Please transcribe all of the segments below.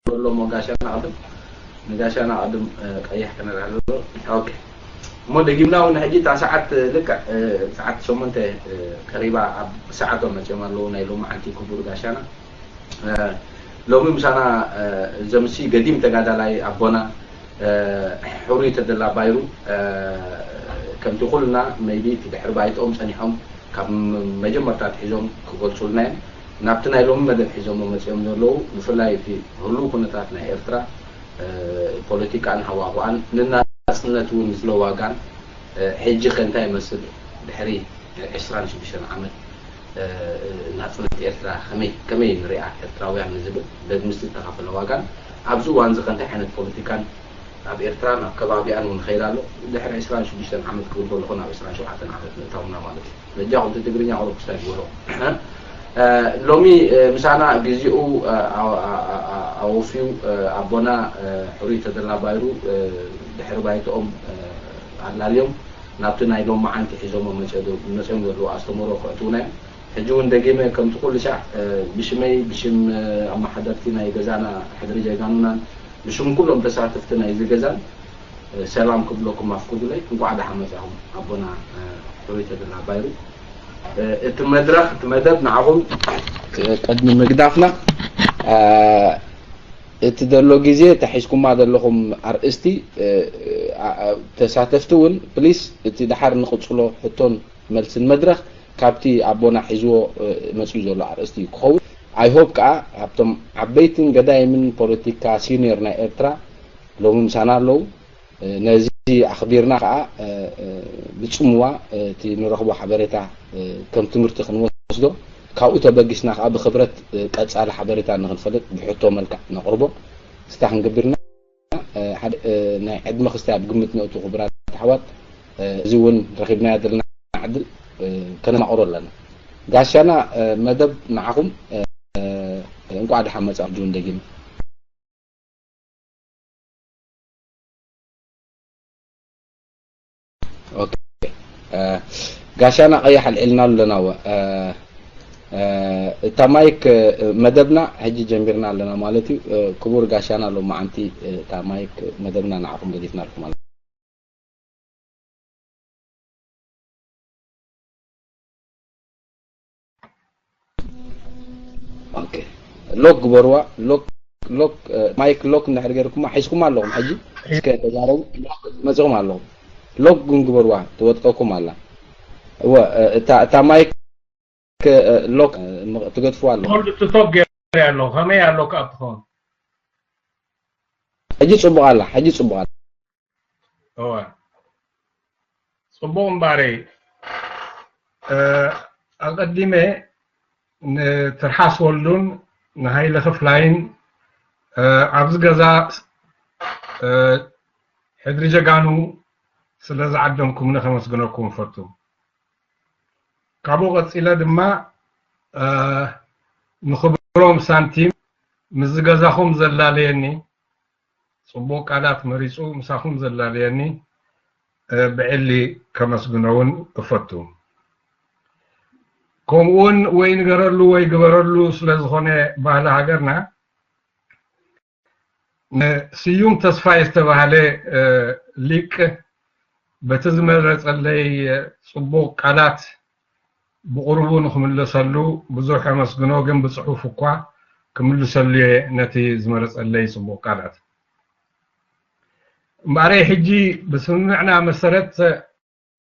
ኣሎ እሞ ጋሻና ቅድም ንጋሻና ቅድም ቀይሕ ከነርኣሎ። ኦኬ፣ እሞ ደጊምና እውን ሕጂ እታ ሰዓት ልክዕ ሰዓት ሸሞንተ ቀሪባ፣ ኣብ ሰዓቶም መፅኦም ኣለዉ ናይ ሎማዓንቲ ክቡር ጋሻና። ሎሚ ምሳና ዘምሲ ገዲም ተጋዳላይ ኣቦና ሕሩይ ተደላ ባይሩ፣ ከምቲ ኩልና maybe እቲ ድሕሪ ባይትኦም ጸኒሖም ካብ መጀመርታ ኣትሒዞም ክገልጹልና እዮም። ናብቲ ናይ ሎሚ መደብ ሒዞሞ መጺኦም ዘለዉ፣ ብፍላይ እቲ ህሉው ኩነታት ናይ ኤርትራ፣ ፖለቲካን ሃዋህዋን፣ ንናጽነት እውን ዝሎ ዋጋን፣ ሕጂ ከ እንታይ ይመስል ድሕሪ ዕስራን ሽዱሽተን ዓመት ናጽነት ኤርትራ ከመይ ከመይ ንሪኣ ኤርትራውያን ንዝብል፣ ደግ ምስቲ ዝተኸፈለ ዋጋን ኣብዚ እዋን እዚ ከ እንታይ ዓይነት ፖለቲካን ኣብ ኤርትራን ኣብ ከባቢኣን እውን ይኸይድ ኣሎ። ድሕሪ ዕስራን ሽዱሽተን ዓመት ክብል ከለኹ ናብ ዕስራን ሸውዓተን ዓመት ምእታውና ማለት እዩ። በጃኹም እቲ ትግርኛ ቁሩብ ክስታይ ግበሮ። ሎሚ ምሳና ግዜኡ ኣወፍዩ ኣቦና ሕሩይ ተደላ ባይሩ ድሕሪ ባይትኦም ኣላልዮም ናብቲ ናይ ሎማዓንቲ ሒዞሞ መፅኦም ዘለዉ ኣስተምህሮ ከእትዉና እዮም። ሕጂ እውን ደጊመ ከምቲ ኩሉ ሻዕ ብሽመይ ብሽም ኣመሓደርቲ ናይ ገዛና ሕድሪ ጀጋኑናን ብሽም ኩሎም ተሳተፍቲ ናይዚ ገዛን ሰላም ክብለኩም ኣፍቅዱለይ። እንኳዕ ደሓን መጻኹም ኣቦና ሕሩይ ተድላ ባይሩ። እቲ መድረኽ እቲ መደብ ንዓኹም ቅድሚ ምግዳፍና እቲ ዘሎ ግዜ ተሒዝኩማ ዘለኹም ኣርእስቲ ተሳተፍቲ እውን ፕሊስ እቲ ደሓር ንቕጽሎ ሕቶን መልስን መድረኽ ካብቲ ኣቦና ሒዝዎ መፅዩ ዘሎ ኣርእስቲ እዩ ክኸውን። I hope ከዓ ካብቶም ዓበይትን ገዳይምን ፖለቲካ ሲኒየር ናይ ኤርትራ ሎሚ ምሳና ኣለዉ። ነዚ ኣኽቢርና ከዓ ብፅምዋ እቲ ንረኽቦ ሓበሬታ ከም ትምህርቲ ክንወስዶ፣ ካብኡ ተበጊስና ከዓ ብክብረት ቀፃሊ ሓበሬታ ንክንፈልጥ ብሕቶ መልክዕ ነቕርቦ። ስታ ክንገብርና ሓደ ናይ ዕድመ ክስታይ ኣብ ግምት ነእቱ ክቡራት ኣሕዋት፣ እዚ እውን ረኺብናዮ ዘለና ዕድል ከነማቕሮ ኣለና። ጋሻና መደብ ንዓኹም። እንቋዕ ደሓን መጻኹም ጁን ደጊም። ኦኬ፣ ጋሻና ቀይሕ ኣልዒልና ኣለና። እታ ማይክ መደብና ሕጂ ጀሚርና ኣለና ማለት እዩ። ክቡር ጋሻና ሎማዓንቲ እታ ማይክ መደብና ንዓኹም ገዲፍናልኩም ኣለና። ኦኬ፣ ሎክ ግበርዋ። ሎክ ሎክ ማይክ ሎክ እንድሕር ገይርኩማ ሒዝኩማ ኣለኹም። ሕጂ እስከ ተዛረቡ። ሎክ መጺኹም ኣለኹም። ሎክ ግን ግበርዋ፣ ትወጥቀኩም ኣላ። እወ፣ እታ እታ ማይክ ሎክ ትገድፍዋ ኣለኹም። ሆልድ ቱ ቶክ ገይረ ኣለኹ። ከመይ ኣሎ ካብ ትኸውን? ሕጂ ጽቡቕ ኣላ። ሕጂ ጽቡቕ ኣላ። እወ፣ ጽቡቕ እምባረይ። ኣቐዲመ ንትርሓስ ወልዱን ንሃይለ ክፍላይን ኣብዚ ገዛ ሕድሪ ጀጋኑ ስለ ዝዓደምኩምኒ ከመስግነኩም እፈቱ። ካብኡ ቀጺለ ድማ ንኽብሮም ሳንቲም ምስዚ ገዛኹም ዘላለየኒ፣ ጽቡቕ ቃላት መሪጹ ምሳኹም ዘላለየኒ ብዕሊ ከመስግኖ እውን እፈቱ። ከምኡውን ወይ ንገረሉ ወይ ግበረሉ ስለ ዝኾነ ባህሊ ሃገርና፣ ንስዩም ተስፋይ ዝተባህለ ሊቅ በቲ ዝመረጸለይ ጽቡቕ ቃላት ብቕሩቡ ንኽምልሰሉ ብዙሕ ኣመስግኖ፣ ግን ብጽሑፍ እኳ ክምልሰሉ እየ ነቲ ዝመረጸለይ ጽቡቕ ቃላት። እምበኣረይ ሕጂ ብስምምዕና መሰረት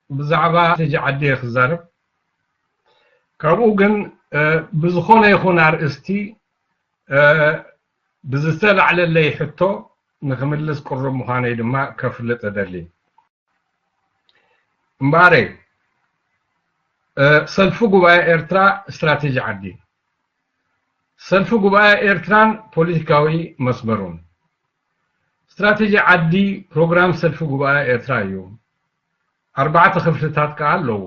ብዛዕባ ስትራተጂ ዓዲ እየ ክዛረብ። ካብኡ ግን ብዝኾነ ይኹን ኣርእስቲ ብዝተላዕለለይ ሕቶ ንኽምልስ ቅሩብ ምዃነይ ድማ ከፍልጥ እደሊ። እምበኣረይ ሰልፊ ጉባኤ ኤርትራ ስትራተጂ ዓዲ፣ ሰልፊ ጉባኤ ኤርትራን ፖለቲካዊ መስመሩን። ስትራተጂ ዓዲ ፕሮግራም ሰልፊ ጉባኤ ኤርትራ እዩ። ኣርባዕተ ክፍልታት ከኣ ኣለዎ።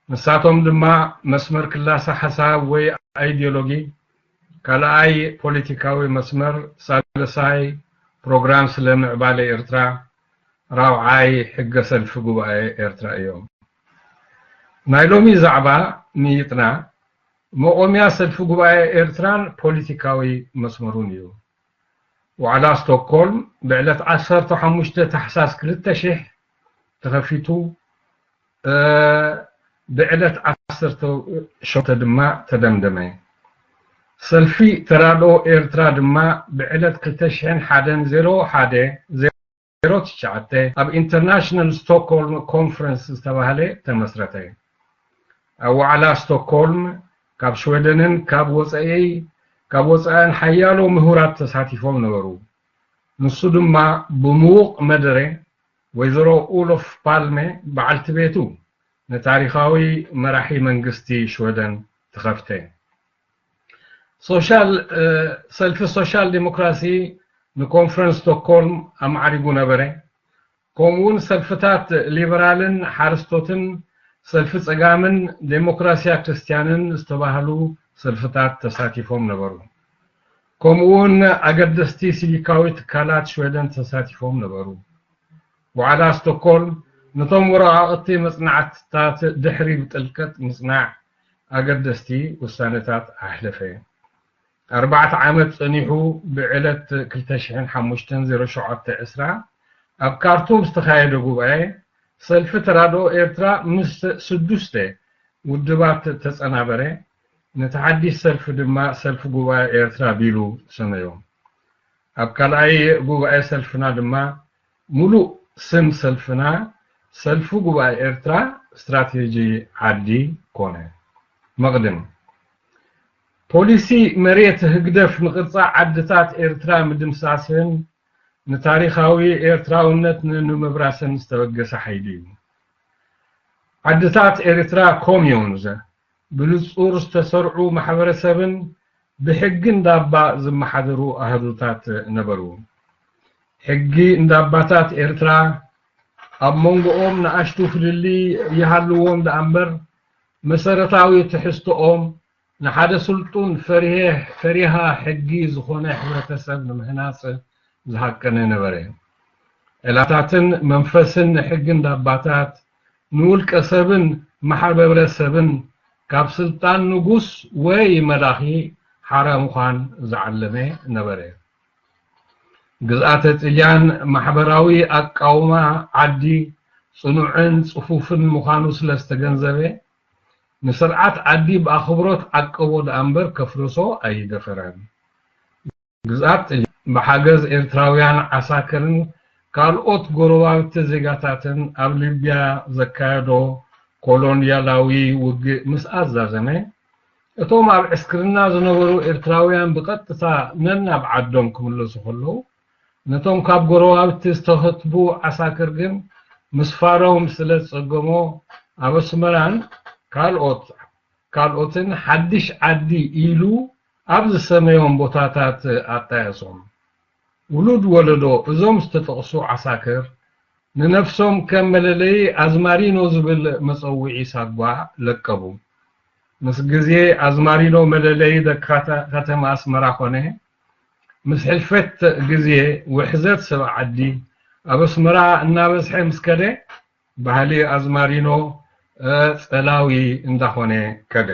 ንሳቶም ድማ መስመር ክላሰ ሓሳብ ወይ ኣይዲዮሎጊ፣ ካልኣይ ፖለቲካዊ መስመር፣ ሳልሳይ ፕሮግራም ስለ ምዕባለ ኤርትራ፣ ራብዓይ ሕገ ሰልፊ ጉባኤ ኤርትራ እዮም። ናይ ሎሚ ዛዕባ ምይጥና መቖምያ ሰልፊ ጉባኤ ኤርትራን ፖለቲካዊ መስመሩን እዩ። ዋዕላ ስቶክሆልም ብዕለት ዓሰርተ ሓሙሽተ ታሕሳስ ክልተ ሽሕ ተኸፊቱ፣ ብዕለት ዓሰርተ ሸውዓተ ድማ ተደምደመ። ሰልፊ ተራድኦ ኤርትራ ድማ ብዕለት ክልተ ሽሕን ሓደን ዜሮ ሓደ ዜሮ ትሽዓተ ኣብ ኢንተርናሽናል ስቶክሆልም ኮንፈረንስ ዝተባህለ ተመስረተ። ኣብ ዋዕላ ስቶክሆልም ካብ ሽወደንን ካብ ወጻኢ ካብ ወጻእን ሓያሎ ምሁራት ተሳቲፎም ነበሩ። ንሱ ድማ ብምዉቕ መደረ ወይዘሮ ኡሎፍ ፓልመ በዓልቲ ቤቱ ንታሪኻዊ መራሒ መንግስቲ ሽወደን ተኸፍተ። ሶሻል ሰልፊ ሶሻል ዲሞክራሲ ንኮንፈረንስ ስቶክሆልም ኣማዕሪጉ ነበረ። ከምኡውን ሰልፍታት ሊበራልን ሓረስቶትን ሰልፊ ጸጋምን ዴሞክራስያ ክርስትያንን ዝተባህሉ ሰልፍታት ተሳቲፎም ነበሩ። ከምኡውን ኣገደስቲ ሲቪካዊ ትካላት ሽወደን ተሳቲፎም ነበሩ። ዋዕላ ስቶክሆልም ነቶም ወረቓቕቲ መጽናዕትታት ድሕሪ ብጥልቀት ምጽናዕ ኣገደስቲ ውሳነታት ኣሕለፈ። ኣርባዕተ ዓመት ጸኒሑ ብዕለት ክልተ ሽሕን ሓሙሽተን ዜሮ ሸውዓተ ዕስራ ኣብ ካርቱም ዝተኻየደ ጉባኤ ሰልፊ ተራድኦ ኤርትራ ምስ ስዱስተ ውድባት ተጸናበረ። ነቲ ሓድሽ ሰልፊ ድማ ሰልፊ ጉባኤ ኤርትራ ቢሉ ሰመዮ። ኣብ ካልኣይ ጉባኤ ሰልፍና ድማ ሙሉእ ስም ሰልፍና ሰልፊ ጉባኤ ኤርትራ ስትራቴጂ ዓዲ ኮነ። መቕድም ፖሊሲ መሬት ህግደፍ ንቅርጻ ዓድታት ኤርትራ ምድምሳስን ንታሪኻዊ ኤርትራውነት ንምብራስን ዝተበገሰ ሓይሊ እዩ። ዓድታት ኤርትራ ኮምዮንዝ ብንጹር ዝተሰርዑ ማሕበረሰብን ብሕጊ እንዳባ ዝመሓደሩ ኣህዱታት ነበሩ። ሕጊ እንዳባታት ኤርትራ ኣብ መንጎኦም ንኣሽቱ ፍልልይ ይሃልዎም ደኣ እምበር መሰረታዊ ትሕዝቶኦም ንሓደ ስልጡን ፈሪሃ ሕጊ ዝኾነ ሕብረተሰብ ንምህናጽ ዝሃቀነ ነበረ። ዕላታትን መንፈስን ሕጊ እንዳባታት ንውልቀ ሰብን ማሕበረሰብን ካብ ስልጣን ንጉስ ወይ መላኺ ሓራ ምዃን ዝዓለመ ነበረ። ግዝኣተ ጥልያን ማሕበራዊ ኣቃውማ ዓዲ ጽኑዕን ጽፉፍን ምዃኑ ስለ ዝተገንዘበ ንስርዓት ዓዲ ብኣኽብሮት ዓቀቦ ደኣ እምበር ከፍርሶ ኣይደፈረን። ግዝኣት ጥልያን ብሓገዝ ኤርትራውያን ዓሳክርን ካልኦት ጎረባብቲ ዜጋታትን ኣብ ሊብያ ዘካየዶ ኮሎንያላዊ ውግእ ምስ ኣዛዘመ እቶም ኣብ ዕስክርና ዝነበሩ ኤርትራውያን ብቐጥታ ነናብ ዓዶም ክምለሱ ከለዉ ነቶም ካብ ጎረባብቲ ዝተኸትቡ ዓሳክር ግን ምስፋሮም ስለ ዝጸገሞ ኣብ ኣስመራን ካልኦት ካልኦትን ሓድሽ ዓዲ ኢሉ ኣብ ዝሰመዮም ቦታታት ኣጣየሶም። ውሉድ ወለዶ እዞም ዝተጠቕሱ ዓሳክር ንነፍሶም ከም መለለዪ ኣዝማሪኖ ዝብል መጸውዒ ሳጓ ለቀቡ። ምስ ግዜ ኣዝማሪኖ መለለዪ ደቂ ከተማ ኣስመራ ኮነ። ምስ ሕልፈት ግዜ ውሕዘት ሰብ ዓዲ ኣብ ኣስመራ እናበዝሐ ምስ ከደ ባህሊ ኣዝማሪኖ ጸላዊ እንዳኾነ ከደ።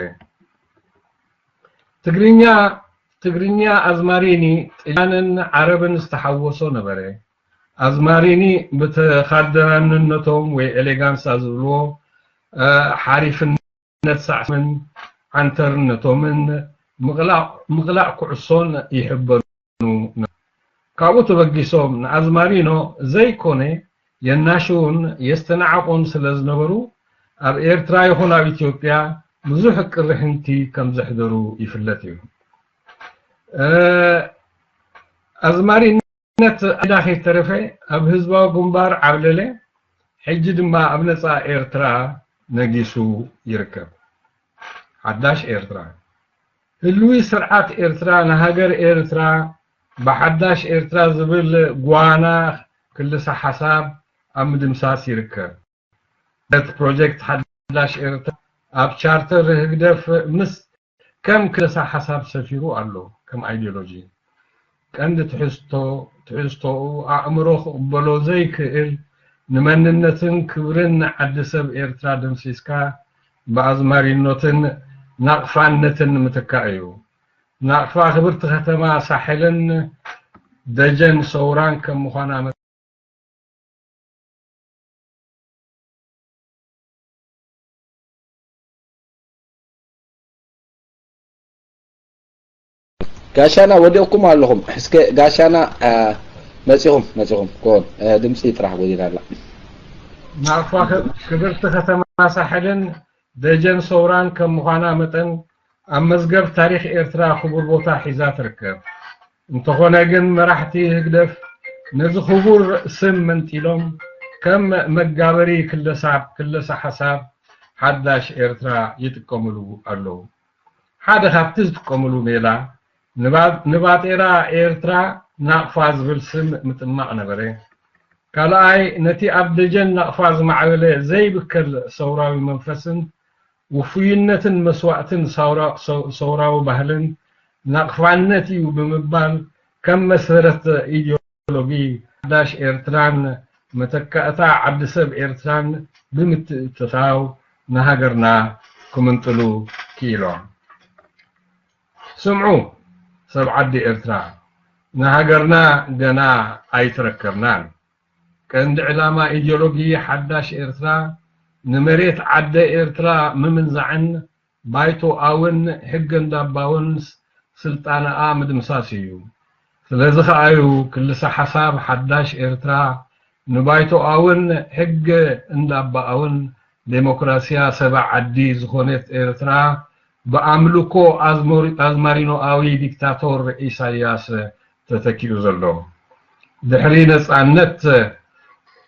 ትግርኛ ትግርኛ ኣዝማሪኒ ጥልያንን ዓረብን ዝተሓወሶ ነበረ። ኣዝማሪኒ ብተኻደራንነቶም ወይ ኤሌጋንሳ ዝብልዎ ሓሪፍነት ሳዕስምን ዓንተርነቶምን ምቕላዕ ኩዕሶን ይሕበኑ። ካብኡ ተበጊሶም ንኣዝማሪኖ ዘይኮነ የናሽውን የስተናዕቑን ስለ ዝነበሩ ኣብ ኤርትራ ይኹን ኣብ ኢትዮጵያ ብዙሕ ቅርሕንቲ ከም ዘሕደሩ ይፍለጥ እዩ። ኣዝማሪነት ኣዳ ከይተረፈ ኣብ ህዝባዊ ግንባር ዓብለለ፣ ሕጂ ድማ ኣብ ነጻ ኤርትራ ነጊሱ ይርከብ። ሓዳሽ ኤርትራ ህልዊ ስርዓት ኤርትራ ንሃገር ኤርትራ ብሓዳሽ ኤርትራ ዝብል ጓና ክልሰ ሓሳብ ኣብ ምድምሳስ ይርከብ። እቲ ፕሮጀክት ሓዳሽ ኤርትራ ኣብ ቻርተር ህግደፍ ምስ ከም ክልሰ ሓሳብ ሰፊሩ ኣሎ። ከም ኣይዲዮሎጂ ቀንዲ ትሕዝቶ ትሕዝቶኡ ኣእምሮ ክቕበሎ ዘይክእል ንመንነትን ክብርን ዓዲ ሰብ ኤርትራ ደምሲስካ ብኣዝማሪኖትን ናቕፋነትን ንምትካእ እዩ። ናቕፋ ክብርቲ ከተማ ሳሕልን ደጀን ሰውራን ከም ምዃና መ- ጋሻና ወዲቕኩም ኣለኹም። እስከ ጋሻና፣ አ፣ መጺኹም፣ መጺኹም። ኮን፣ አ፣ ድምጺ ጥራሕ ጎዲላ ኣላ። ናቕፋ ክ-፣ ክብርቲ ከተማ ሳሕልን ደጀን ሰውራን ከም ምዃና መጠን፣ ኣብ መዝገብ ታሪኽ ኤርትራ ክቡር ቦታ ሒዛ ትርከብ። እንተኾነ ግን፣ መራሕቲ ህግደፍ ነዚ ክቡር ስም መንጢሎም፣ ከም መጋበሪ ክለሳ-፣ ክለሳ ሓሳብ ሓዳሽ ኤርትራ ይጥቀምሉ ኣለዉ። ሓደ ካብቲ ዝጥቀምሉ ሜላ፣ ንባ-፣ ንባጤራ ኤርትራ ናቕፋ ዝብል ስም ምጥማቕ ነበረ። ካልኣይ፣ ነቲ ኣብ ደጀን ናቕፋ ዝማዕበለ ዘይብከል ሰውራዊ መንፈስን ውፉይነትን መስዋእትን ሰውራ-፣ ሰው-፣ ሰውራዊ ባህልን ናቕፋነት እዩ ብምባል፣ ከም መሰረት ኢዲዮሎጊ ሓዳሽ ኤርትራን መተካእታ ዓዲ ሰብ ኤርትራን ብምትእትታው ንሃገርና ክምንጥሉ ክኢሎም። ስምዑ፣ ሰብ ዓዲ ኤርትራ፣ ንሃገርና ገና ኣይተረከብናን። ቀንዲ ዕላማ ኢዲዮሎጊ ሓዳሽ ኤርትራ ንመሬት ዓደ ኤርትራ ምምንዛዕን ባይቶኣውን ሕገ እንዳባውን ስልጣንኣ ምድምሳስ እዩ። ስለዚ ከኣዩ ክልሰ ሓሳብ ሓዳሽ ኤርትራ ንባይቶኣውን ሕገ እንዳባኣውን ዴሞክራስያ ሰባ ዓዲ ዝኾነት ኤርትራ ብኣምልኮ ኣዝሞሪ-፣ ኣዝማሪኖኣዊ ዲክታቶር ኢሳያስ ተተኪኡ ዘሎ። ድሕሪ ነጻነት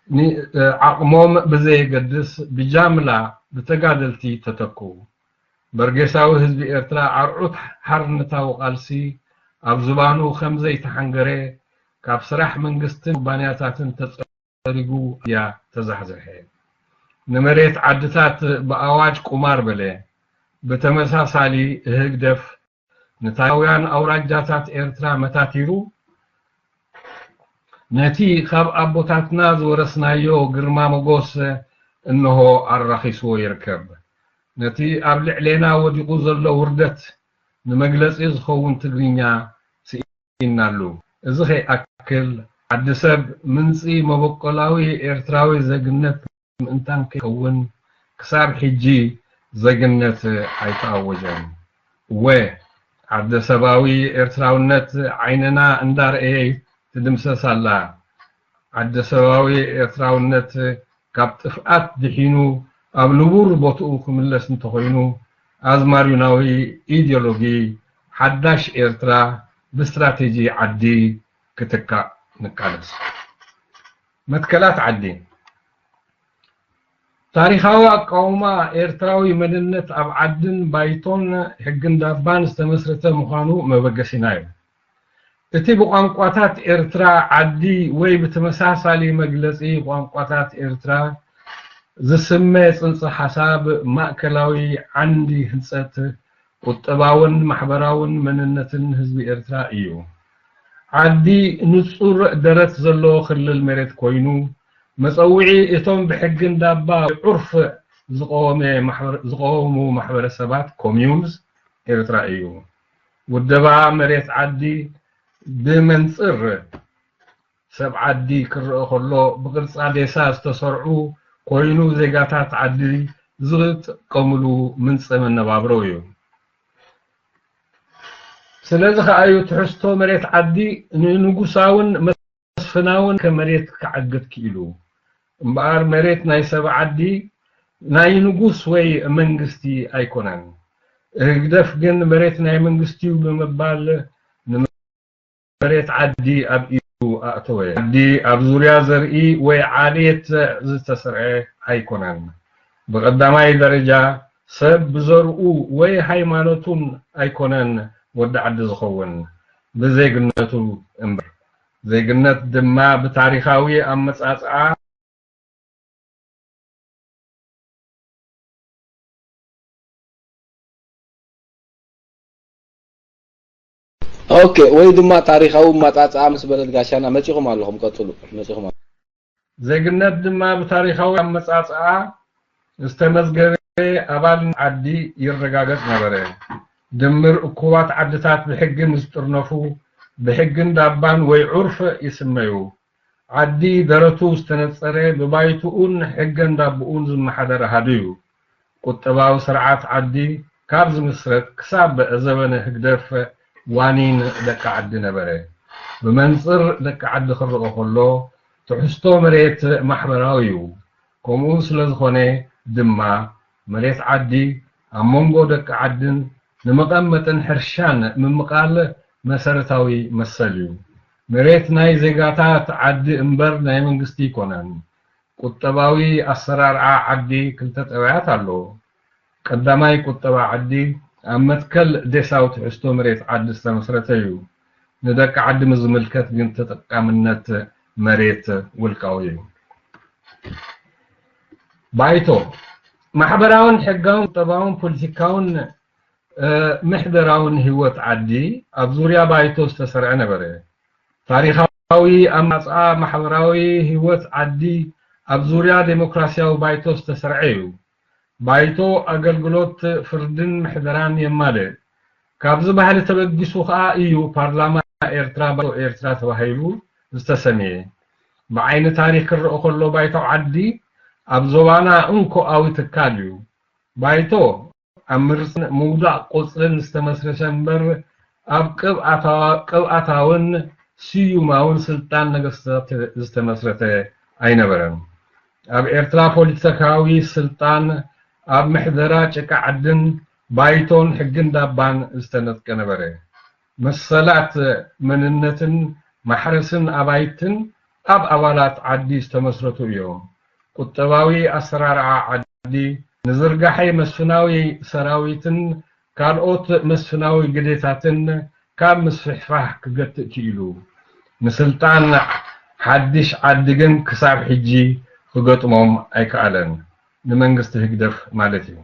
ኒ-፣ ዓቕሞም ብዘየገድስ ብጃምላ ብተጋደልቲ ተተኩ። በርጌሳዊ ህዝቢ ኤርትራ ኣርዑት ሓርነታዊ ቃልሲ ኣብ ዝባኑ ከም ዘይተሓንገረ ካብ ስራሕ መንግስትን ኩባንያታትን ተጸሪጉ እያ ተዛሕዘሐ። ንመሬት ዓድታት ብኣዋጅ ቁማር በለ። ብተመሳሳሊ ህግደፍ ንታውያን ኣውራጃታት ኤርትራ መታቲሩ ነቲ ካብ ኣቦታትና ዝወረስናዮ ግርማ ሞጎስ እንሆ ኣራኺስዎ ይርከብ። ነቲ ኣብ ልዕሌና ወዲቑ ዘሎ ውርደት ንመግለጺ ዝኸውን ትግርኛ ስኢናሉ። እዚ ከይኣክል ዓዲ ሰብ ምንጺ መበቆላዊ ኤርትራዊ ዜግነት ምእንታን ከይከውን ክሳብ ሕጂ ዜግነት ኣይተኣወጀን። እወ፣ ዓደ ሰባዊ ኤርትራውነት ዓይንና እንዳረኣየ ትድምሰስ ኣላ። ዓደ ሰባዊ ኤርትራውነት ካብ ጥፍኣት ድሒኑ ኣብ ንቡር ቦትኡ ክምለስ እንተኾይኑ፣ ኣዝማሪኖዊ ኢዲዮሎጊ ሓዳሽ ኤርትራ ብስትራቴጂ ዓዲ ክትካእ ንቃለስ። መትከላት ዓዲ። ታሪኻዊ ኣቃውማ ኤርትራዊ መንነት ኣብ ዓድን ባይቶን ሕግን ዳባን ዝተመስረተ ምዃኑ መበገሲና እዩ። እቲ ብቋንቋታት ኤርትራ ዓዲ ወይ ብተመሳሳሊ መግለጺ ቋንቋታት ኤርትራ ዝስመ ጽንሰ ሓሳብ ማእከላዊ ዓንዲ ህንጸት ቁጠባውን ማሕበራውን መንነትን ህዝቢ ኤርትራ እዩ። ዓዲ ንጹር ደረት ዘለዎ ክልል መሬት ኮይኑ፣ መጸውዒ እቶም ብሕግን ዳባ ዑርፍ ዝቐወመ ማሕበረ-፣ ዝቐወሙ ማሕበረሰባት ኮምዩንስ ኤርትራ እዩ። ውደባ መሬት ዓዲ ብመንጽር ሰብ ዓዲ ክረአ ከሎ ብቅርጻ ዴሳ ዝተሰርዑ ኮይኑ ዜጋታት ዓዲ ዝጥቀምሉ ምንጸ መነባብሮ እዩ። ስለዚ ከኣ እዩ ትሕዝቶ መሬት ዓዲ ንንጉሳውን መስፍናውን ከመሬት ክዓግት ክኢሉ። እምበኣር መሬት ናይ ሰብ ዓዲ ናይ ንጉስ ወይ መንግስቲ ኣይኮነን። ህግደፍ ግን መሬት ናይ መንግስቲ እዩ ብምባል ንመሬት ዓዲ ኣብ ኢዱ ኣእተወ። ዓዲ ኣብ ዙርያ ዘርኢ ወይ ዓሌት ዝተሰርዐ ኣይኮነን። ብቐዳማይ ደረጃ ሰብ ብዘርኡ ወይ ሃይማኖቱን ኣይኮነን ወዲ ዓዲ ዝኸውን፣ ብዜግነቱ እምበር። ዜግነት ድማ ብታሪኻዊ ኣመጻጽኣ ኦኬ፣ ወይ ድማ ታሪኻዊ ኣመጻጽኣ ምስ በለት ጋሻና መጺኹም ኣለኹም፣ ቀጽሉ፣ መጺኹም ኣለኹም። ዜግነት ድማ ብታሪኻዊ ኣመጻጽኣ ዝተመዝገበ ኣባል ዓዲ ይረጋገጽ ነበረ። ድምር እኩባት ዓድታት ብሕጊ ምስ ጥርነፉ፣ ብሕግን ዳባን ወይ ዑርፍ ይስመዩ። ዓዲ ደረቱ ዝተነጸረ ብባይትኡን ሕገን ዳብኡን ዝመሓደር ኣሃዱ እዩ። ቁጠባዊ ስርዓት ዓዲ ካብ ዝምስረት ክሳብ ዘበነ ህግደፍ ዋኒን ደቂ ዓዲ ነበረ። ብመንጽር ደቂ ዓዲ ክረኦ ከሎ ትሕዝቶ መሬት ማሕበራዊ እዩ። ከምኡ ስለ ዝኾነ ድማ መሬት ዓዲ ኣብ መንጎ ደቂ ዓድን ንመቐመጥን ሕርሻን ምምቓል መሰረታዊ መሰል እዩ። መሬት ናይ ዜጋታት ዓዲ እምበር ናይ መንግስቲ ኣይኮነን። ቁጠባዊ ኣሰራርዓ ዓዲ ክልተ ጠባያት ኣለዎ። ቀዳማይ ቁጠባ ዓዲ ኣብ መትከል ዴሳዊ ትሕዝቶ መሬት ዓዲ ዝተመስረተ እዩ። ንደቂ ዓዲ ምስ ዝምልከት ግን ተጠቃምነት መሬት ውልቃዊ እዩ። ባይቶ ማሕበራውን ሕጋውን ቁጠባውን ፖለቲካውን ምሕደራውን ህይወት ዓዲ ኣብ ዙርያ ባይቶ ዝተሰርዐ ነበረ። ታሪኻዊ ኣማጽኣ ማሕበራዊ ህይወት ዓዲ ኣብ ዙርያ ዴሞክራሲያዊ ባይቶ ዝተሰርዐ እዩ። ባይቶ ኣገልግሎት ፍርድን ምሕደራን የማልእ። ካብዚ ባህሊ ተበጊሱ ከኣ እዩ ፓርላማ ኤርትራ ባይቶ ኤርትራ ተባሂሉ ዝተሰምየ። ብዓይኒ ታሪኽ ክረኦ ከሎ ባይቶ ዓዲ ኣብ ዞባና እንኮኣዊ ትካል እዩ። ባይቶ ኣብ ምርጽን ምውዳቕ ቆጽልን ዝተመስረተ እምበር ኣብ ቅብኣታውን ስዩማውን ስልጣን ነገስታት ዝተመስረተ ኣይነበረን። ኣብ ኤርትራ ፖለቲካዊ ስልጣን ኣብ ምሕደራ ጭቃ ዓድን ባይቶን ሕግን ዳባን ዝተነጥቀ ነበረ። መሰላት መንነትን ማሕረስን ኣባይትን ኣብ ኣባላት ዓዲ ዝተመስረቱ እዮም። ቁጠባዊ ኣሰራርዓ ዓዲ ንዝርጋሐ መስፍናዊ ሰራዊትን ካልኦት መስፍናዊ ግዴታትን ካብ ምስፍሕፋሕ ክገትእ ክኢሉ። ንስልጣን ሓድሽ ዓዲ ግን ክሳብ ሕጂ ክገጥሞም ኣይከኣለን። ንመንግስቲ ህግደፍ ማለት እዩ።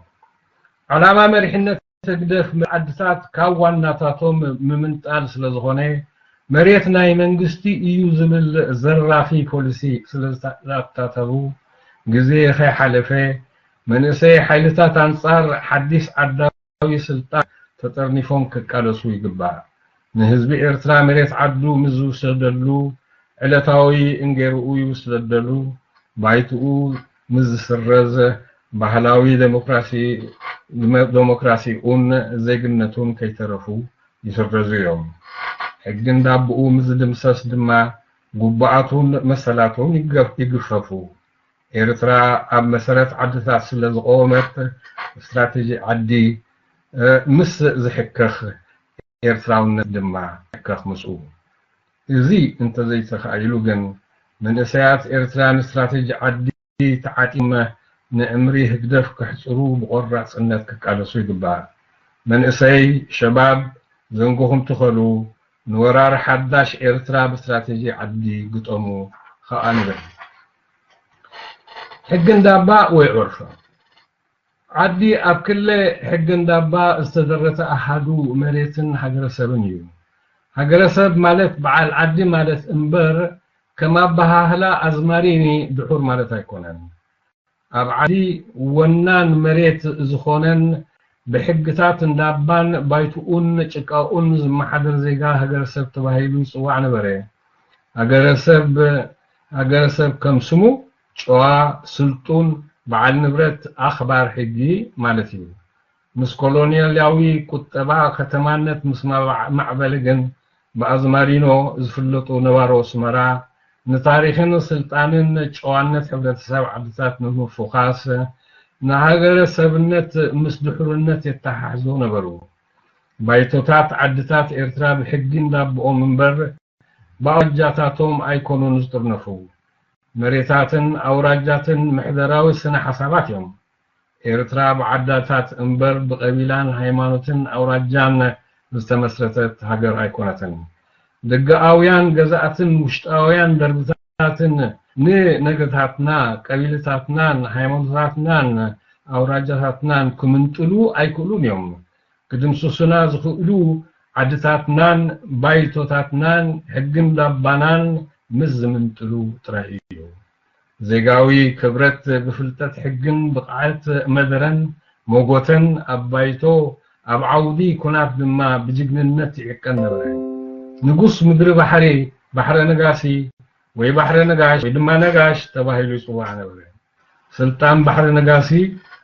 ዓላማ መሪሕነት ህግደፍ ዓድታት ካብ ዋናታቶም ምምንጣል ስለ ዝኾነ መሬት ናይ መንግስቲ እዩ ዝብል ዘራፊ ፖሊሲ ስለ ዝተኣታተቡ ግዜ ከይሓለፈ መንእሰይ ሓይልታት ኣንጻር ሓድሽ ዓዳዊ ስልጣን ተጠርኒፎም ክቃለሱ ይግባእ። ንህዝቢ ኤርትራ መሬት ዓዱ ምስ ዝውሰደሉ ዕለታዊ እንጌርኡ ይውሰደሉ፣ ባይትኡ ምስ ዝስረዝ ባህላዊ ዴሞክራሲ ዴሞክራሲኡን ዜግነቱን ከይተረፉ ይስረዙ እዮም። ሕግን ዳብኡ ምስ ዝድምሰስ ድማ ጉባኣቱን መሰላቱን ይገፍ- ይግፈፉ። ኤርትራ ኣብ መሰረት ዓድታት ስለ ዝቆመት ስትራቴጂ ዓዲ ምስ ዝሕከኽ ኤርትራውነት ድማ ሕከኽ ምስኡ። እዚ እንተዘይተኻኢሉ ግን መንእሰያት ኤርትራ ንስትራቴጂ ዓዲ ተዓጢመ ንዕምሪ ህግደፍ ክሕጽሩ ብቆራጽነት ክቃለሱ ይግባእ። መንእሰይ ሸባብ ዘንጎኹም ትኸሉ ንወራር ሓዳሽ ኤርትራ ብስትራቴጂ ዓዲ ግጠሙ ኸኣ ንብል። ሕግን ዳባ ወይ ዑርፍ ዓዲ ኣብ ክለ ሕግን ዳባ ዝተደረተ ኣሃዱ መሬትን ሃገረሰብን እዩ። ሃገረሰብ ማለት በዓል ዓዲ ማለት እምበር ከም ኣበሃህላ ኣዝማሪኒ ድሑር ማለት ኣይኮነን። ኣብ ዓዲ ወናን መሬት ዝኾነን ብሕግታት እንዳባን ባይትኡን ጭቃኡን ዝመሓደር ዜጋ ሃገረሰብ ተባሂሉ ይጽዋዕ ነበረ። ሃገረሰብ ሃገረሰብ ከም ስሙ ጨዋ፣ ስልጡን፣ በዓል ንብረት፣ ኣኽባር ሕጊ ማለት እዩ። ምስ ኮሎኒያላዊ ቁጠባ ከተማነት ምስ ማዕበለ ግን ብኣዝማሪኖ ዝፍለጡ ነባሮ ኣስመራ ንታሪኽን ስልጣንን ጨዋነት ሕብረተሰብ ዓድታት ንምፍዃስ ንሃገረ ሰብነት ምስ ድሕርነት የተሓሕዞ ነበሩ። ባይቶታት ዓድታት ኤርትራ ብሕጊ እንዳብኦም እምበር ብኣውራጃታቶም ኣይኮኑን ዝጥርነፉ። መሬታትን ኣውራጃትን ምሕደራዊ ስነ ሓሳባት እዮም። ኤርትራ ብዓዳታት እምበር ብቐቢላን ሃይማኖትን ኣውራጃን ዝተመስረተት ሃገር ኣይኮነትን። ደገኣውያን ገዛእትን ውሽጣውያን ደርብታትን ንነገታትና፣ ቀቢልታትናን ሃይማኖታትናን ኣውራጃታትናን ክምንጥሉ ኣይክእሉን እዮም። ክድምስሱና ዝኽእሉ ዓድታትናን ባይቶታትናን ሕግን ዳባናን ምስ ዝምንጥሉ ጥራይ እዩ። ዜጋዊ ክብረት ብፍልጠት ሕግን ብቕዓት መደረን ሞጎተን ኣብ ባይቶ ኣብ ዓውዲ ኩናት ድማ ብጅግንነት ይዕቀን ነበረ። ንጉስ ምድሪ ባሕሪ፣ ባሕረ ነጋሲ፣ ወይ ባሕረ ነጋሽ ወይ ድማ ነጋሽ ተባሂሉ ይጽዋዕ ነበረ። ስልጣን ባሕረ ነጋሲ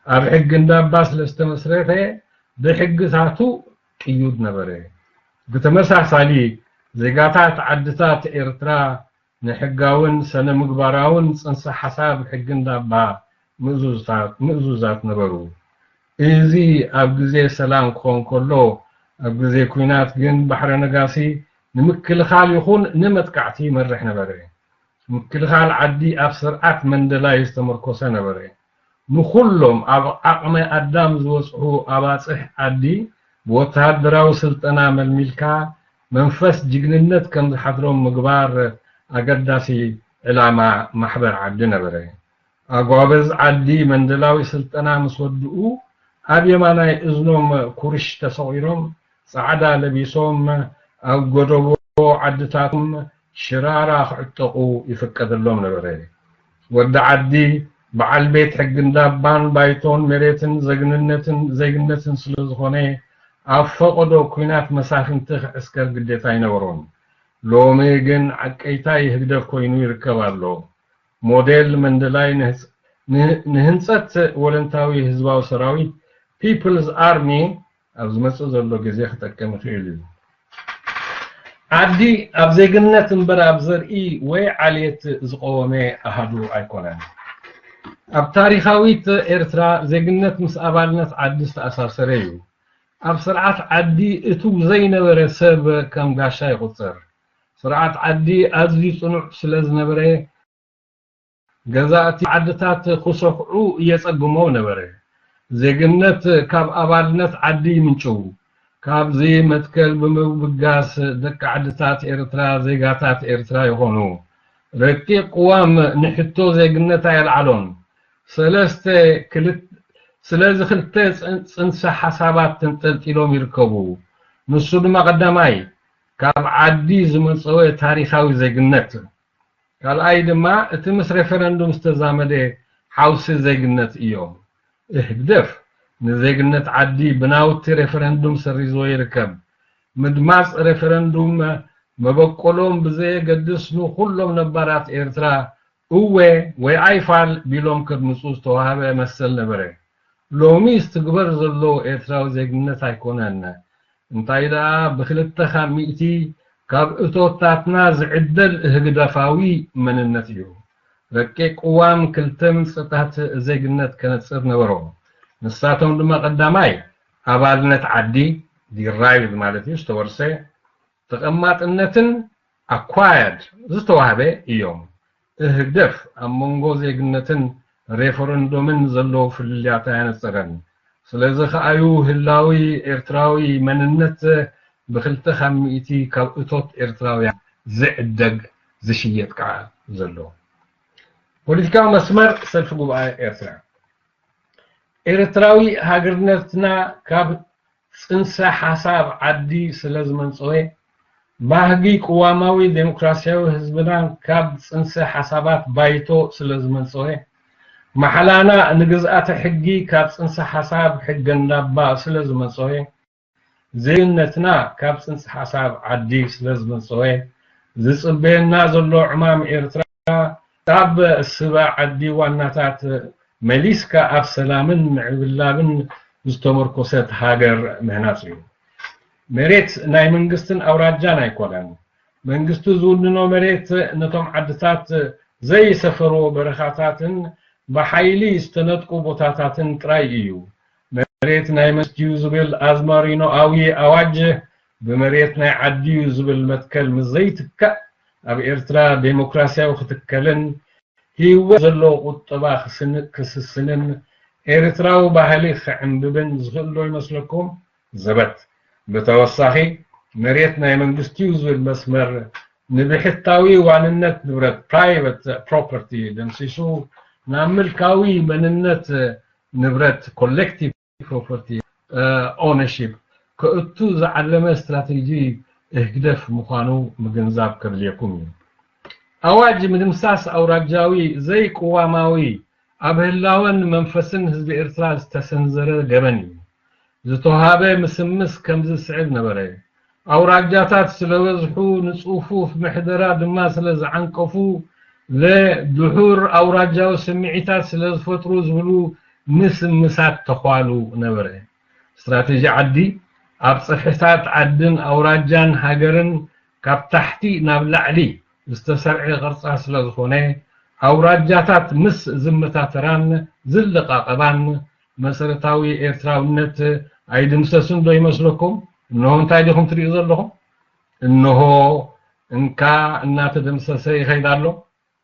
ኣብ ሕጊ እንዳባ ስለ ዝተመስረተ፣ ብሕግታቱ ቅዩድ ነበረ። ብተመሳሳሊ፣ ዜጋታት ዓድታት ኤርትራ ንሕጋውን ሰነ-ምግባራውን ጽንሰ ሓሳብ ሕጊ እንዳባ ምእዙዛት ነበሩ። እዚ ኣብ ግዜ ሰላም ክኾን ከሎ፣ ኣብ ግዜ ኲናት ግን ባሕረ ነጋሲ ንምክልኻል ይኹን ንመጥቃዕቲ ይመርሕ ነበረ። ምክልኻል ዓዲ ኣብ ስርዓት መንደላይ ዝተመርኮሰ ነበረ። ንኹሎም ኣብ ዓቕመ ኣዳም ዝበጽሑ ኣባጽሕ ዓዲ ብወተሃደራዊ ስልጠና መልሚልካ መንፈስ ጅግንነት ከም ዝሓድሮም ምግባር ኣገዳሲ ዕላማ ማሕበር ዓዲ ነበረ። ኣጓበዝ ዓዲ መንደላዊ ስልጠና ምስ ወድኡ ኣብ የማናይ እዝኖም ኩርሽ ተሰቒሮም ጻዕዳ ለቢሶም ኣብ ጎደቦ ዓድታቶም ሽራራ ክዕጠቑ ይፍቀደሎም ነበረ። ወዲ ዓዲ በዓል ቤት ሕጊ እንዳባን ባይቶን መሬትን ዘግንነትን ዜግነትን ስለ ዝኾነ ኣብ ፈቐዶ ኲናት መሳፍንቲ ክዕስከር ግዴታ ኣይነበሮን። ሎሚ ግን ዓቀይታይ ህግደፍ ኮይኑ ይርከብ ኣሎ። ሞዴል መንደላይ ንህንጸት ወለንታዊ ህዝባዊ ሰራዊት ፒፕልስ ኣርሚ ኣብ ዝመጽእ ዘሎ ግዜ ክጠቅም ይኽእል እዩ። ዓዲ ኣብ ዜግነት እምበር ኣብ ዘርኢ ወይ ዓልየት ዝቐወመ ኣሃዱ ኣይኮነን። ኣብ ታሪኻዊት ኤርትራ ዜግነት ምስ ኣባልነት ዓዲ ዝተኣሳሰረ እዩ። ኣብ ስርዓት ዓዲ እትው ዘይነበረ ሰብ ከም ጋሻ ይቑጸር። ስርዓት ዓዲ ኣዝዩ ጽኑዕ ስለ ዝነበረ ገዛእቲ ዓድታት ክሰኽዑ የጸግሞም ነበረ። ዜግነት ካብ ኣባልነት ዓዲ ይምንጭው። ካብዚ መትከል ብምብጋስ ደቂ ዓድታት ኤርትራ ዜጋታት ኤርትራ ይኾኑ። ረቂቕ ቅዋም ንሕቶ ዜግነት ኣየልዓሎን። ሰለስተ ክልት ስለዚ ክልተ ጽንሰ ሓሳባት ተንጠልጢሎም ይርከቡ። ንሱ ድማ ቀዳማይ ካብ ዓዲ ዝመጸወ ታሪኻዊ ዜግነት ካልኣይ ድማ እቲ ምስ ሬፈረንዱም ዝተዛመደ ሓውሲ ዜግነት እዮም። ህግደፍ ንዜግነት ዓዲ ብናውቲ ሬፈረንዱም ሰሪዝዎ ይርከብ። ምድማፅ ሬፈረንዱም መበቆሎም ብዘየገድስ ንኩሎም ነባራት ኤርትራ እወ ወይ ኣይፋል ቢሎም ከድምፁ ዝተዋሃበ መሰል ነበረ። ሎሚ ዝትግበር ዘሎ ኤርትራዊ ዜግነት ኣይኮነን። እንታይ ደኣ ብክልተ ካብ ሚእቲ ካብ እቶታትና ዝዕደል ህግደፋዊ መንነት እዩ። ረቂቅ ቅዋም ክልተ ምንጽታት ዜግነት ከነጽር ነበሮ። ንሳቶም ድማ ቀዳማይ ኣባልነት ዓዲ፣ ዲራይቭድ ማለት እዩ፣ ዝተወርሰ፣ ተቐማጥነትን ኣኳየርድ ዝተዋህበ እዮም። ህግደፍ ኣብ መንጎ ዜግነትን ሬፈረንዱምን ዘሎ ፍልልያት ኣየነጸረን። ስለዚ ከኣዩ ህላዊ ኤርትራዊ መንነት ብክልተ ካብ ሚእቲ ካብ እቶት ኤርትራውያን ዝዕደግ ዝሽየጥ ከኣ ዘሎ። ፖለቲካዊ መስመር ሰልፊ ጉባኤ ኤርትራ። ኤርትራዊ ሃገርነትና ካብ ጽንሰ ሓሳብ ዓዲ ስለ ዝመንጸወ፣ ባህጊ ቅዋማዊ ዴሞክራሲያዊ ህዝብና ካብ ጽንሰ ሓሳባት ባይቶ ስለ ዝመንጸወ፣ ማሕላና ንግዝኣተ ሕጊ ካብ ጽንሰ ሓሳብ ሕገ እንዳባ ስለ ዝመንጸወ፣ ዜግነትና ካብ ጽንሰ ሓሳብ ዓዲ ስለ ዝመንጸወ፣ ዝጽበየና ዘሎ ዕማም ኤርትራ ካብ ስባ ዓዲ ዋናታት መሊስካ ኣብ ሰላምን ምዕብላብን ዝተመርኮሰት ሃገር ምህናጽ እዩ። መሬት ናይ መንግስትን ኣውራጃን ኣይኮነን። መንግስቲ ዝውንኖ መሬት ነቶም ዓድታት ዘይሰፈርዎ በረኻታትን ብሓይሊ ዝተነጥቁ ቦታታትን ጥራይ እዩ። መሬት ናይ መንግስቲ እዩ ዝብል ኣዝማሪኖኣዊ ኣዋጅ ብመሬት ናይ ዓዲ እዩ ዝብል መትከል ምስ ዘይትካእ፣ ኣብ ኤርትራ ዴሞክራሲያዊ ክትከልን ህይወት ዘለዎ ቁጠባ ክስስንን ኤርትራዊ ባህሊ ክዕንብብን ዝኽእል ዶ ይመስለኩም? ዘበት። ብተወሳኺ፣ መሬት ናይ መንግስቲ እዩ ዝብል መስመር ንብሕታዊ ዋንነት ንብረት፣ ፕራይቨት ፕሮፐርቲ፣ ደምሲሱ ናብ ምልካዊ መንነት ንብረት፣ ኮሌክቲቭ ፕሮፐርቲ ኦነርሺፕ፣ ከእቱ ዝዓለመ ስትራቴጂ ህግደፍ ምዃኑ ምግንዛብ ከድልየኩም እዩ። ኣዋጅ ምድምሳስ ኣውራጃዊ ዘይቅዋማዊ ኣብ ህላወን መንፈስን ህዝቢ ኤርትራ ዝተሰንዘረ ገበን እዩ። ዝተውሃበ ምስምስ ከምዚ ዝስዕብ ነበረ። ኣውራጃታት ስለበዝሑ ንጽፉፍ ምሕደራ ድማ ስለዝዓንቀፉ ለድሑር ኣውራጃዊ ስምዒታት ስለዝፈጥሩ ዝብሉ ምስምሳት ተዃሉ ነበረ። ስትራቴጂ ዓዲ ኣብ ጽፍሕታት ዓድን ኣውራጃን ሃገርን ካብ ታሕቲ ናብ ላዕሊ ዝተሰርዐ ቅርጻ ስለዝኾነ ኣውራጃታት ምስ ዝመታተራን ዝለቓቐባን መሰረታዊ ኤርትራውነት ኣይድምሰስን ዶ ይመስለኩም? እንሆ እንታይ ዲኹም ትሪኡ ዘለኹም? እንሆ እንካ እናተደምሰሰ ይኸይድ ኣሎ።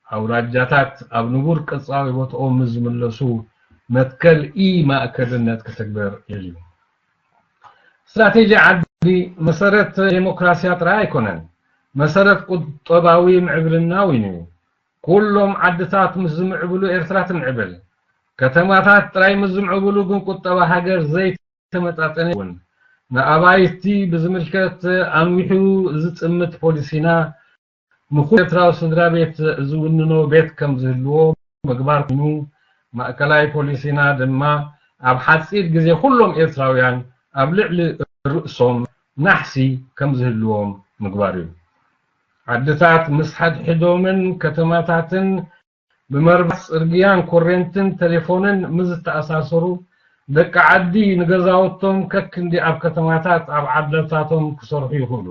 ኣውራጃታት ኣብ ንቡር ቅርጻዊ ቦትኦም ምስ ዝምለሱ መትከል ኢ ማእከልነት ክትግበር የድልዩ። ስትራቴጂ ዓዲ መሰረት ዴሞክራስያ ጥራይ ኣይኮነን፣ መሰረት ቁጠባዊ ምዕብልና እውን እዩ። ኩሎም ዓድታት ምስ ዝምዕብሉ ኤርትራ ትምዕብል። ከተማታት ጥራይ ምስ ዝምዕብሉ ግን ቁጠባ ሃገር ዘይተመጣጠነ እውን። ንኣባይቲ ብዝምልከት ኣንዊሑ ዝጽምት ፖሊሲና ንኹሉ ኤርትራዊ ስድራ ቤት ዝውንኖ ቤት ከም ዝህልዎ ምግባር ኮይኑ፣ ማእከላይ ፖሊሲና ድማ ኣብ ሓጺር ግዜ ኩሎም ኤርትራውያን ኣብ ልዕሊ ርእሶም ናሕሲ ከም ዝህልዎም ምግባር እዩ። ዓድታት ምስ ሓድሕዶምን ከተማታትን ብመርባሕ ጽርግያን ኮሬንትን ቴሌፎንን ምስ ዝተኣሳሰሩ፣ ደቂ ዓዲ ንገዛውቶም ከክንዲ ኣብ ከተማታት ኣብ ዓድታቶም ክሰርሑ ይኽእሉ።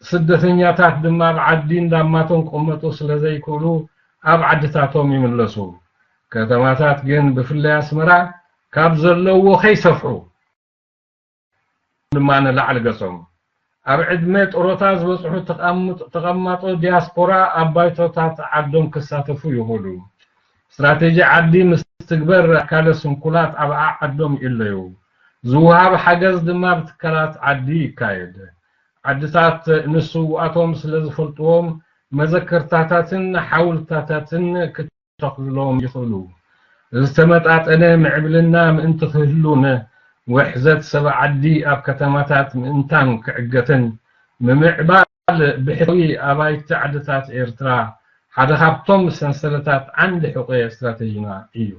ስደተኛታት ድማ ኣብ ዓዲ እንዳማቶም ክቕመጡ ስለ ዘይክእሉ ኣብ ዓድታቶም ይምለሱ። ከተማታት ግን ብፍላይ ኣስመራ ካብ ዘለዎ ከይሰፍሑ ድማ ንላዕሊ ገጾም ኣብ ዕድመ ጡረታ ዝበጽሑ ተቐምጥ- ተቐማጦ ዲያስፖራ ኣብ ባይቶታት ዓዶም ክሳተፉ ይኽእሉ። ስትራቴጂ ዓዲ ምስ ትግበር ኣካለ ስንኩላት ኣብ ዓዓዶም ይእለዩ። ዝወሃብ ሓገዝ ድማ ብትካላት ዓዲ ይካየድ። ዓድታት ንስውኣቶም ስለ ዝፈልጥዎም መዘከርታታትን ሓውልታታትን ክተኽልሎም ይኽእሉ። ዝተመጣጠነ ምዕብልና ምእንቲ ክህሉን ውሕዘት ሰብ ዓዲ ኣብ ከተማታት ምእንታን ክዕገትን ምምዕባል ብሕታዊ ኣባይቲ ዓድታት ኤርትራ ሓደ ካብቶም ሰንሰለታት ዓንዲ ሕቆ ስትራቴጂና እዩ።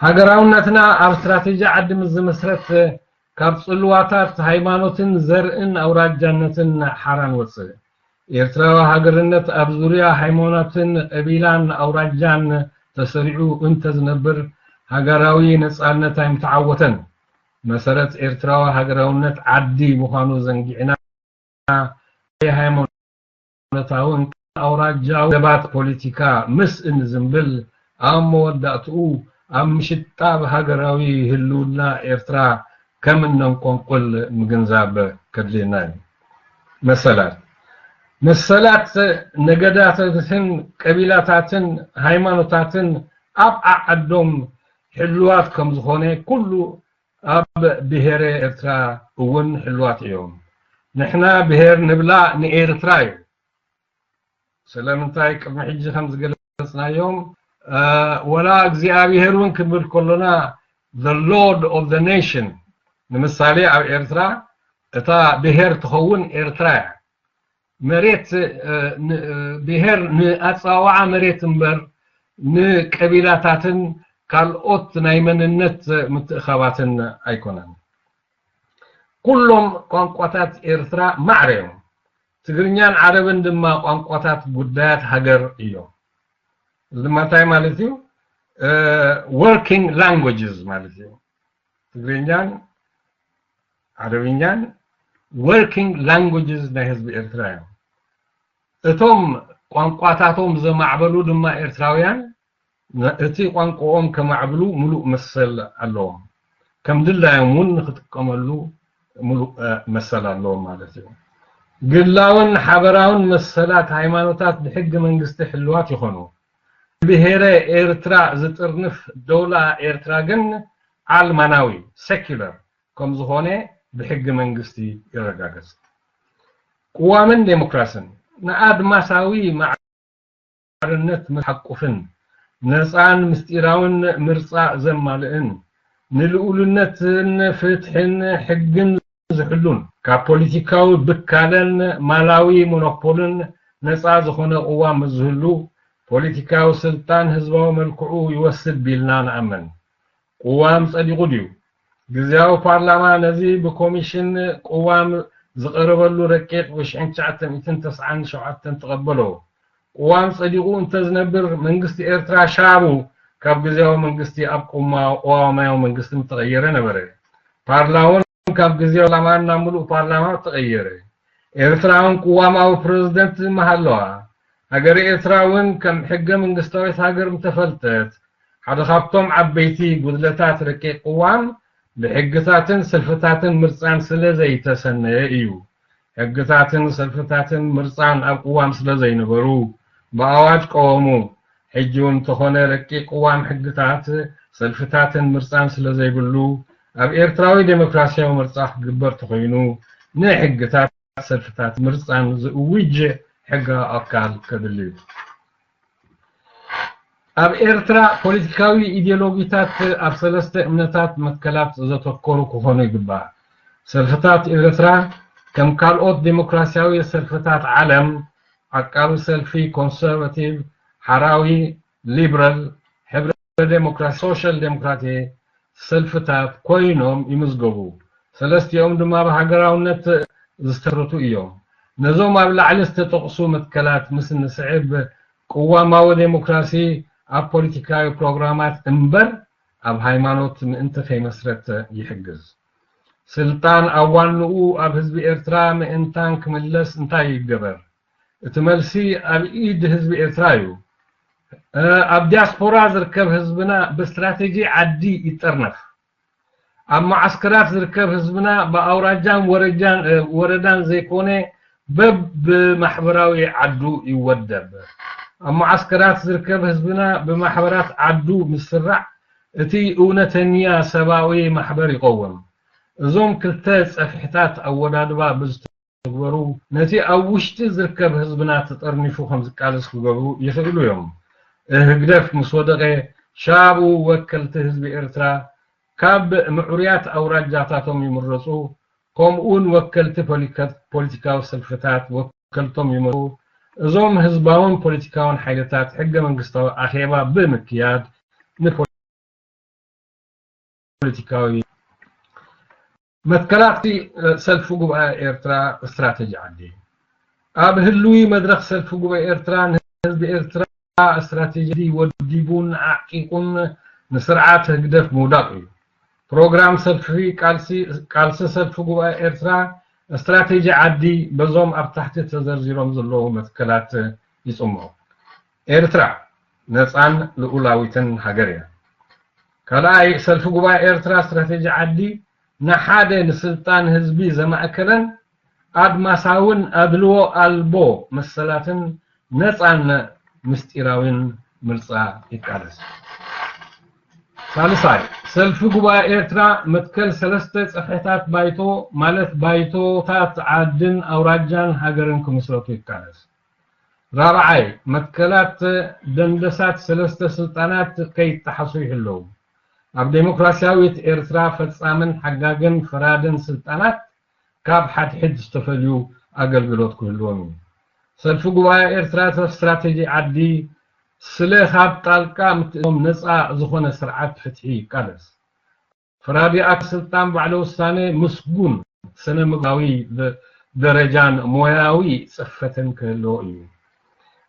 ሃገራውነትና ኣብ ስትራቴጂ ዓዲ ምስ ዝምስረት ካብ ጽልዋታት ሃይማኖትን ዘርእን ኣውራጃነትን ሓራ ንወጽእ። ኤርትራዊ ሃገርነት ኣብ ዙርያ ሃይማኖትን ቀቢላን ኣውራጃን ተሰሪዑ እንተ ዝነብር ሃገራዊ ነጻነት ኣይምተዓወተን። መሰረት ኤርትራዊ ሃገራውነት ዓዲ ምዃኑ ዘንጊዕና ሃይማኖታውን ኣውራጃዊ ገባት ፖለቲካ ምስ እንዝንብል ኣብ መወዳእትኡ ኣብ ምሽጣብ ሃገራዊ ህልውና ኤርትራ ከም እነንቆንቁል ምግንዛብ ከድልየና እዩ። መሰላት መሰላት ነገዳታትን ቀቢላታትን ሃይማኖታትን ኣብ ዓዓዶም ሕልዋት ከም ዝኾነ ኩሉ ኣብ ብሄረ ኤርትራ እውን ሕልዋት እዮም። ንሕና ብሄር ንብላ ንኤርትራ እዩ። ስለምንታይ ቅድሚ ሕጂ ከም ዝገለጽናዮም ወላ እግዚኣብሔር እውን ክንብል ከሎና the lord of the nation ንምሳሌ ኣብ ኤርትራ እታ ብሄር ትኸውን ኤርትራ እያ። መሬት ብሄር ንኣፀዋውዓ መሬት እምበር ንቀቢላታትን ካልኦት ናይ መንነት ምትእኻባትን ኣይኮነን። ኩሎም ቋንቋታት ኤርትራ ማዕረ እዮም። ትግርኛን ዓረብን ድማ ቋንቋታት ጉዳያት ሃገር እዮም። እዚ ድማ እንታይ ማለት እዩ? Working languages ማለት እዩ። ትግርኛን ዓረብኛን working languages ናይ ህዝቢ ኤርትራ እዮም። እቶም ቋንቋታቶም ዘማዕበሉ ድማ ኤርትራውያን እቲ ቋንቋኦም ከማዕብሉ ሙሉእ መሰል ኣለዎም። ከም ድላዮም እውን ንክጥቀመሉ ሙሉእ መሰል ኣለዎም ማለት እዩ። ግላውን ሓበራውን መሰላት ሃይማኖታት ብሕጊ መንግስቲ ሕልዋት ይኾኑ። ብሄረ ኤርትራ ዝጥርንፍ ደውላ ኤርትራ ግን ዓልማናዊ፣ secular፣ ከም ዝኾነ ብሕጊ መንግስቲ ይረጋገጽ። ቅዋምን ዴሞክራስን ንኣድማሳዊ ማዕርነት መሓቁፍን ነፃን ምስጢራውን ምርፃ ዘማልእን ንልኡልነትን ፍትሕን ሕግን ዝሕሉን ካብ ፖለቲካዊ ብካለን ማላዊ ሞኖፖልን ነፃ ዝኾነ ቅዋም ምስ ዝህሉ ፖለቲካዊ ስልጣን ህዝባዊ መልክዑ ይወስድ ቢልና ንኣምን። ቅዋም ጸዲቑ ድዩ? ግዝያዊ ፓርላማ ነዚ ብኮሚሽን ቅዋም ዝቐረበሉ ረቂቕ ብሽሕን ትሽዓተ ሚእትን ተስዓን ሸውዓተን ተቐበሎ። ቅዋም ጸዲቑ እንተዝነብር፣ መንግስቲ ኤርትራ ሻቡ ካብ ግዝያዊ መንግስቲ ኣብ ቅዋማ-፣ ቅዋማዊ መንግስቲ ምተቐየረ ነበረ። ፓርላማውን ካብ ግዝያዊ ፓርላማ ናብ ምሉእ ፓርላማ ተቐየረ። ኤርትራ እውን ቅዋማዊ ፕረዚደንት ምሃለዋ። ሃገረ ኤርትራ እውን ከም ሕገ መንግስታዊት ሃገር ምተፈልጠት። ሓደ ካብቶም ዓበይቲ ጉድለታት ረቂቕ ቅዋም ብሕግታትን ሰልፍታትን ምርጻን ስለ ዘይተሰነየ እዩ። ሕግታትን ሰልፍታትን ምርጻን ኣብ ቅዋም ስለ ዘይነበሩ ብኣዋጅ ቀወሙ። ሕጂ እውን እንተኾነ ረቂቕ ቅዋም ሕግታት ሰልፍታትን ምርጻን ስለ ዘይብሉ ኣብ ኤርትራዊ ዴሞክራሲያዊ ምርጻ ክግበር ተኾይኑ ንሕግታት ሰልፍታት ምርጻን ዝእውጅ ሕጋዊ ኣካል ከድሊ እዩ። ኣብ ኤርትራ ፖለቲካዊ ኢዲዮሎጊታት ኣብ ሰለስተ እምነታት መትከላት ዘተኮሩ ክኾኑ ይግባእ። ሰልፍታት ኤርትራ ከም ካልኦት ዴሞክራሲያዊ ሰልፍታት ዓለም ዓቃቢ ሰልፊ፣ ኮንሰርቫቲቭ፣ ሓራዊ፣ ሊብራል፣ ሕብረ ዴሞክራሲ፣ ሶሻል ዴሞክራሲ ሰልፍታት ኮይኖም ይምዝገቡ። ሰለስቲኦም ድማ ብሃገራውነት ዝተረቱ እዮም። ነዞም ኣብ ላዕሊ ዝተጠቕሱ መትከላት ምስ ንስዕብ ቅዋማዊ ዴሞክራሲ ኣብ ፖለቲካዊ ፕሮግራማት እምበር ኣብ ሃይማኖት ምእንቲ ከይመስረት ይሕግዝ። ስልጣን ኣብ ዋንኡ ኣብ ህዝቢ ኤርትራ ምእንታን ክምለስ እንታይ ይገበር? እቲ መልሲ ኣብ ኢድ ህዝቢ ኤርትራ እዩ። እ፣ ኣብ ዲያስፖራ ዝርከብ ህዝብና ብስትራቴጂ ዓዲ ይጠርነፍ። ኣብ መዓስከራት ዝርከብ ህዝብና ብኣውራጃን ወረጃን፣ እ፣ ወረዳን ዘይኮነ በብ ማሕበራዊ ዓዱ ይወደብ። ኣብ መዓስከራት ዝርከብ ህዝብና ብማሕበራት ዓዱ ምስራዕ እቲ እውነተኛ ሰብኣዊ ማሕበር ይቐውም። እዞም ክልተ ጸፍሕታት ኣወዳድባ ብዝተግበሩ ነቲ ኣብ ውሽጢ ዝርከብ ህዝብና ተጠርኒፉ ከም ዝቃለስ ክገብሩ ይኽእሉ እዮም። ህግደፍ ምስ ወደቐ ሻቡ ወከልቲ ህዝቢ ኤርትራ ካብ ምዕሩያት ኣውራጃታቶም ይምረጹ፣ ከምኡውን ወከልቲ ፖሊከ-፣ ፖለቲካዊ ሰልፍታት ወከልቶም ይመርጹ። እዞም ህዝባውን ፖለቲካውን ሓይልታት ሕገ መንግስታዊ ኣኼባ ብምክያድ ንፖለቲካዊ መትከላት ሰልፊ ጉባኤ ኤርትራ ስትራቴጂ ዓዲ። ኣብ ህልዊ መድረኽ ሰልፊ ጉባኤ ኤርትራ ንህዝቢ ኤርትራ ስትራቴጂ ወዲቡን ኣዕቂቑን ንስርዓት ህግደፍ ምውዳቕ እዩ። ፕሮግራም ሰልፊ ቃልሲ፣ ቃልሲ ሰልፊ ጉባኤ ኤርትራ ስትራቴጂ ዓዲ በዞም ኣብ ታሕቲ ተዘርዚሮም ዘለዉ መትከላት ይጽምዑ። ኤርትራ ነጻን ልኡላዊትን ሃገር እያ። ካልኣይ፣ ሰልፊ ጉባኤ ኤርትራ ስትራቴጂ ዓዲ ንሓደ ንስልጣን ህዝቢ ዘማእከለን ኣድማሳውን ኣድልዎ ኣልቦ መሰላትን ነጻን ምስጢራዊን ምርጻ ይቃለስ። ሳልሳይ፣ ሰልፊ ጉባኤ ኤርትራ መትከል ሰለስተ ጸፍሕታት ባይቶ፣ ማለት ባይቶታት ዓድን ኣውራጃን ሃገርን ክምስረቱ ይቃለስ። ራብዓይ፣ መትከላት ደንደሳት ሰለስተ ስልጣናት ከይጠሓሱ ይሕለዉ። ኣብ ዴሞክራሲያዊት ኤርትራ ፈጻምን ሓጋግን ፈራድን ስልጣናት ካብ ሓድሕድ ዝተፈልዩ ኣገልግሎት ክህልዎም እዩ። ሰልፊ ጉባኤ ኤርትራ ስትራቴጂ ዓዲ ስለ ካብ ጣልቃ ምትእቶም ነጻ ዝኾነ ስርዓት ፍትሒ ይቃለስ። ፈራዲ ኣካል ስልጣን ባዕለ ውሳነ ምስጉን ስነ ምግባዊ ደ-፣ ደረጃን ሞያዊ ጽፈትን ክህልዎ እዩ።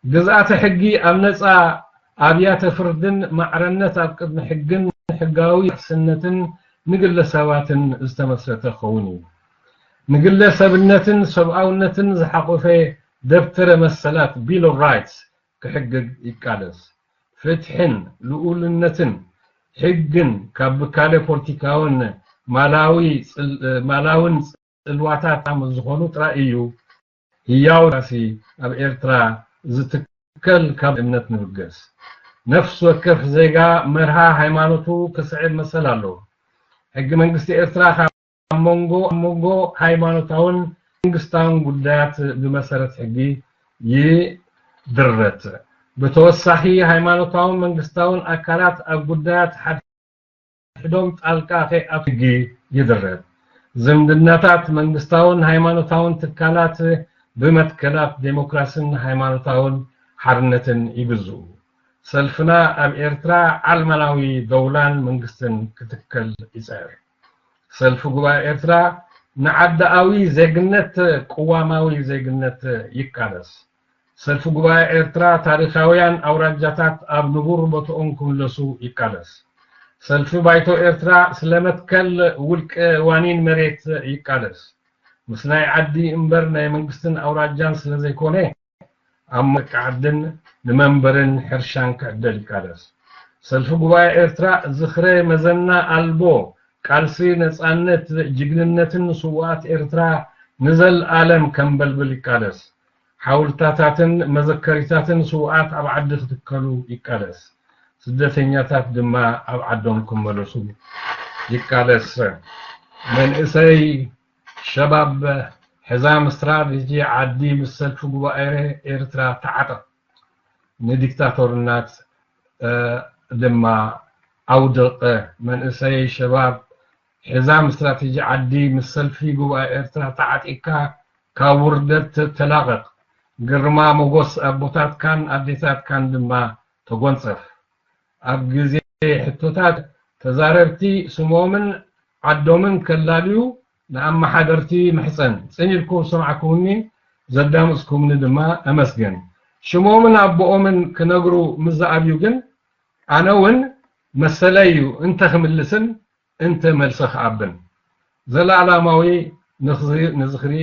ግዝኣተ ሕጊ ኣብ ነጻ ኣብያተ ፍርድን ማዕረነት ኣብ ቅድሚ ሕግን ሕጋዊ ውሕስነትን ንግለሰባትን ዝተመስረተ ክኸውን እዩ። ንግለሰብነትን ሰብኣውነትን ዝሓቆፈ ደብተረ መሰላት፣ ቢል ኦፍ ራይትስ፣ ክሕግግ ይቃለስ። ፍትሕን ልኡልነትን ሕግን ካብ ብካለ ፖለቲካውን ማላዊ ጽል-፣ ማላውን ጽልዋታት ምስ ዝኾኑ ጥራይ እዩ ህያው ዲሞክራሲ ኣብ ኤርትራ ዝትከል ካብ እምነት ንብገስ። ነፍሲ ወከፍ ዜጋ መርሃ ሃይማኖቱ ክስዕብ መሰል ኣለዎ። ሕጊ መንግስቲ ኤርትራ ካብ መንጎ፣ ኣብ መንጎ ሃይማኖታውን መንግስታውን ጉዳያት ብመሰረት ሕጊ ይድረት። ብተወሳኺ ሃይማኖታውን መንግስታውን ኣካላት ኣብ ጉዳያት ሓድሕዶም ጣልቃ ከይኣትዉ ሕጊ ይድረት። ዝምድናታት መንግስታውን ሃይማኖታውን ትካላት ብመትከላት ዴሞክራስን ሃይማኖታውን ሓርነትን ይግዝኡ። ሰልፍና ኣብ ኤርትራ ዓለማዊ ደውላን መንግስትን ክትከል ይጽዕር። ሰልፊ ጉባኤ ኤርትራ ንዓዳኣዊ ዜግነት ቅዋማዊ ዜግነት ይቃለስ። ሰልፊ ጉባኤ ኤርትራ ታሪኻውያን ኣውራጃታት ኣብ ንቡር ቦትኦም ክምለሱ ይቃለስ። ሰልፊ ባይቶ ኤርትራ ስለ መትከል ውልቀ ዋኒን መሬት ይቃለስ። ምስ ናይ ዓዲ እምበር ናይ መንግስትን ኣውራጃን ስለ ዘይኮነ ኣብ መቃዕድን ንመንበርን ሕርሻን ክዕደል ይቃለስ። ሰልፊ ጉባኤ ኤርትራ ዝኽረ መዘና ኣልቦ ቃልሲ ነጻነት ጅግንነትን ስውኣት ኤርትራ ንዘልኣለም ከንበልብል ይቃለስ። ሓውልታታትን መዘከሪታትን ስውኣት ኣብ ዓዲ ክትከሉ ይቃለስ። ስደተኛታት ድማ ኣብ ዓዶም ክመለሱ ይቃለስ። መንእሰይ ሸባብ ሕዛም ስትራቴጂ ዓዲ ምስ ሰልፊ ጉባኤ ኤርትራ ተዓጠቕ። ንዲክታቶርናት ድማ ኣውድቕ። መንእሰይ ሸባብ ሕዛም ስትራቴጂ ዓዲ ምስ ሰልፊ ጉባኤ ኤርትራ ተዓጢቕካ ካብ ውርደት ተላቐቕ። ግርማ ሞጎስ ኣቦታትካን ኣዴታትካን ድማ ተጎንጸፍ። ኣብ ግዜ ሕቶታት ተዛረብቲ ስሞምን ዓዶምን ከላልዩ ንኣመሓደርቲ ምሕጸን። ጽን ኢልኩም ዝሰማዕኩምኒ ዘዳመጽኩምኒ ድማ ኣመስግን። ሽሞምን ኣቦኦምን ክነግሩ ምስ ዝኣብዩ ግን ኣነ እውን መሰለይ እዩ እንተ ክምልስን እንተ መልሲ ክኣብን። ዘላለማዊ ንዝኽሪ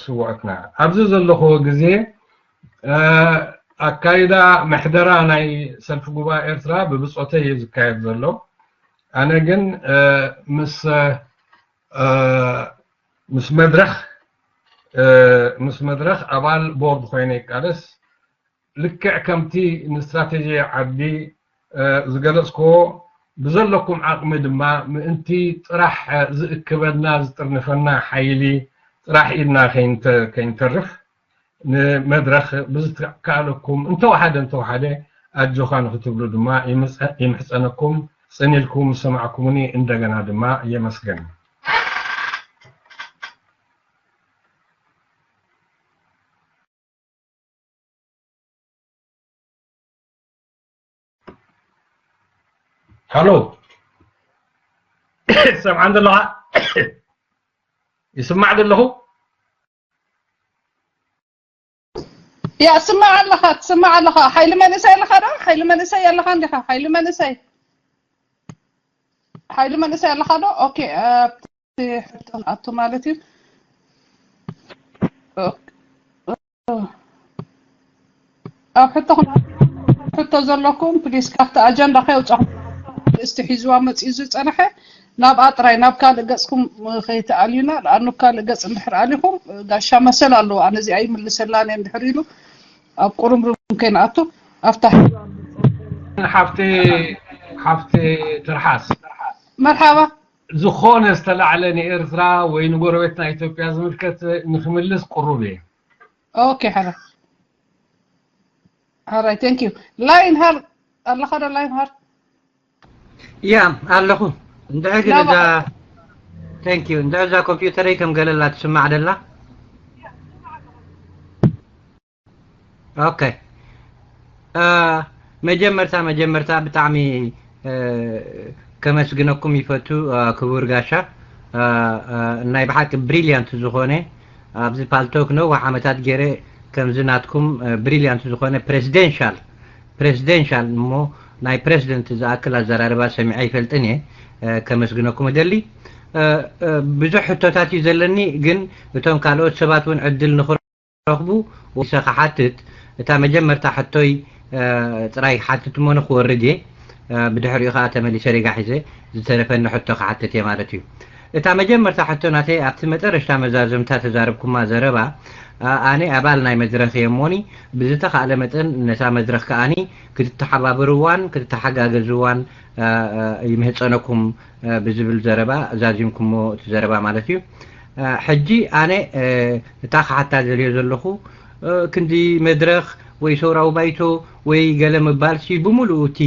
ስውዕትና ኣብዚ ዘለኹዎ ግዜ ኣካይዳ ምሕደራ ናይ ሰልፊ ጉባኤ ኤርትራ ብብፆተይ እዩ ዝካየድ ዘሎ። ኣነ ግን ምስ ምስ መድረኽ ምስ መድረኽ ኣባል ቦርድ ኮይነ ይቃለስ። ልክዕ ከምቲ ንስትራቴጂ ዓዲ ዝገለጽክዎ ብዘለኩም ዓቕሚ ድማ ምእንቲ ጥራሕ ዝእክበና ዝጥርንፈና ሓይሊ ጥራሕ ኢድና ከይንተርፍ ንመድረኽ ብዝተካእለኩም እንተወሓደ እንተወሓደ ኣጆኻ ንክትብሉ ድማ ይምሕጸነኩም። ጽን ኢልኩም ዝሰማዕኩምኒ እንደገና ድማ የመስገን። ሃሎ፣ ሰምዓን ዘለኻ? ይስማዕ ዘለኹ? ያ ስማዕ ኣለኻ፣ ትስማዕ ኣለኻ። ሓይሊ መንእሰይ ኣለኻ ዶ? ሓይሊ መንእሰይ ኣለኻ እንዲኻ? ሓይሊ መንእሰይ ሓይሊ መንእሰይ ኣለኻ ዶ? ኦኬ፣ ኣብቲ ሕቶ ንኣቱ ማለት እዩ። ኦኬ። ኣብ ሕቶ ሕቶ ዘለኩም ፕሊስ ካብቲ ኣጀንዳ ከየውጻኹም እስቲ ሒዝዋ መጽዩ ዝጸንሐ ናብኣ ጥራይ ናብ ካልእ ገጽኩም ከይትኣልዩና። ንኣኑ ካልእ ገጽ እንድሕር ኣሊኹም ጋሻ መሰል ኣለዎ። ኣነ እዚኣ ይምልሰላን እየ እንድሕር ኢሉ ኣብ ቁርምርም ከይንኣቱ ኣብታ ሓፍቲ ሓፍቲ ትርሓስ መርሓባ ዝኾነ ዝተላዕለ ንኤርትራ ወይ ንጎረቤትና ኢትዮጵያ ዝምልከት ንክምልስ ቅሩብ እየ። ኦኬ ሓራ ሓራይ thank you ላይን ሃር ኣለኻ ዶ ላይን ሃር ያ ኣለኹ እንድዒ ግን እዛ thank you እንድዒ እዛ ኮምፒውተረይ ከም ገለላ ትስማዕ ደላ ኦኬ መጀመርታ መጀመርታ ብጣዕሚ ከመስግነኩም ይፈቱ ክቡር ጋሻ ናይ ብሓቂ ብሪልያንት ዝኾነ ኣብዚ ፓልቶክ ነዊሕ ዓመታት ገይረ ከምዚ ናትኩም ብሪልያንት ዝኾነ ፕሬዚደንሻል ፕሬዚደንሻል እሞ ናይ ፕሬዚደንት ዝኣክል ኣዘራርባ ሰሚዐ ይፈልጥን እየ ከመስግነኩም እደሊ ብዙሕ ሕቶታት እዩ ዘለኒ ግን እቶም ካልኦት ሰባት እውን ዕድል ንኽረኽቡ ወይሰ ክሓትት እታ መጀመርታ ሕቶይ ጥራይ ክሓትት እሞ ንክወርድ እየ ብድሕሪኡ ከዓ ተመሊሰ ሪጋ ሒዘ ዝተረፈኒ ሕቶ ክሓትት እየ ማለት እዩ እታ መጀመርታ ሕቶ ናተይ ኣብቲ መጠረሽታ መዛዘምታ ተዛረብኩማ ዘረባ ኣነ ኣባል ናይ መድረኽ እየ እሞኒ ብዝተኻእለ መጠን ነታ መድረኽ ከኣኒ ክትተሓባበርዋን ክትተሓጋገዝዋን ይምህፀነኩም ብዝብል ዘረባ ዛዚምኩሞ እቲ ዘረባ ማለት እዩ ሕጂ ኣነ እታ ክሓታ ዘልዮ ዘለኹ ክንዲ መድረኽ ወይ ሰውራዊ ባይቶ ወይ ገለ ምባልሲ ብምሉኡ እቲ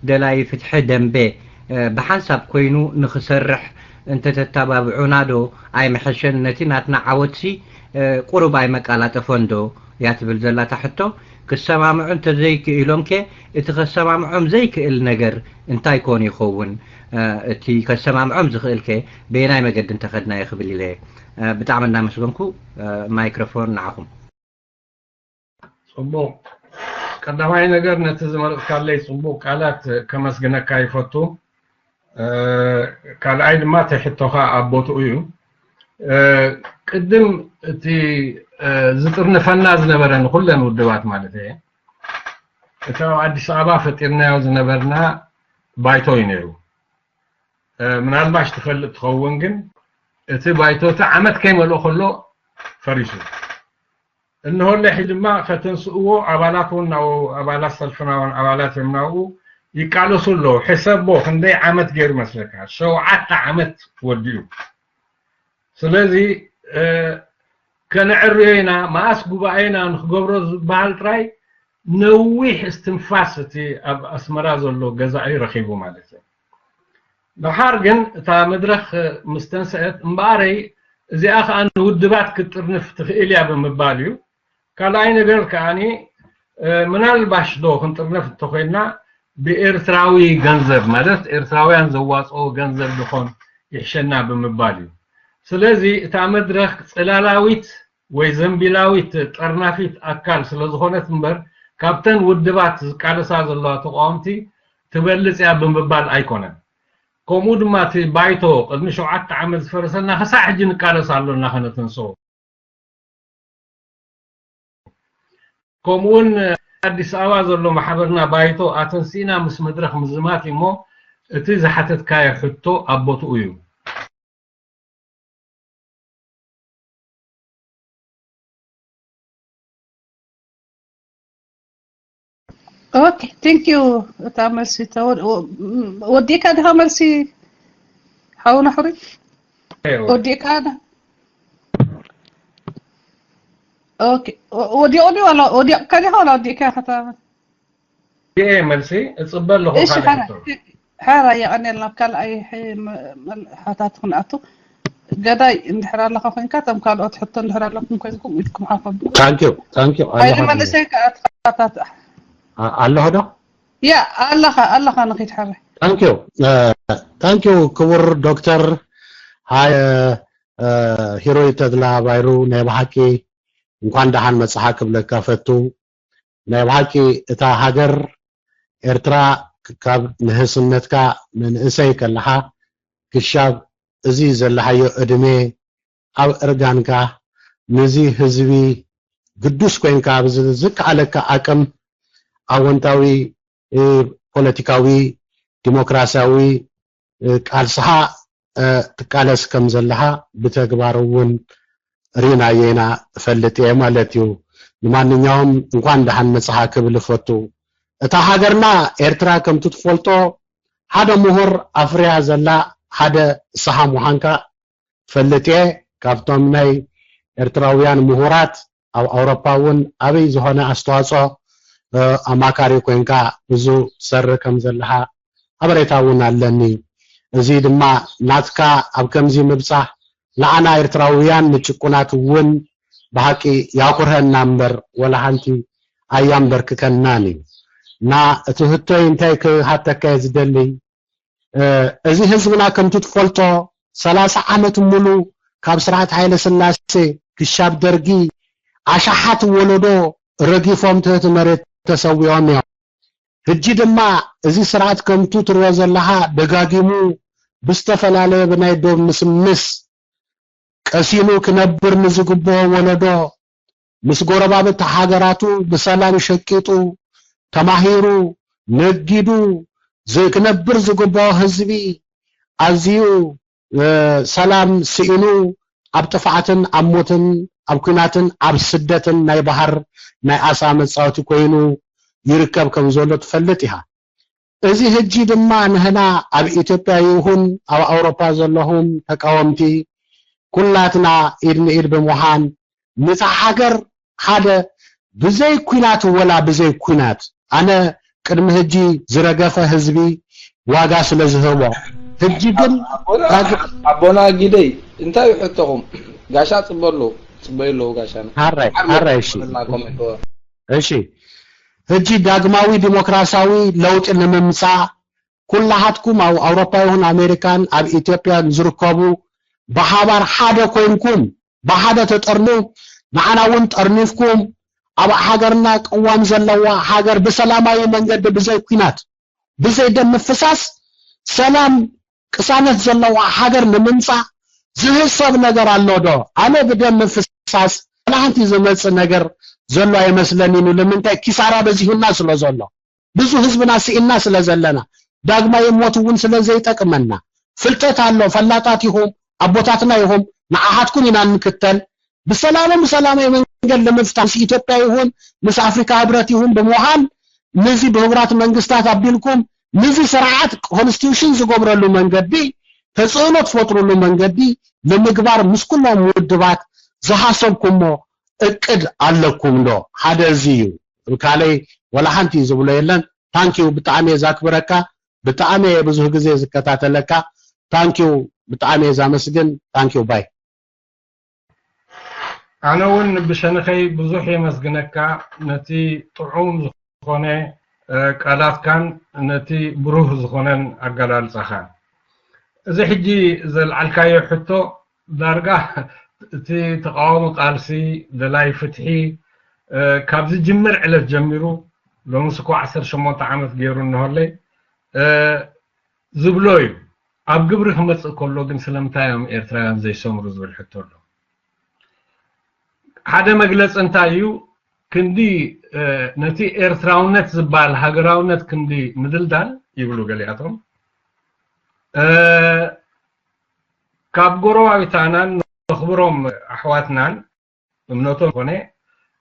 ደላይ ፍትሒ ደንበ ብሓንሳብ ኮይኑ ንኽሰርሕ እንተተተባብዑና ዶ ኣይምሐሸን ነቲ ናትና ዓወትሲ ቁሩብ ኣይመቃላጠፎን ዶ እያ ትብል ዘላ እታ ሕቶ። ክሰማምዑ እንተዘይክኢሎም ከ እቲ ከሰማምዖም ዘይክእል ነገር እንታይ ኮን ይኸውን? እቲ ከሰማምዖም ዝኽእል ከ በየናይ መገዲ እንተኸድናዮ ክብል ኢለ። ብጣዕሚ እናመስገንኩ ማይክሮፎን ንዓኹም። ጽቡቕ። ቀዳማይ ነገር ነቲ ዝመረጽካለይ ጽቡቕ ቃላት ከመስግነካ ይፈቱ። ካልኣይ ድማ እቲ ሕቶኻ ኣብ ቦትኡ እዩ። ቅድም እቲ ዝጥርንፈና ዝነበረ ንኩለን ውድባት ማለት እየ፣ እቲ ኣብ ኣዲስ ኣበባ ፈጢርናዮ ዝነበርና ባይቶ እዩ ነይሩ። ምናልባሽ ትፈልጥ ትኸውን፣ ግን እቲ ባይቶ እቲ ዓመት ከይመልኦ ከሎ ፈሪሱ። እንሆ ለሒ ድማ ከተንስእዎ ኣባላት እውን ናብኡ፣ ኣባላት ሰልፍና እውን ኣባላት እዮም ናብኡ ይቃለሱ ኣለዉ። ሕሰቦ ክንደይ ዓመት ገይሩ መስለካ? ሸውዓተ ዓመት ወዲኡ። ስለዚ ከነዕርዮ ኢና፣ መኣስ ጉባኤ ኢና ንክገብሮ ዝበሃል ጥራይ ነዊሕ እስትንፋስ እቲ ኣብ ኣስመራ ዘሎ ገዛኢ ረኺቡ ማለት እዩ። ደሓር ግን እታ መድረኽ ምስ ተንስአት እምበኣረይ እዚኣ ከኣ ንውድባት ክትጥርንፍ ትኽእል እያ ብምባል እዩ። ካልኣይ ነገር ከኣ ምናልባሽ ዶ ክንጥርነፍ እንተኮይንና ብኤርትራዊ ገንዘብ ማለት ኤርትራውያን ዘዋፅኦ ገንዘብ ዝኾን ይሕሸና ብምባል እዩ። ስለዚ እታ መድረኽ ጽላላዊት ወይ ዘንቢላዊት ጠርናፊት ኣካል ስለ ዝኾነት እምበር ካብተን ውድባት ዝቃለሳ ዘለዋ ተቃወምቲ ትበልጽ እያ ብምባል ኣይኮነን። ከምኡ ድማ እቲ ባይቶ ቅድሚ ሸውዓተ ዓመት ዝፈረሰና ክሳዕ ሕጂ ንቃለስ ኣሎና ከነተንስኦ። ከምኡውን ኣዲስ ኣበባ ዘሎ ማሕበርና ባይቶ ኣተንሲእና ምስ መድረኽ ምዝማት እሞ እቲ ዝሓተትካዮ ሕቶ ኣብ ቦትኡ እዩ። ኦኬ፣ ቴንክ ዩ። እታ መልሲ ወዲእካ ዲኻ? መልሲ ሓውና ሕሩይ ወዲእካ? ኦኬ፣ ወዲቑ ድዩ ወላ ወዲቕካ ዲኻ ወላ ወዲእካ ኢኻ? እየ መልሲ እጽበ ኣለኹ። እሺ፣ ካልእ ሕቶ። ሓራ የቐንየልና። ኣብ ካልኣይ ሓታት ክንኣቱ ገዳይ እንድሕር ኣለኻ ኮይንካ፣ እቶም ካልኦት ሕቶ እንድሕር ኣለኩም ኮይንኩም ኢድኩም ሓፈቡ። Thank you, thank you። ኣይመለሰ ከኣትካታት ኣለኹ ዶ? ያ ኣለኻ ኣለኻ ንኺድ ሓረ Thank you, thank you ክቡር ዶክተር ሃየ ሂሮይ ተድላ ባይሩ። ናይ ብሓቂ እንኳን ደሓን መጽሓ ክብለካ ፈቱ። ናይ ብሓቂ እታ ሃገር ኤርትራ ካብ ንህስነትካ ንንእሰይ ከለኻ ክሻብ እዚ ዘለሓዮ ዕድሜ ኣብ እርጋንካ ንዚ ህዝቢ ግዱስ ኮይንካ ኣብዚ ዝከኣለካ ኣቅም ኣወንታዊ ፖለቲካዊ ዲሞክራሲያዊ ቃልስኻ ትቃለስ ከም ዘለኻ ብተግባር እውን ርኢናዮ ኢና እፈልጥ እየ ማለት እዩ። ንማንኛውም እንኳን ደሓን መጻኻ ክብል እፈቱ። እታ ሃገርና ኤርትራ ከምቲ ትፈልጦ ሓደ ምሁር ኣፍርያ ዘላ ሓደ ንስኻ ምዃንካ እፈልጥ እየ። ካብቶም ናይ ኤርትራውያን ምሁራት ኣብ ኣውሮፓ እውን ዓብይ ዝኾነ ኣስተዋፅኦ ኣማካሪ ኮይንካ ብዙ ትሰርሕ ከም ዘለኻ ሓበሬታ እውን ኣለኒ። እዚ ድማ ናትካ ኣብ ከምዚ ምብፃሕ ንዓና ኤርትራውያን ንጭቁናት እውን ብሓቂ ያኩርሀና እምበር ወላ ሓንቲ ኣያንበርክከናን እዩ። እና እቲ ህቶይ እንታይ ክሃተካ እየ ዝደሊ፣ እዚ ህዝብና ከምቲ ትፈልጦ ሰላሳ ዓመት ሙሉ ካብ ስርዓት ሃይለ ስላሴ ክሻብ ደርጊ ኣሽሓት ወለዶ ረጊፎም ትሕቲ መሬት ተሰዊኦም እዮም። ሕጂ ድማ እዚ ስርዓት ከምቱ ትሪኦ ዘለኻ ደጋጊሙ ብዝተፈላለየ ብናይ ዶብ ምስምስ ቀሲኑ ክነብር ንዝግብኦ ወለዶ ምስ ጎረባብቲ ሃገራቱ ብሰላም ሸቂጡ ተማሂሩ ነጊዱ ክነብር ዝግብኦ ህዝቢ ኣዝዩ ሰላም ስኢኑ ኣብ ጥፍኣትን ኣብ ሞትን ኣብ ኲናትን ኣብ ስደትን ናይ ባሕር ናይ ኣሳ መጻወቲ ኮይኑ ይርከብ ከም ዘሎ ትፈልጥ ኢኻ። እዚ ሕጂ ድማ ንህና ኣብ ኢትዮጵያ ይኹን ኣብ ኣውሮፓ ዘለኹም ተቃወምቲ ኩላትና ኢድ ንኢድ ብምዃን ንታ ሃገር ሓደ ብዘይ ኲናት ወላ ብዘይ ኲናት ኣነ ቅድሚ ሕጂ ዝረገፈ ህዝቢ ዋጋ ስለ ዝህቦ ሕጂ ግን ኣቦና ጊደይ እንታይ እዩ ሕቶኹም? ጋሻ ጽበሉ ይጽበዩ ኣለዉ ጋሻና። ሓራይ ሓራይ። እሺ ላ ኮሜንቶ እሺ፣ ሕጂ ዳግማዊ ዲሞክራሲያዊ ለውጢ ንምምጻእ ኩላሃትኩም ኣብ ኣውሮፓ ይኹን ኣሜሪካን ኣብ ኢትዮጵያን ዝርከቡ ብሓባር ሓደ ኮይንኩም ብሓደ ተጠርኑ ንዓና እውን ጠርኒፍኩም ኣብ ሃገርና ቅዋም ዘለዋ ሃገር ብሰላማዊ መንገዲ ብዘይ ኲናት ብዘይ ደም ምፍሳስ ሰላም ቅሳነት ዘለዋ ሃገር ንምምፃእ ዝህሰብ ነገር ኣሎ ዶ? ኣነ ብደም ምፍሳስ ዋላ ሓንቲ ዝመፅእ ነገር ዘሎ ኣይመስለንን። ንምንታይ? ኪሳራ በዚሁና ስለ ዘሎ፣ ብዙ ህዝብና ስኢንና ስለ ዘለና፣ ዳግማይ ሞት እውን ስለ ዘይጠቅመና። ፍልጠት ኣሎ፣ ፈላጣት ኢኹም፣ ኣቦታትና ኢኹም፣ ንዓኻትኩም ኢና ንክተል። ብሰላምን ብሰላማዊ መንገድ ንምፍታሕ ምስ ኢትዮጵያ ይኹን ምስ ኣፍሪካ ህብረት ይኹን ብምዃን፣ ንዚ ብህቡራት መንግስታት ኣቢልኩም ንዚ ስርዓት ኮንስቲቱሽን ዝገብረሉ መንገዲ፣ ተፅዕኖ ትፈጥሩሉ መንገዲ ንምግባር ምስ ኩሎም ውድባት ዝሃሰብኩሞ እቅድ ኣለኩም ዶ? ሓደ እዚ እዩ። ካልእ ወላ ሓንቲ ዝብሎ የለን። ታንኪዩ፣ ብጣዕሚ እየ ዛክብረካ፣ ብጣዕሚ እየ ብዙሕ ግዜ ዝከታተለካ። ታንኪዩ፣ ብጣዕሚ እየ ዛመስግን። ታንኪዩ ባይ። ኣነ እውን ብሸነኸይ ብዙሕ የመስግነካ ነቲ ጥዑም ዝኾነ ቃላትካን ነቲ ብሩህ ዝኾነን ኣገላልጻኻን። እዚ ሕጂ ዘልዓልካዮ ሕቶ ዳርጋ እቲ ተቃዋሚ ቃልሲ፣ ደላይ ፍትሒ ካብ ዝጅምር ዕለት ጀሚሩ ሎምስ እኮ ዓሰርተ ሸሞንተ ዓመት ገይሩ እንሆለይ ዝብሎ እዩ። ኣብ ግብሪ ክመፅእ ከሎ ግን ስለምንታይ እዮም ኤርትራውያን ዘይሰምሩ ዝብል ሕቶ ኣሎ። ሓደ መግለፂ እንታይ እዩ? ክንዲ ነቲ ኤርትራውነት ዝበሃል ሃገራውነት ክንዲ ምድልዳል ይብሉ ገሊኣቶም። ካብ ጎረባብታናን ነኽብሮም ኣሕዋትናን እምነቶም ኮነ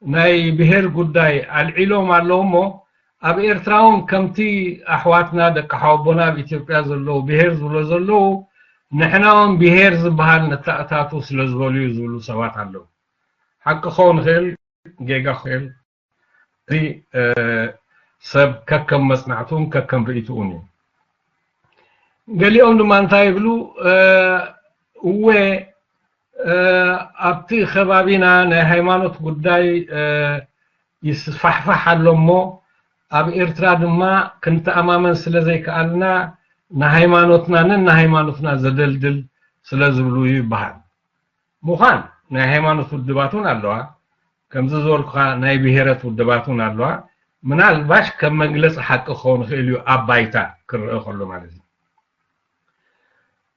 ናይ ብሄር ጉዳይ ኣልዒሎም ኣለዉ እሞ ኣብ ኤርትራ እውን ከምቲ ኣሕዋትና ደቂ ሓወቦና ኣብ ኢትዮጵያ ዘለዉ ብሄር ዝብሎ ዘለዉ ንሕና እውን ብሄር ዝበሃል ነተኣታቱ ስለ ዝበሉ እዩ ዝብሉ ሰባት ኣለዉ። ሓቂ ክኸውን ይኽእል፣ ጌጋ ክኽእል። እዚ ሰብ ከከም መጽናዕቱን ከከም ርእይትኡን እዩ። ገሊኦም ድማ እንታይ ይብሉ? እወ ኣብቲ ከባቢና ናይ ሃይማኖት ጉዳይ ይስፋሕፋሕ ኣሎ እሞ ኣብ ኤርትራ ድማ ክንተኣማመን ስለ ዘይከኣልና ንሃይማኖትና ነንሃይማኖትና ዘደልድል ስለ ዝብሉ እዩ ይበሃል። ምዃን ናይ ሃይማኖት ውድባት እውን ኣለዋ። ከምዚ ዝበልኩኻ ናይ ብሄረት ውድባት እውን ኣለዋ። ምናልባሽ ከም መግለፂ ሓቂ ክኸውን ይኽእል እዩ ኣብ ባይታ ክረአ ከሎ ማለት እዩ።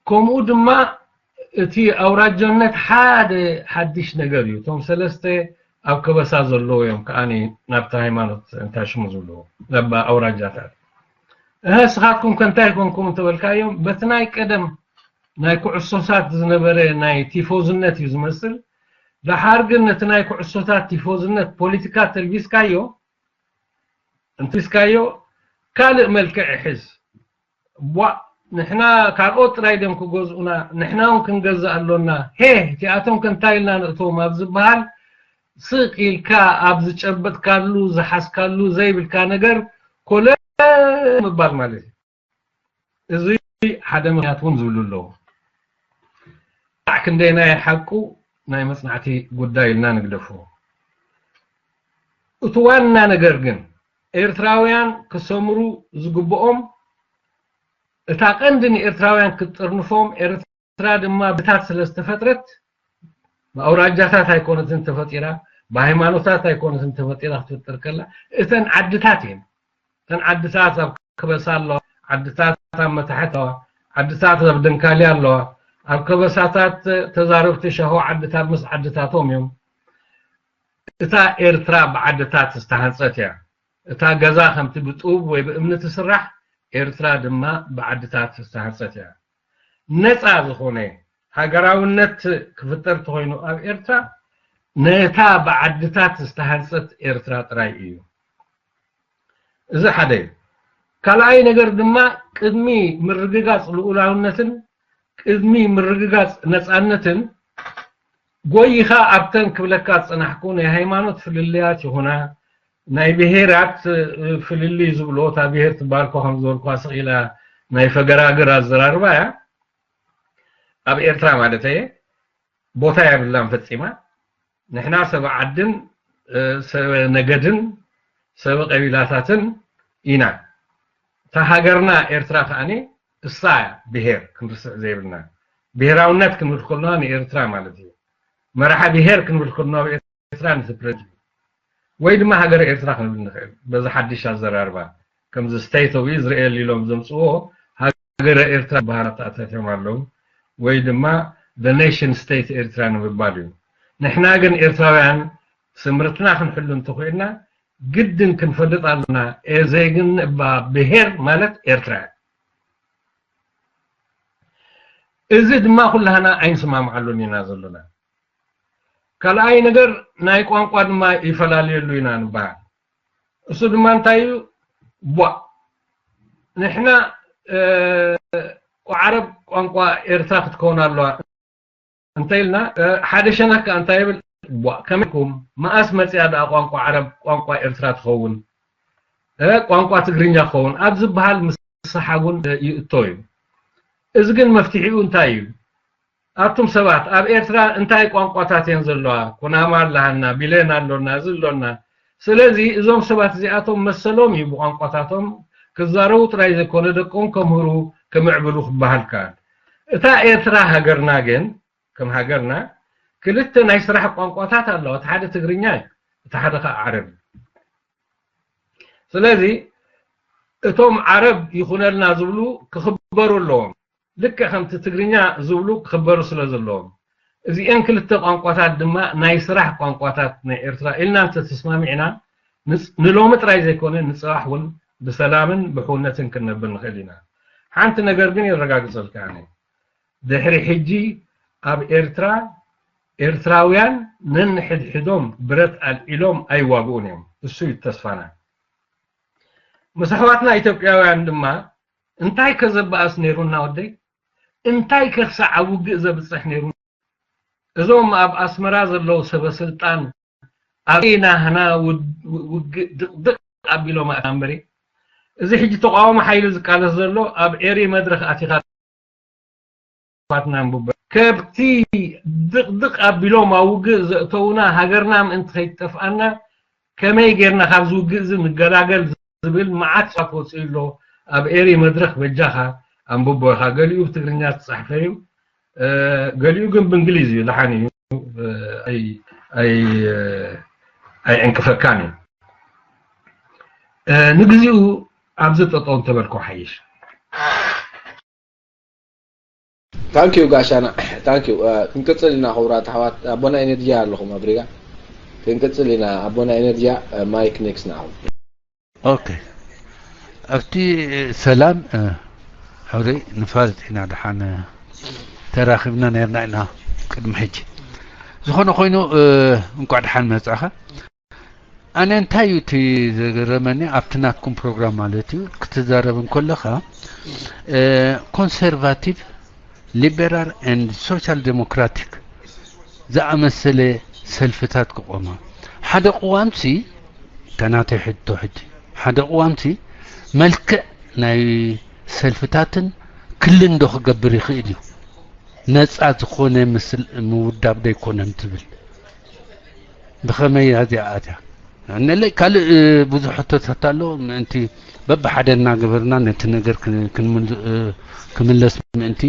ከምኡ ድማ እቲ ኣውራጃነት ሓደ ሓድሽ ነገር እዩ። እቶም ሰለስተ ኣብ ከበሳ ዘለዉ እዮም ከኣ ናብቲ ሃይማኖት እንታይ ሽሙ ዝብልዎ ናብ ኣውራጃታት። እህ ስኻትኩም ከ እንታይ ኮንኩም እንተበልካዮም በቲ ናይ ቀደም ናይ ኩዕሶታት ዝነበረ ናይ ቲፎዝነት እዩ ዝመስል። ደሓር ግን ነቲ ናይ ኩዕሶታት ቲፎዝነት ፖለቲካ ተልቢስካዮ እንቲስካዮ ካልእ መልክዕ ይሕዝ። ቧእ ንሕና ካልኦት ጥራይ ድዮም ክገዝኡና ንሕና እውን ክንገዝእ ኣሎና ሄ እቲኣቶም ከ እንታይ ኢልና ነእትዎም ኣብ ዝበሃል ስቕ ኢልካ ኣብ ዝጨበጥካሉ ዝሓዝካሉ ዘይብልካ ነገር ኮለ ምባል ማለት እዩ። እዚ ሓደ ምኽንያት እውን ዝብሉ ኣለዉ። ክሳዕ ክንደየናይ ሓቁ ናይ መጽናዕቲ ጉዳይ ኢልና ንግደፎ። እቲ ዋና ነገር ግን ኤርትራውያን ክሰምሩ ዝግብኦም እታ ቀንዲ ንኤርትራውያን ክትጥርንፎም ኤርትራ ድማ ብታት ስለ ዝተፈጥረት ብኣውራጃታት ኣይኮነትን ተፈጢራ፣ ብሃይማኖታት ኣይኮነትን ተፈጢራ ክትፍጠር ከላ እተን ዓድታት እየን። እተን ዓድታት ኣብ ከበሳ ኣለዋ፣ ዓድታት ኣብ መታሕት ኣለዋ፣ ዓድታት ኣብ ደንካልያ ኣለዋ። ኣብ ከበሳታት ተዛረብቲ ሻሆ ዓድታት ምስ ዓድታቶም እዮም። እታ ኤርትራ ብዓድታት ዝተሃንጸት እያ። እታ ገዛ ከምቲ ብጡብ ወይ ብእምኒ ትስራሕ፣ ኤርትራ ድማ ብዓድታት ዝተሃንጸት እያ። ነጻ ዝኾነ ሃገራውነት ክፍጠር ተኾይኑ ኣብ ኤርትራ ነታ ብዓድታት ዝተሃንጸት ኤርትራ ጥራይ እዩ። እዚ ሓደ እዩ። ካልኣይ ነገር ድማ ቅድሚ ምርግጋጽ ልኡላውነትን ቅድሚ ምርግጋጽ ነጻነትን ጎይኻ ኣብተን ክብለካ ዝጸናሕኩ ናይ ሃይማኖት ፍልልያት ይኹና ናይ ብሄራት ፍልልይ ዝብልዎ እታ ብሄር ትበሃል እኳ ከም ዝበልኳ ስቕ ኢላ ናይ ፈገራግር ኣዘራርባ እያ። ኣብ ኤርትራ ማለት እየ ቦታ የብላን ፈጺማ። ንሕና ሰብ ዓድን ሰብ ነገድን ሰብ ቀቢላታትን ኢና። እታ ሃገርና ኤርትራ ከኣኒ እሳ እያ ብሄር ክንርስዕ ዘይብልና። ብሄራውነት ክንብል ከለና ንኤርትራ ማለት እዩ። መራሒ ብሄር ክንብል ከለና ኤርትራ ንስፕረድ እዩ። ወይ ድማ ሃገረ ኤርትራ ክንብል ንኽእል። በዚ ሓድሽ ኣዘራርባ ከምዚ ስቴት ኦፍ ኢዝራኤል ኢሎም ዘምፅዎ ሃገረ ኤርትራ ዝበሃል ኣተኣታትዮም ኣለዉ። ወይ ድማ the nation state ኤርትራ ንምባል እዩ። ንሕና ግን ኤርትራውያን ስምርትና ክንሕሉ እንተኾይንና ግድን ክንፈልጥ ኣለና። ኤ ዜግን እባ ብሄር ማለት ኤርትራ እያ። እዚ ድማ ኩላህና ኣይንስማምዓሉን ኢና ዘለና። ካልኣይ ነገር ናይ ቋንቋ ድማ ይፈላለየሉ ኢና ንበሃል። እሱ ድማ እንታይ እዩ? ቧ ንሕና ዓረብ ቋንቋ ኤርትራ ክትከውን ኣለዋ እንተ ኢልና ሓደ ሸነክ ከ እንታይ ይብል? ቧ ከመይኩም መኣስ መፅያ ደኣ ቋንቋ ዓረብ ቋንቋ ኤርትራ ትኸውን ቋንቋ ትግርኛ ክኸውን ኣብ ዝበሃል ምስሓግ እውን ይእቶ እዩ። እዚ ግን መፍትሒኡ እንታይ እዩ? ኣቱም ሰባት ኣብ ኤርትራ እንታይ ቋንቋታት እየን ዘለዋ? ኩናማ ኣለሃና፣ ቢሌን ኣሎና፣ እዚ ኣሎና። ስለዚ እዞም ሰባት እዚኣቶም መሰሎም እዩ ብቋንቋታቶም ክዛረቡ ጥራይ ዘይኮነ ደቆም ከምህሩ ክምዕብሉ ክበሃል ከኣል። እታ ኤርትራ ሃገርና ግን ከም ሃገርና ክልተ ናይ ስራሕ ቋንቋታት ኣለዋ። እቲ ሓደ ትግርኛ እዩ፣ እቲ ሓደ ከዓ ዓረብ እዩ። ስለዚ እቶም ዓረብ ይኹነልና ዝብሉ ክኽበሩ ኣለዎም። ልክዕ ከምቲ ትግርኛ ዝብሉ ክኽበሩ ስለ ዘለዎም እዚኤን ክልተ ቋንቋታት ድማ ናይ ስራሕ ቋንቋታት ናይ ኤርትራ ኢልና እንተተስማሚዕና ንሎሚ ጥራይ ዘይኮነ ንፅባሕ እውን ብሰላምን ብሕውነትን ክንነብር ንኽእል ኢና። ሓንቲ ነገር ግን የረጋግፀልካ ኣነ ድሕሪ ሕጂ ኣብ ኤርትራ ኤርትራውያን ነንሕድሕዶም ብረት ኣልዒሎም ኣይዋግኡን እዮም። እሱ እዩ ተስፋና። ምስ ኣሕዋትና ኢትዮጵያውያን ድማ እንታይ ከዘበኣስ ነይሩና ወደይ? እንታይ ከክሳዕ ኣብ ውግእ ዘብፅሕ ነይሩ? እዞም ኣብ ኣስመራ ዘለዉ ሰበ ስልጣን ኣብ ናህና ውግእ ድቕድቕ ኣቢሎም ኣታ እምበሪ እዚ ሕጂ ተቃዋሚ ሓይሊ ዝቃለስ ዘሎ ኣብ ኤሪ መድረክ ኣቲኻ ፋትና ንቡበ ከብቲ ድቕድቕ ኣቢሎም ኣብ ውግእ ዘእተውና ሃገርና ምእንቲ ከይትጠፍኣና ከመይ ጌርና ካብዚ ውግእ እዚ ንገላገል ዝብል መዓት ጻት ወፅኡ ኣሎ። ኣብ ኤሪ መድረክ በጃኻ ኣንብቦ ኢኻ። ገሊኡ ብትግርኛ ዝተፃሕፈ እዩ፣ ገሊኡ ግን ብእንግሊዝ እዩ። ደሓን እዩ፣ ኣይዕንቅፈካን እዩ። ንግዚኡ ኣብዚ ጠጠው እንተበልኩ ሓይሽ። ታንኪዩ ጋሻና ታንኪዩ። ክንቅፅል ኢና ክቡራት ኣሕዋት። ኣቦና ኤነርጂ ኣለኹም ኣብ ሪጋ። ክንቅፅል ኢና ኣቦና ኤነርጂ። ማይክ ኔክስ ንዓኹም። ኦኬ ኣብቲ ሰላም ሕሪ ንፋልጥ ኢና ድሓን ተራኺብና ነርና ኢና ቅድሚ ሕጂ። ዝኾነ ኮይኑ እንቋዕ ድሓን መጻኻ። ኣነ እንታይ እዩ እቲ ዘገረመኒ ኣብቲ ናትኩም ፕሮግራም ማለት እዩ ክትዛረብ እንከለኻ ኮንሰርቫቲቭ ሊበራል ኤንድ ሶሻል ዴሞክራቲክ ዝኣመሰለ ሰልፍታት ክቆማ ሓደ ቅዋምሲ ተናተይ ሕቶ ሕጂ ሓደ ቅዋምሲ መልክዕ ናይ ሰልፍታትን ክልል እንዶ ክገብር ይኽእል እዩ ነፃ ዝኾነ ምስል ምውዳብ ዶ ኣይኮነን ትብል ብኸመይ እያ እዚኣ ኣትያ ንለይ ካልእ ብዙሕ ሕቶታት ኣሎ ምእንቲ በብሓደ እናገበርና ነቲ ነገር ክምለስ ምእንቲ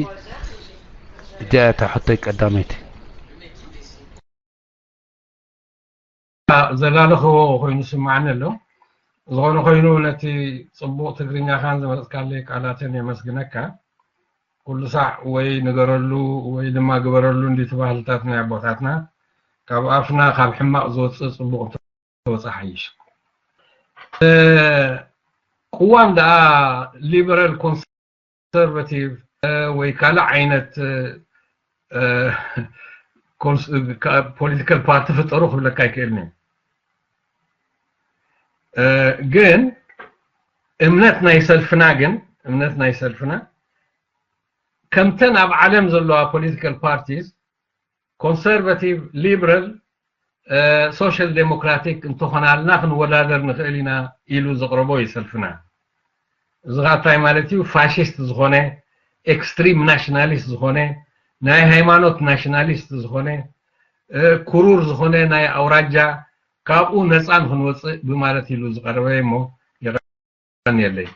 እዚኣ እታ ሕቶይ ቀዳመይቲ ዘላለኽዎ ኮይኑ ስማዕኒ ኣሎ ዝኾነ ኮይኑ ነቲ ፅቡቕ ትግርኛኻን ዘመፅካለይ ቃላትን የመስግነካ ኩሉ ሳዕ ወይ ንገረሉ ወይ ድማ ግበረሉ እንዲ ትባህልታት ናይ ኣቦታትና ካብ ኣፍና ካብ ሕማቕ ዝወፅእ ፅቡቕ እንተወፅእ ሓይሽ ቅዋም ደኣ ሊበራል ኮንሰርቫቲቭ ወይ ካልእ ዓይነት ፖለቲካል ፓርቲ ፍጠሩ ክብለካ ኣይክእልን እዩ ግን እምነት ናይ ሰልፍና ግን እምነት ናይ ሰልፍና ከምተን ኣብ ዓለም ዘለዋ ፖለቲካል ፓርቲስ ኮንሰርቫቲቭ ሊበራል ሶሻል ዴሞክራቲክ እንተኾናልና ክንወዳደር ንኽእል ኢና ኢሉ ዘቕረቦ እዩ ሰልፍና እዚ ኻታይ ማለት እዩ ፋሽስት ዝኾነ ኤክስትሪም ናሽናሊስት ዝኾነ ናይ ሃይማኖት ናሽናሊስት ዝኾነ እ፣ ክሩር ዝኾነ ናይ ኣውራጃ ካብኡ ነፃ ንክንወፅእ ብማለት ኢሉ ዝቐረበ እሞ የቐንየለይ።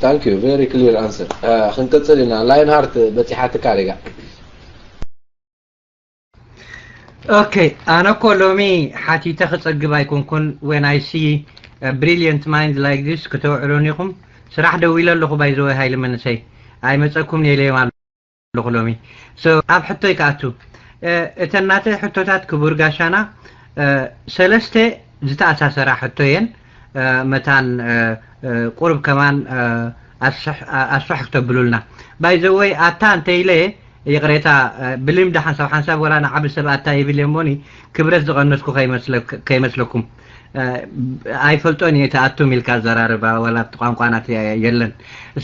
Thank you, very clear answer. Uh, ክንቅጽል ኢና። ላይንሃርት በጺሓትካ ሪጋ። ኦኬ፣ ኣነ እኮ ሎሚ ሓቲተ ክጸግብ ኣይኮንኩን። When I see a brilliant mind like this፣ ክተውዕሉን ኢኹም። ስራሕ ደዊለ ኣለኹ። ባይዘወይ ሃይለ መንሰይ ኣይመጸኩም ነይለዮም ኣለኹ ሎሚ። So ኣብ ሕቶይ ክኣቱ። እ፣ እተን ናተይ ሕቶታት ክቡር ጋሻና፣ እ፣ ሰለስተ ዝተኣሳሰራ ሕቶ እየን። እ፣ መታን፣ እ፣ እ፣ ቁሩብ ከማን፣ እ፣ ኣስፍሕ፣ ኣ-፣ ኣስፍሕ ክተብሉልና። ባይዘወይ ኣታ እንተኢለ ይቕሬታ፣ እ፣ ብልምዲ ሓንሳብ ሓንሳብ ወላ ንዓቢ ሰብ ኣታ ይብል እየ እሞኒ ክብረት ዝቐነስኩ ከይመስለክ-፣ ከይመስለኩም። እ፣ ኣይፈልጦን እየ እቲ ኣቱም ኢልካ ኣዘራርባ ወላ ኣብቲ ቋንቋና እቲ የለን።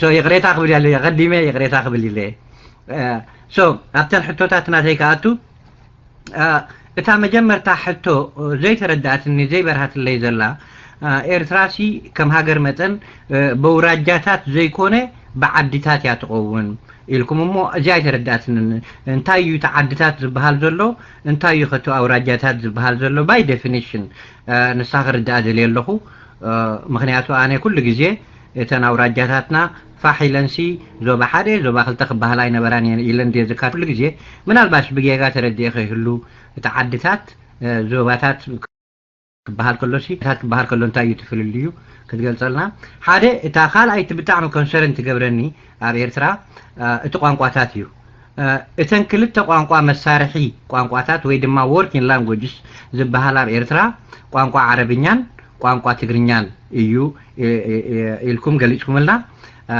So ይቕሬታ ክብል እየ፣ ኣቐዲመ ይቕሬታ ክብል ኢለ እየ። እ፣ So ኣብተን ሕቶታት ናተይ ክኣቱ፣ እ፣ እታ መጀመርታ ሕቶ ዘይተረዳእትኒ ዘይበርሃትለይ ዘላ፣ እ፣ ኤርትራሲ ከም ሃገር መጠን፣ እ፣ በውራጃታት ዘይኮነ ብዓዲታት እያ ትኸውን ኢልኩም እሞ እዚኣ ኣይተረዳእትንን። እንታይ እዩ እቲ ዓድታት ዝበሃል ዘሎ? እንታይ እዩ ከቶ ኣውራጃታት ዝበሃል ዘሎ? By definition፣ እ፣ ንሳ ክርዳኣ ደልየ ኣለኹ። እ፣ ምኽንያቱ ኣነ ኩሉ ግዜ እተን ኣውራጃታትና ፋሕ ኢለንሲ ዞባ ሓደ፣ ዞባ ክልተ ክበሃላ ኣይነበራን እየን ኢለን ድየ ዝካር ኩሉ ግዜ። ምናልባሽ ብጌጋ ተረዲኤ ከይህሉ፣ እቲ ዓድታት፣ እ፣ ዞባታት ክበሃል ከሎ ሲ፣ ታት ክበሃል ከሎ እንታይ እዩ እቲ ፍልልዩ ክትገልጸልና? ሓደ፣ እታ ካልኣይቲ ብጣዕሚ ኮንሰርን ትገብረኒ ኣብ ኤርትራ፣ እ፣ እቲ ቋንቋታት እዩ። እ፣ እተን ክልተ ቋንቋ መሳርሒ ቋንቋታት ወይ ድማ working languages ዝበሃል ኣብ ኤርትራ ቋንቋ ዓረብኛን ቋንቋ ትግርኛን እዩ፣ እ፣ እ፣ እ፣ ኢልኩም ገሊጽኩምልና። እ፣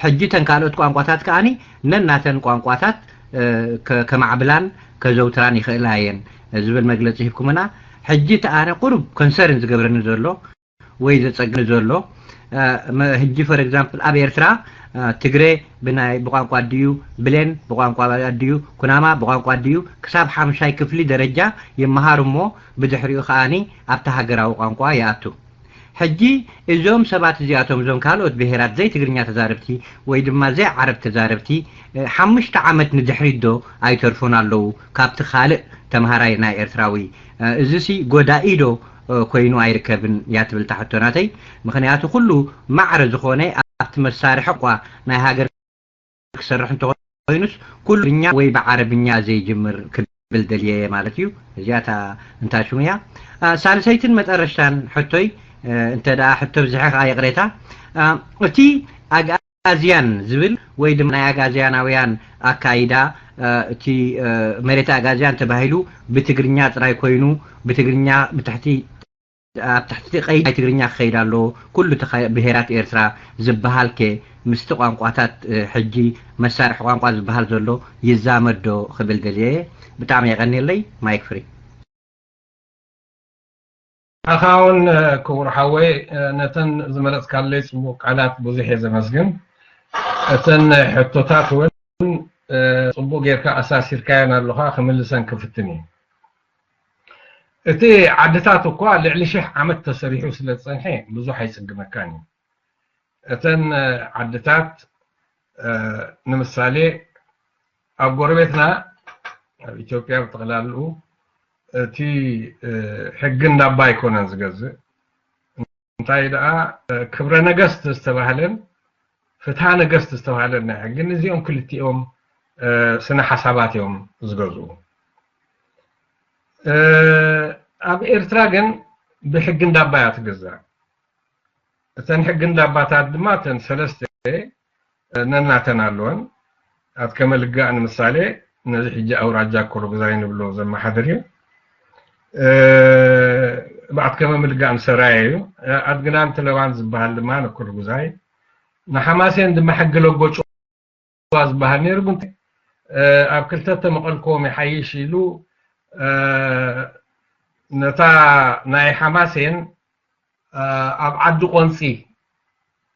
ሕጂ እተን ካልኦት ቋንቋታት ከኣኒ ነናተን ቋንቋታት፣ እ፣ ከ-፣ ከማዕብላን ከዘውትራን ይኽእላ እየን ዝብል መግለጺ ሂብኩምና። ሕጂ እቲ ኣነ ቁሩብ ኮንሰርን ዝገብረኒ ዘሎ ወይ ዘጸግኒ ዘሎ፣ እ፣ መ-፣ ሕጂ for example ኣብ ኤርትራ፣ እ፣ ትግረ ብናይ፣ ብቋንቋ ድዩ፣ ብሌን ብቋንቋ ድዩ፣ ኩናማ ብቋንቋ ድዩ፣ ክሳብ ሓምሻይ ክፍሊ ደረጃ ይመሃር እሞ ብድሕሪኡ ከኣኒ ኣብቲ ሃገራዊ ቋንቋ ይኣቱ። ሕጂ እዞም ሰባት እዚኣቶም፣ እዞም ካልኦት ብሄራት ዘይትግርኛ ተዛረብቲ ወይ ድማ ዘይዓረብ ተዛረብቲ፣ እ፣ ሓሙሽተ ዓመት ንድሕሪት ዶ ኣይተርፉን ኣለዉ ካብቲ ካልእ ተምሃራይ ናይ ኤርትራዊ? እ፣ እዚሲ ጎዳኢ ዶ፣ እ፣ ኮይኑ ኣይርከብን እያ ትብል እታ ሕቶ ናተይ። ምኽንያቱ ኩሉ ማዕረ ዝኾነ ኣብቲ መሳርሒ ቋንቋ ናይ ሃገር ክሰርሕ እንተኾይኑስ ኩሉ ብኛ ወይ ብዓረብኛ ዘይጅምር ክብል ደልየ ማለት እዩ። እዚኣ እታ እንታ ሽሙ እያ። አ፣ ሳልሰይትን መጠረሽታን ሕቶይ፣ እ፣ እንተ ደኣ ሕቶ ብዝሐ ከኣ ይቕሬታ። አ፣ እቲ ኣግኣዝያን ዝብል ወይ ድማ ናይ ኣግኣዝያናውያን ኣካይዳ፣ እ፣ እቲ፣ እ፣ መሬት ኣግኣዝያን ተባሂሉ ብትግርኛ ጥራይ ኮይኑ ብትግርኛ ብትሕቲ ኣብ ትሕቲ ቀይዲ ናይ ትግርኛ ክኸይድ ኣለዎ ኩሉ እቲ ኸ-፣ ብሄራት ኤርትራ ዝበሃል ከ ምስቲ ቋንቋታት፣ እ፣ ሕጂ መሳርሒ ቋንቋ ዝበሃል ዘሎ ይዛመድ ዶ ክብል ደልየ እየ። ብጣዕሚ የቐንየለይ። ማይክ ፍሪ። ኣኻ እውን፣ እ፣ ክቡር ሓወይ፣ እ፣ ነተን ዝመረጽካለይ ጽቡቕ ቃላት ብዙሕ እየ ዘመስግን። እተን ሕቶታት እውን፣ እ፣ ጽቡቕ ጌርካ ኣሳሲርካየን ኣለኻ፣ ክምልሰን ክፍትን እየ። እቲ ዓድታት እኳ ልዕሊ ሽሕ ዓመት ተሰሪሑ ስለ ዝጸንሐ ብዙሕ ኣይጽግመካን እዩ። እተን፣ እ፣ ዓድታት፣ እ፣ ንምሳሌ ኣብ ጎረቤትና ኣብ ኢትዮጵያ ብጠቕላልኡ እቲ፣ እ፣ ሕጊ እንዳባ ኣይኮነን ዝገዝእ። እንታይ ደኣ፣ እ፣ ክብረ ነገስት ዝተባህለን ፍትሃ ነገስት ዝተባህለን ናይ ሕጊ፣ እዚኦም ክልቲኦም፣ እ፣ ስነ ሓሳባት እዮም ዝገዝኡ። እ፣ ኣብ ኤርትራ ግን ብሕጊ እንዳባ እያ ትግዛእ። እተን ሕጊ እንዳባታት ድማ እተን ሰለስተ፣ እ፣ ነናተን ኣለወን። ኣትከመ ልጋእ ንምሳሌ ነዚ ሕጂ ኣውራጃ ኮሎጉዛይ ንብሎ ዘመሓድር እዩ። እ፣ ብኣትከመ ምልጋእ ንሰራየ እዩ። እ፣ ኣድግናን ትለባን ዝበሃል ድማ ንኮሎጉዛይ፣ ንሓማሴን ድማ ሕጊ ለጎ ጭዋ ዝበሃል ነይሩ። ግን፣ እ፣ ኣብ ክልተ ተመቐልክዎም ይሓይሽ ኢሉ፣ እ፣ ነታ ናይ ሓማሴን፣ እ፣ ኣብ ዓዲ ቆንፂ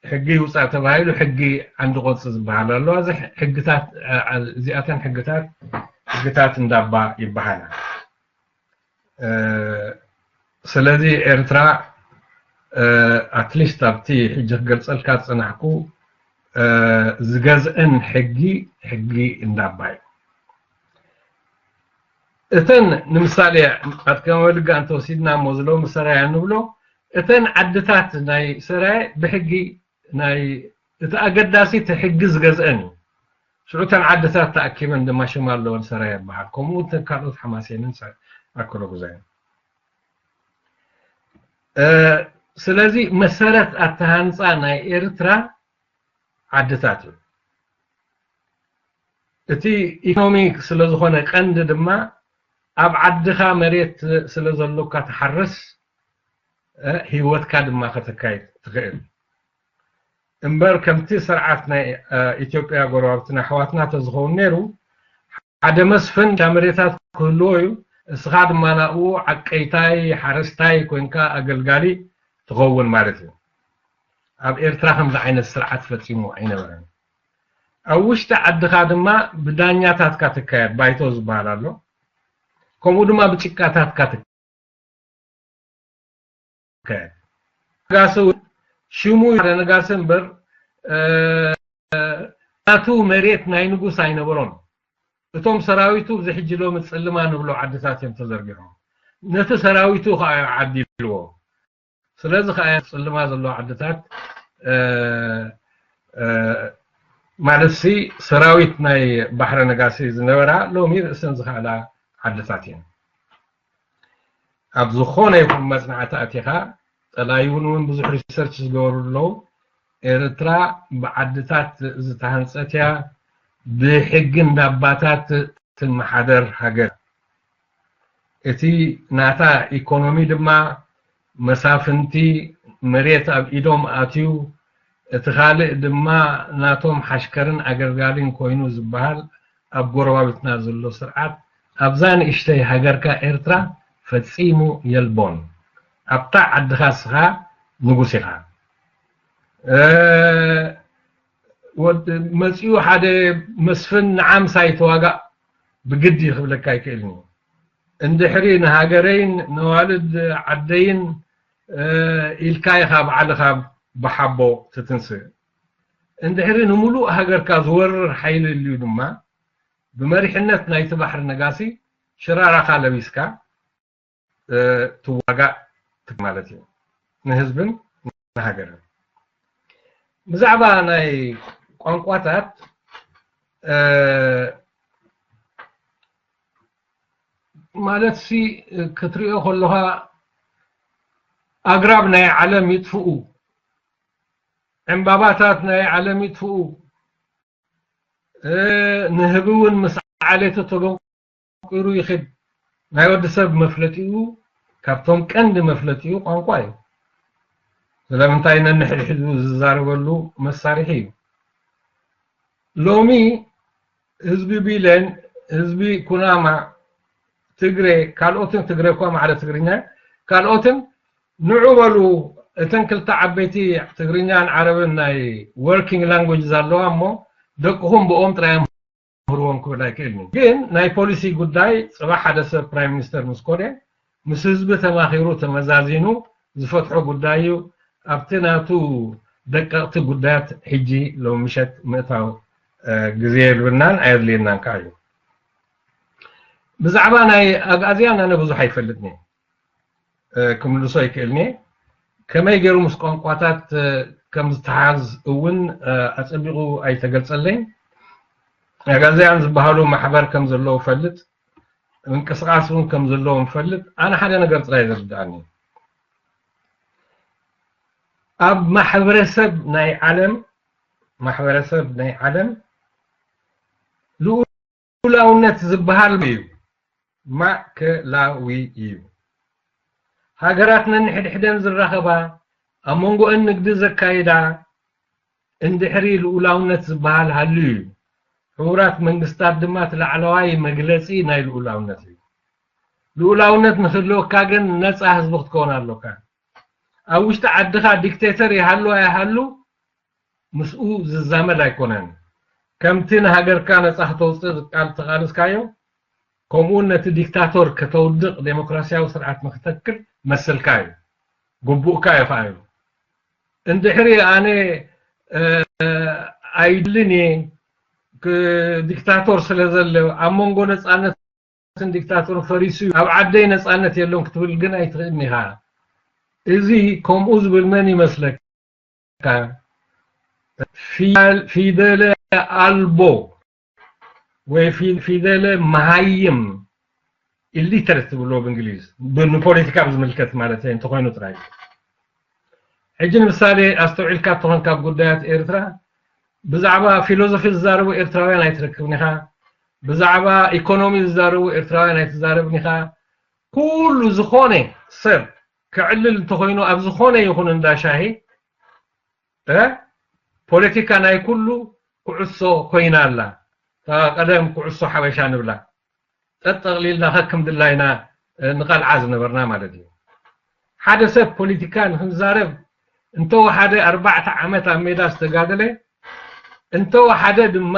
ሕጊ ይውፃእ ተባሂሉ ሕጊ ዓንዲ ቆንፂ ዝበሃል ኣሎ። እዚ ሕግታት፣ እ፣ እዚኣተን ሕግታት፣ ሕግታት እንዳባ ይበሃላ። እ፣ ስለዚ ኤርትራ፣ እ፣ ኣትሊስት ኣብቲ ሕጂ ክገልጸልካ ዝጸናሕኩ፣ እ፣ ዝገዝእን ሕጊ፣ ሕጊ እንዳባ እዩ። እተን ንምሳሌ ኣትከመ ልጋ እንተወሲድና እሞ ዝለውሚ ሰራየ እንብሎ እተን ዓድታት ናይ ሰራየ ብሕጊ ናይ እቲ ኣገዳሲ እቲ ሕጊ ዝገዝአን እዩ። ሽዑ እተን ዓድታት ተኣኪበን ድማ ሽም ኣለወን ሰራየ ይበሃል። ከምኡ እተን ካልኦት ሓማሴንን ኣከለጉዛይን። ስለዚ መሰረት ኣተሃንፃ ናይ ኤርትራ ዓድታት እዩ። እቲ ኢኮኖሚ ስለ ዝኾነ ቀንዲ ድማ ኣብ ዓድኻ መሬት ስለ ዘሎካ ትሓርስ ህይወትካ ድማ ከተካይድ ትኽእል። እምበር ከምቲ ስርዓት ናይ ኢትዮጵያ ጎረባብትና ኣሕዋትና ተዝኸውን ነይሩ ሓደ መስፍን እታ መሬታት ክህልዎ እዩ። እስኻ ድማ ናብኡ ዓቀይታይ ሓረስታይ ኮንካ ኣገልጋሊ ትኸውን ማለት እዩ። ኣብ ኤርትራ ከምዚ ዓይነት ስርዓት ፈጺሙ ኣይነበረን። ኣብ ውሽጢ ዓድኻ ድማ ብዳኛታትካ ትካየድ ባይቶ ዝበሃል ኣሎ። ከምኡ ድማ ብጭቃታትካ ትካየድ። ነጋሲ እውን ሽሙ ሓደ ነጋሲ እምበር ናቱ መሬት ናይ ንጉስ ኣይነበሮም። እቶም ሰራዊቱ እዚ ሕጂ ሎሚ ጽልማ ንብሎ ዓድታት እዮም ተዘርጊሖም። ነቲ ሰራዊቱ ከዓ ዓዲልዎ። ስለዚ ከዓ ጽልማ ዘለዎ ዓድታት ማለት ሲ ሰራዊት ናይ ባሕረ ነጋሲ ዝነበራ ሎሚ ርእሰን ዝኸኣላ ዓድታት እየን። ኣብ ዝኾነ ይኹን መጽናዕቲ ኣቲኻ ጠላይውን እውን ብዙሕ ሪሰርች ዝገበሩ ኣለዉ። ኤርትራ ብዓድታት ዝተሃንጸት እያ። ብሕጊ እንዳባታት ትመሓደር ሃገር። እቲ ናታ ኢኮኖሚ ድማ መሳፍንቲ መሬት ኣብ ኢዶም ኣትዩ፣ እቲ ካልእ ድማ ናቶም ሓሽከርን ኣገልጋሊን ኮይኑ ዝበሃል ኣብ ጎረባብትና ዘሎ ስርዓት ኣብዛ ንእሽተይ ሃገርካ ኤርትራ ፈጺሙ የልቦን። ኣብታ ዓድኻ እስኻ ንጉስ ኢኻ። መጺኡ ሓደ መስፍን ንዓ ምሳይ ተዋጋእ ብግዲ ክብለካ ኣይክእልን እዩ። እንድሕሪ ንሃገረይን ነዋልድ ዓደይን ኢልካ ኢኻ ባዕልኻ ብሓቦ ትትንስእ። እንድሕሪ ንምሉእ ሃገርካ ዝወርር ሓይሊ ልዩ ድማ ብመሪሕነት ናይቲ ባሕሪ ነጋሲ ሽራራኻ ለቢስካ ትዋጋእ ማለት እዩ፣ ንህዝብን ንሃገርን። ብዛዕባ ናይ ቋንቋታት ማለት ሲ ክትሪኦ ከለኻ ኣግራብ ናይ ዓለም ይጥፍኡ፣ ዕምባባታት ናይ ዓለም ይጥፍኡ፣ ንህቢ እውን ምስ ዓሌቱ ተበንቂሩ ይኽድ። ናይ ወዲ ሰብ መፍለጢኡ ካብቶም ቀንዲ መፍለጢኡ ቋንቋ እዩ። ስለምንታይ ነንሕድሕዱ ዝዛረበሉ መሳርሒ እዩ። ሎሚ ህዝቢ ቢለን፣ ህዝቢ ኩናማ፣ ትግሬ፣ ካልኦትን፣ ትግሬ እኳ ማዕረ ትግርኛ፣ ካልኦትን ንዑ በሉ እተን ክልተ ዓበይቲ ትግርኛን ዓረብን ናይ working language ዘለዋ እሞ ደቅኹም ብኦም ጥራይ ኣምህርዎም ክብል ኣይክእልን። ግን ናይ ፖሊሲ ጉዳይ ጽባሕ ሓደ ሰብ ፕራይም ሚኒስተር ምስ ኮነ ምስ ህዝቢ ተማኺሩ ተመዛዚኑ ዝፈትሖ ጉዳይ እዩ። ኣብቲ ናቱ ደቀቕቲ ጉዳያት ሕጂ ሎሚ ምሸት ምእታው ግዜ የብልናን ኣየድልየናን ከዓ እዩ። ብዛዕባ ናይ ኣግኣዝያን ኣነ ብዙሕ ኣይፈልጥን እየ። ክምልሶ ኣይክእልን እየ። ከመይ ገይሩ ምስ ቋንቋታት ከም ዝተሓዝ እውን ኣጸቢቑ ኣይተገልጸለይን። ኣግኣዝያን ዝበሃሉ ማሕበር ከም ዘለዉ ፈልጥ፣ ምንቅስቃስ እውን ከም ዘለዎም ፈልጥ። ኣነ ሓደ ነገር ጥራይ ዝርድኣኒ ኣብ ማሕበረሰብ ናይ ዓለም ማሕበረሰብ ናይ ዓለም ልኡላውነት ዝበሃል እዩ፣ ማእከላዊ እዩ። ሃገራት ነንሕድሕደን ዝራኸባ፣ ኣብ መንጎአን ንግዲ ዘካይዳ እንድሕሪ ልኡላውነት ዝበሃል ሃልዩ እዩ። ሕቡራት መንግስታት ድማ እቲ ላዕለዋይ መግለጺ ናይ ልኡላውነት እዩ። ልኡላውነት ንክህልወካ ግን ነፃ ህዝቢ ክትከውን ኣሎካ። ኣብ ውሽጢ ዓድኻ ዲክቴተር ይሃሉ ኣይሃሉ ምስኡ ዝዛመድ ኣይኮነን። ከምቲ ንሃገርካ ነፃ ክተውፅእ ዝቃል ተቓልስካዮ ከምኡ ነቲ ዲክታቶር ከተውድቕ ዴሞክራሲያዊ ስርዓት ንክተክል መስልካ እዩ፣ ግቡእካ እዩ ከዓ እዩ። እንድሕሪ ኣነ ኣይድልን እየ ዲክታቶር ስለ ዘሎ ኣብ መንጎ ነፃነት ዲክታተርን ፈሪሱ እዩ፣ ኣብ ዓደይ ነፃነት የሎን ክትብል ግን ኣይትኽእልን ኢኻ። እዚ ከምኡ ዝብል መን ይመስለካ? ፊደል- ፊደለ ኣልቦ ወይ ፊ- ፊደለ መሃይም፣ ኢሊተረት ትብሎ ብእንግሊዝ፣ ብ- ንፖለቲካ ብዝምልከት ማለት እንተኾይኑ ጥራይ። ሕጂ ንምሳሌ ኣስተውዒልካ እተኾንካ ኣብ ጉዳያት ኤርትራ ብዛዕባ ፊሎዞፊ ዝዛረቡ ኤርትራውያን ኣይትረክብን ኢኻ። ብዛዕባ ኢኮኖሚ ዝዛረቡ ኤርትራውያን ኣይትዛረብን ኢኻ። ኩሉ ዝኾነ ሰብ ክዕልል እንተኾይኑ ኣብ ዝኾነ ይኹን እንዳ ሻሂ ፖለቲካ ናይ ኩሉ ኩዕሶ ኮይና ኣላ። ቀደም ኩዕሶ ሓበሻ ንብላ ጠጠቕሊልና ከክም ድላይና ንቐልዓ ዝነበርና ማለት እዩ። ሓደ ሰብ ፖለቲካ ንክንዛረብ እንተወሓደ ኣርባዕተ ዓመት ኣብ ሜዳ ዝተጋደለ እንተወሓደ ድማ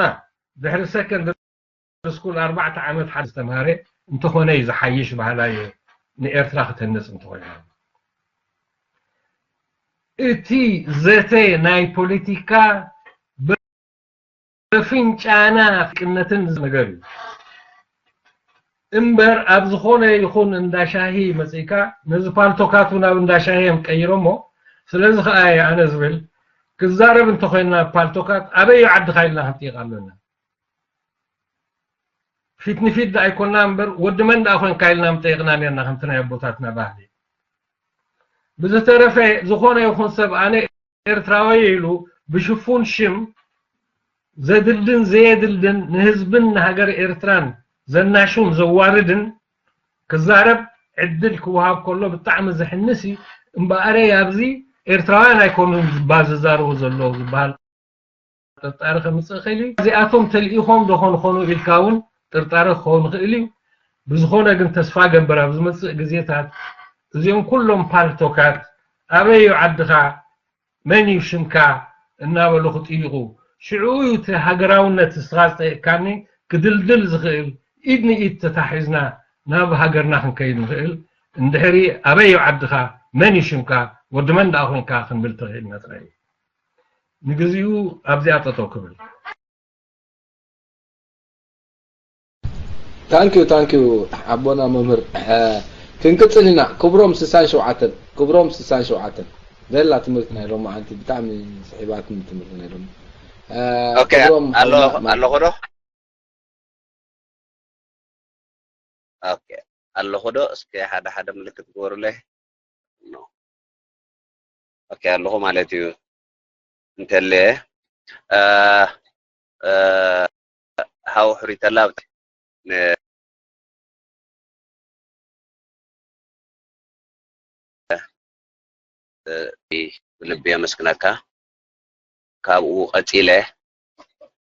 ድሕሪ ሰከንድ ስኩል ኣርባዕተ ዓመት ሓደ ዝተምሃረ እንተኾነ እዩ ዝሓይሽ ባህላ እዩ። ንኤርትራ ክትህነፅ እንተኾይና እቲ ዘተ ናይ ፖለቲካ በፍንጫና ፍቅነትን ነገር እዩ እምበር ኣብ ዝኾነ ይኹን እንዳሻሂ መፅእካ ነዚ ፓልቶካቱ ናብ እንዳሻሂ እዮም ቀይሮሞ። ስለዚ ከዓ እየ ኣነ ዝብል ክዛረብ እንተኮይንና ፓልቶካት ኣበዩ ዓድካ ኢልና ክንጥይቅ ኣለና። ፊት ንፊት ኣይኮና እምበር ወዲ መን ደኣ ኮንካ ኢልና ምጠይቅና ነርና ከምቲ ናይ ኣቦታትና ባህሊ። ብዝተረፈ ዝኾነ ይኹን ሰብ ኣነ ኤርትራዊ ኢሉ ብሽፉን ሽም ዘድልን ዘየድልን ንህዝብን ንሃገር ኤርትራን ዘናሹን ዘዋርድን ክዛረብ ዕድል ክወሃብ ከሎ ብጣዕሚ ዘሕንስ እዩ። እምበኣረይ ኣብዚ ኤርትራውያን ኣይኮኑን ዝባ ዝዛረቡ ዘለዉ ዝበሃል ጥርጣረ ከምፅእ ይኽእል እዩ። እዚኣቶም ተልኢኾም ዶ ኾንኾኑ ኢልካ እውን ጥርጣረ ክኸውን ይኽእል እዩ። ብዝኾነ ግን ተስፋ ገብር ኣብ ዝመፅእ ግዜታት እዚኦም ኩሎም ፓልቶካት ኣበይ እዩ ዓድኻ መን እዩ ሽምካ እናበሉ ክጥይቑ ሽዑ እዩ እቲ ሃገራውነት ንስኻ ዝጠየቅካኒ ክድልድል ዝኽእል ኢድ ንኢድ ተታሒዝና ናብ ሃገርና ክንከይድ ንኽእል እንድሕሪ ኣበይ እዩ ዓድኻ መን እዩ ሽምካ ወዲ መን ደኣ ኮንካ ክንብል ተኽእልና ጥራይ እዩ። ንግዚኡ ኣብዚኣ ጠጠው ክብል። ታንኪዩ ታንኪዩ ኣቦና መምህር። ክንቅፅል ኢና። ክብሮም ስሳን ሸውዓተን ክብሮም ስሳን ሸውዓተን ዘላ ትምህርቲ ናይ ሎማዓንቲ ብጣዕሚ ስሒባትኒ ትምህርቲ ናይ ሎሚ። ኦኬ ክብሮም ኣለኹ ኣለኹ ዶ? ኦኬ ኣለኹ ዶ? እስኪ ሓደ ሓደ ምልክት ግበሩለይ። ኖ ኦኬ ኣለኹ ማለት እዩ። እንተለ እ፣ እ፣ ሃው ሕሪተላ ን- እ፣ ብልቢ የመስግነካ። ካብኡ ቀፂለ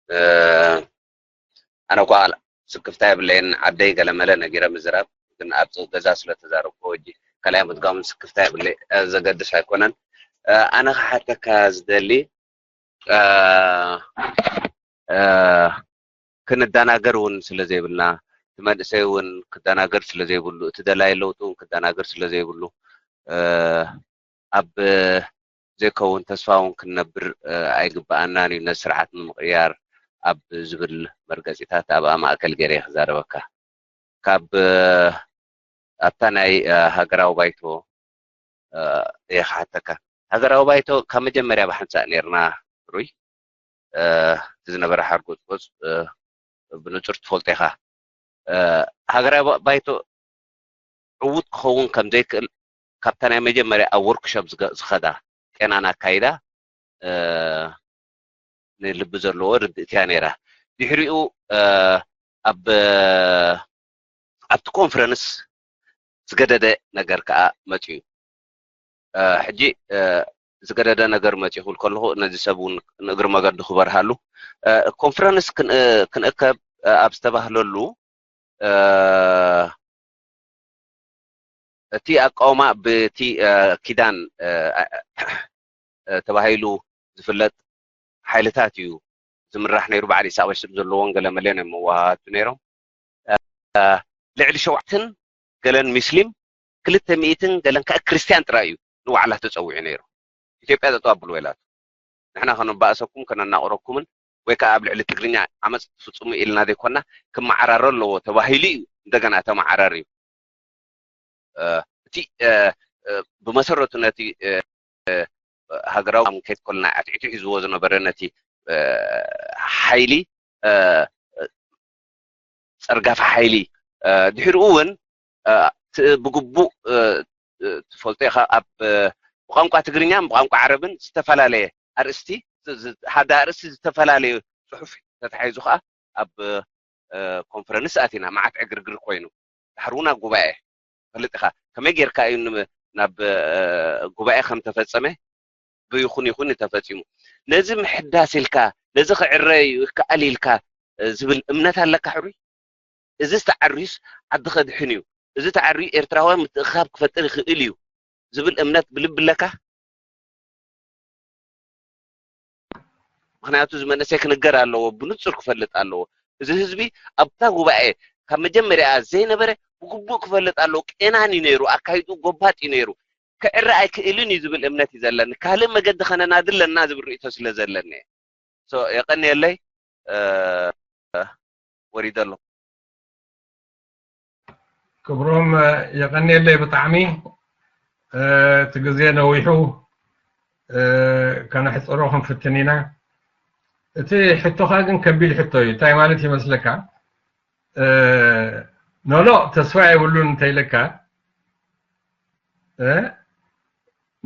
እ፣ ኣነ እኳ ስክፍታ የብለይን ዓደይ ገለመለ ነጊረ ምዝራብ ግን ኣብ ገዛ ስለ ተዛረብኩ ሕጂ ካልኣይ ምድጋሙ ስክፍታ የብለይ ዘገድስ ኣይኮነን። ኣነ ክሓተካ ዝደሊ ክንደናገር እውን ስለ ዘይብልና እቲ መንእሰይ እውን ክደናገር ስለ ዘይብሉ እቲ ደላይ ለውጢ እውን ክደናገር ስለ ዘይብሉ ኣብ ዘይከውን ተስፋ እውን ክንነብር ኣይግበኣናን እዩ። ነዚ ስርዓት ንምቕያር ኣብ ዝብል መርገፂታት ኣብኣ ማእከል ገይረ እየ ክዛረበካ። ካብ ኣብታ ናይ ሃገራዊ ባይቶ እየ ክሓተካ። ሃገራዊ ባይቶ ካብ መጀመርያ ብሓንሳእ ነርና ሩይ እቲ ዝነበረ ሓርጎፅጎፅ ብንፁር ትፈልጦ ኢኻ። ሃገራዊ ባይቶ ዕዉት ክኸውን ከም ዘይክእል ካብታ ናይ መጀመርያ ኣብ ወርክሾፕ ዝኸዳ ጤናን ኣካይዳ ንልቢ ዘለዎ ርድእቲ እያ ነይራ። ድሕሪኡ ኣብ ኣብቲ ኮንፈረንስ ዝገደደ ነገር ከዓ መፅዩ። ሕጂ ዝገደደ ነገር መፅዩ ክብል ከለኹ ነዚ ሰብ እውን ንእግሪ መገዱ ክበርሃሉ ኮንፈረንስ ክንእከብ ኣብ ዝተባህለሉ እቲ ኣቃውማ ብቲ ኪዳን ተባሂሉ ዝፍለጥ ሓይልታት እዩ ዝምራሕ ነይሩ። በዓል ኢሳቅ በሽር ዘለዎን ገለ መለን እዮም መዋሃቱ ነይሮም። ልዕሊ ሸውዓትን ገለን ሚስሊም ክልተ ሚእትን ገለን ከዓ ክርስቲያን ጥራይ እዩ ንዋዕላ ተፀዊዑ ነይሩ። ኢትዮጵያ ጠጠው ኣብሉ ወይላቱ ንሕና ከነባእሰኩም ከነናቕረኩምን ወይ ከዓ ኣብ ልዕሊ ትግርኛ ዓመፅ ትፍፅሙ ኢልና ዘይኮና ክመዓራረ ኣለዎ ተባሂሉ እዩ። እንደገና ተመዓራሪ እዩ። እቲ ብመሰረቱ ነቲ ሃገራዊ ከይትኮልና ኣትዒቱ ሒዝዎ ዝነበረ ነቲ ሓይሊ ፀርጋፊ ሓይሊ ድሕሪኡ እውን ብግቡእ ትፈልጦ ኢኻ ኣብ ብቋንቋ ትግርኛን ብቋንቋ ዓረብን ዝተፈላለየ ኣርእስቲ ሓደ ኣርእስቲ ዝተፈላለየ ፅሑፍ ተታሒዙ ከዓ ኣብ ኮንፈረንስ ኣቲና መዓት ዕግርግር ኮይኑ ድሕሪ እውን ኣብ ጉባኤ ፈልጥ ኢኻ ከመይ ጌርካ እዩ ናብ ጉባኤ ከም ተፈጸመ ብይኹን ይኹን ተፈጺሙ ነዚ ምሕዳስ ኢልካ ነዚ ክዕረ እዩ ይከኣል ኢልካ ዝብል እምነት ኣለካ ሕሩይ እዚ ዝተዓርዩስ ዓዲ ከድሕን እዩ እዚ ተዓርዩ ኤርትራውያን ምትእኻብ ክፈጥር ይኽእል እዩ ዝብል እምነት ብልቢ ኣለካ ምክንያቱ እዚ መንእሰይ ክንገር ኣለዎ ብንፁር ክፈልጥ ኣለዎ እዚ ህዝቢ ኣብታ ጉባኤ ካብ መጀመርያ ዘይነበረ ብግቡእ ክፈልጥ ኣለዎ ቄናን እዩ ነይሩ ኣካይዱ ጎባጥ እዩ ነይሩ ክዕረ ኣይክእልን እዩ ዝብል እምነት እዩ ዘለኒ ካልእ መገዲ ከነናድለና ዝብል ርእቶ ስለ ዘለኒ የቀንየለይ ወሪደ ኣለኹ ክብሮም የቀንየለይ ብጣዕሚ እቲ ግዜ ነዊሑ ከነሕፅሮ ክንፍትን ኢና እቲ ሕቶኻ ግን ከቢድ ሕቶ እዩ እንታይ ማለት ይመስለካ ኖኖ ተስፋ የብሉን እንተይለካ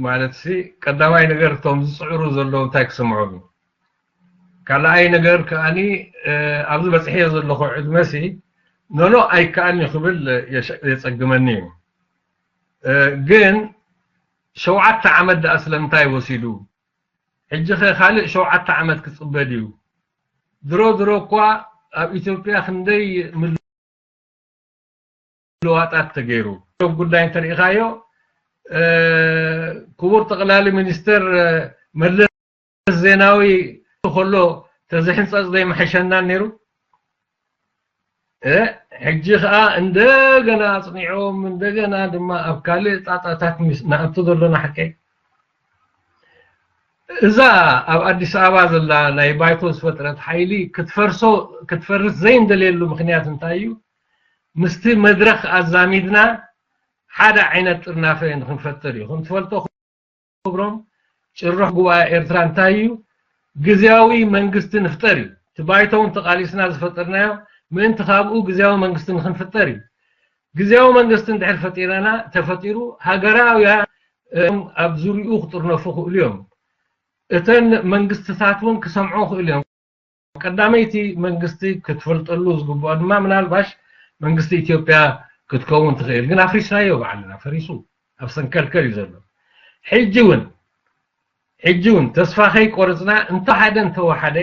ማለት ሲ ቀዳማይ ነገር እቶም ዝፅዕሩ ዘለዉ እንታይ ክስምዖም እዩ ካልኣይ ነገር ከኣኒ ኣብዚ በፅሐዮ ዘለኹ ዕድመ ሲ ኖኖ ኣይከኣልን ክብል የፀግመኒ እዩ ግን ሸውዓተ ዓመት ደኣ ስለምንታይ ወሲዱ ሕጂ ኸ ካልእ ሸውዓተ ዓመት ክፅበ ድዩ ድሮ ድሮ እኳ ኣብ ኢትዮጵያ ክንደይ ምልዋጣት ተገይሩ ጉዳይ እንተሪኢኻዮ ክቡር ጠቕላሊ ሚኒስተር መለስ ዜናዊ ከሎ ተዝሕንፀፅ ዘይምሐሸናን ነይሩ ሕጂ ከዓ እንደገና ኣፅኒዖም እንደገና ድማ ኣብ ካልእ ጣጣታት ንኣቱ ዘሎና ሓቀይ እዛ ኣብ ኣዲስ ኣበባ ዘላ ናይ ባይቶ ዝፈጥረት ሓይሊ ክትፈርሶ ክትፈርስ ዘይንደልየሉ ምክንያት እንታይ እዩ ምስቲ መድረክ ኣዛሚድና ሓደ ዓይነት ጥርናፈ ንክንፈጥር እዩ ከም ትፈልጦ ክብሮም ጭርሕ ጉባኤ ኤርትራ እንታይ እዩ ግዝያዊ መንግስቲ ንፍጠር እዩ እቲ ባይቶ እውን ተቃሊስና ዝፈጠርናዮ ምእንቲ ካብኡ ግዝያዊ መንግስቲ ንክንፍጠር እዩ ግዝያዊ መንግስቲ እንድሕር ፈጢረና ተፈጢሩ ሃገራውያን ኣብ ዙሪኡ ክጥርነፉ ክእሉ እዮም እተን መንግስትታት እውን ክሰምዖ ክእሉ እዮም ቀዳመይቲ መንግስቲ ክትፈልጠሉ ዝግብኦ ድማ ምናልባሽ መንግስቲ ኢትዮጵያ ክትከውን ትኽእል ግን ኣፍሪስናዮ ባዕልና ፈሪሱ ኣብ ሰንከልከል እዩ ዘሎ ሕጂ እውን ሕጂ እውን ተስፋ ከይቆረፅና እንተሓደ እንተወሓደ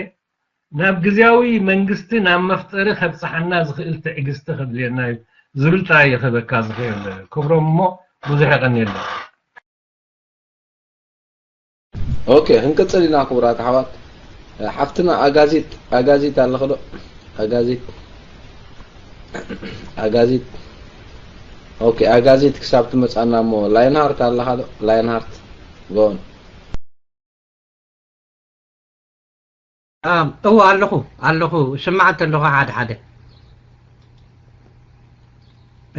ናብ ግዜያዊ መንግስቲ ናብ መፍጠሪ ከብፅሓና ዝኽእል ትዕግስቲ ከድልየና እዩ ዝብል ጥራይ የኸበካ ዝኽእል ክብሮም እሞ ብዙሕ የቐንየልና ኦኬ ክንቅፅል ኢና ክቡራት ኣሕዋት ሓፍትና ኣጋዚት ኣጋዚት ኣለኸ ዶ ኣጋዚት ኣጋዚት ኦኬ ኣጋዚት ክሳብ ትመፃና እሞ ላይንሃርት ኣለኻ ዶ ላይንሃርት ጎን እወ ኣለኹ ኣለኹ ስማዓት ኣለኹ ሓደ ሓደ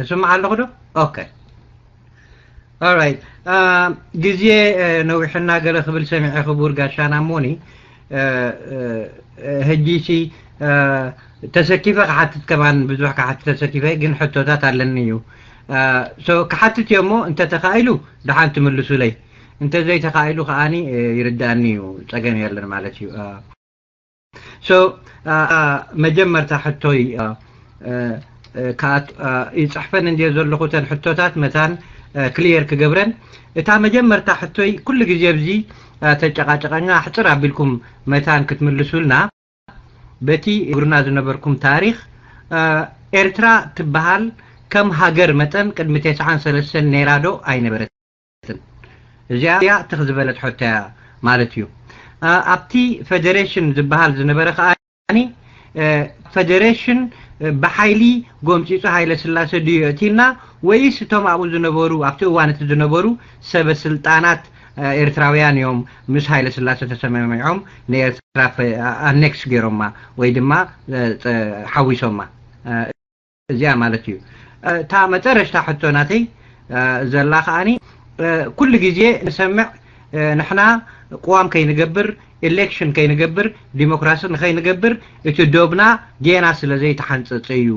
እስማዕ ኣለኹ ዶ ኦኬ ኦራይት ግዜ ነዊሕና ገለ ክብል ሰሚዐ ክቡር ጋሻና ሞኒ ሕጂሲ ተሰኪፈ ክሓትት ከማን ብዙሕ ክሓትት ተሰኪፈ ግን ሕቶታት ኣለኒ እዩ ክሓትት እዮ እሞ እንተተኻኢሉ ደሓን ትምልሱለይ እንተዘይተኻኢሉ ከዓኒ ይርዳእኒ እዩ ጸገም የለን ማለት እዩ so መጀመርታ ሕቶይ ይፅሕፈን እንድየ ዘለኹ ተን ሕቶታት መታን ክሊየር ክገብረን እታ መጀመርታ ሕቶይ ኩሉ ግዜ ብዚ ተጨቃጨቀኛ ኣሕፅር ኣቢልኩም መታን ክትምልሱልና በቲ ግሩና ዝነበርኩም ታሪክ ኤርትራ ትበሃል ከም ሃገር መጠን ቅድሚ ተስዓን ሰለስተን ነይራ ዶ ኣይነበረት እዚኣ ትኽ ዝበለት ሕቶ እያ ማለት እዩ ኣብቲ ፌደሬሽን ዝበሃል ዝነበረ ከዓ ፌደሬሽን ብሓይሊ ጎምፂፁ ሃይለ ስላሴ ድዩ የእትልና ወይስ እቶም ኣብኡ ዝነበሩ ኣብቲ እዋን እቲ ዝነበሩ ሰበ ስልጣናት ኤርትራውያን እዮም ምስ ሃይለ ስላሴ ተሰማሚዖም ንኤርትራ ኣኔክስ ገይሮማ ወይ ድማ ሓዊሶማ። እዚኣ ማለት እዩ። እታ መጨረሽታ ሕቶ ናተይ ዘላ ከዓኒ፣ ኩሉ ግዜ ንሰምዕ፣ ንሕና ቅዋም ከይንገብር፣ ኤሌክሽን ከይንገብር፣ ዲሞክራሲ ንኸይንገብር እቲ ዶብና ጌና ስለ ዘይተሓንጸጸ እዩ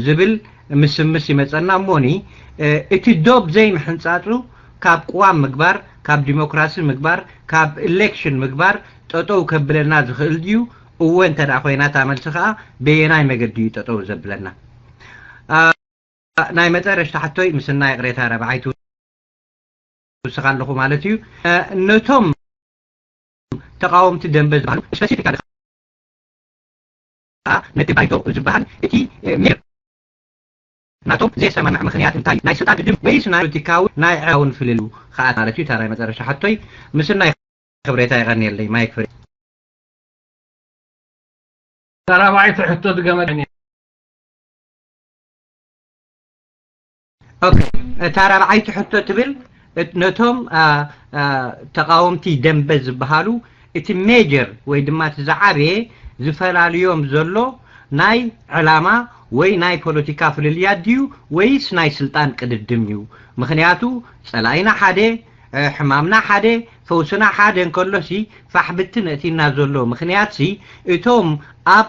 ዝብል ምስምስ ይመጸና። እሞኒ እቲ ዶብ ዘይምሕንጻጹ ካብ ቅዋም ምግባር፣ ካብ ዲሞክራሲ ምግባር፣ ካብ ኤሌክሽን ምግባር ጠጠው ከብለና ዝኽእል ድዩ? እወ እንተ ደኣ ኮይና እታ መልሲ ከኣ በየናይ መገዲ እዩ ጠጠው ዘብለና? ናይ መጨረሽታ ሕቶይ ምስና ይቕሬታ ረብዓይ ትውስኻ ኣለኹ ማለት እዩ። ነቶም ተቃወምቲ ደንበ ዝበሃሉ ስፔሲፊካሊ ነቲ ባይቶ ዝበሃል እቲ ሜር ናቶም ዘየሰማምዕ ምኽንያት እንታይ ናይ ስልጣን ግድም ወይስ ናይ ፖለቲካዊ ናይ ዕላውን ፍልልዩ ከኣ ማለት እዩ። እታ ናይ መጨረሻ ሕቶይ ምስና ክብሬታ ይቐንየለይ ማይክ ፍሪ ተራባይቱ ሕቶ ድገመ እታ ራብዓይቲ ሕቶ ትብል ነቶም ተቃወምቲ ደንበ ዝበሃሉ እቲ ሜጀር ወይ ድማ እቲ ዝዓበየ ዝፈላልዮም ዘሎ ናይ ዕላማ ወይ ናይ ፖለቲካ ፍልልያት ድዩ ወይስ ናይ ስልጣን ቅድድም እዩ? ምክንያቱ ጸላኢና ሓደ፣ ሕማምና ሓደ፣ ፈውስና ሓደ እንከሎሲ ፋሕ ብትን እቲና ዘሎ ምክንያትሲ እቶም ኣብ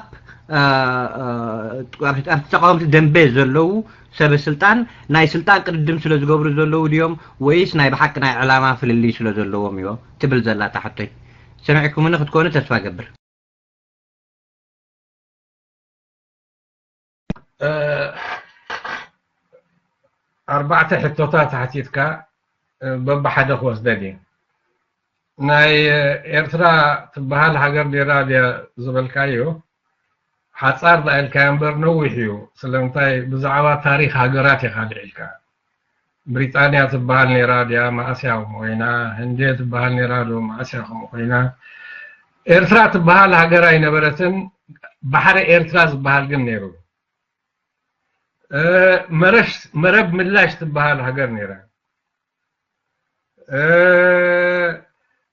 ኣብቲ ተቃወምቲ ደንበ ዘለዉ ሰበ ስልጣን ናይ ስልጣን ቅድድም ስለ ዝገብሩ ዘለዉ ድዮም ወይስ ናይ ብሓቂ ናይ ዕላማ ፍልልይ ስለ ዘለዎም እዮ ትብል ዘላ እታ ሕቶይ። ሰሚዕኩምኒ ክትኮኑ ተስፋ ገብር። ኣርባዕተ ሕቶታት ሓቲትካ በብሓደ ክወስደን እየ። ናይ ኤርትራ ትበሃል ሃገር ኔራ ድያ ዝበልካዮ ሓጻር ዳ ኢልካዮ እምበር ነዊሕ እዩ። ስለምንታይ ብዛዕባ ታሪኽ ሃገራት ኢኻ ልዒልካ። ብሪጣንያ ትበሃል ኔራ ድያ መኣስ እያ ከምኡ ኮይና? ህንዴ ትበሃል ኔራ ዶ መኣስ እያ ከምኡ ኮይና? ኤርትራ ትበሃል ሃገር ኣይነበረትን። ባሕሪ ኤርትራ ዝበሃል ግን ኔሩ። መረብ ምላሽ ትበሃል ሃገር ኔራ።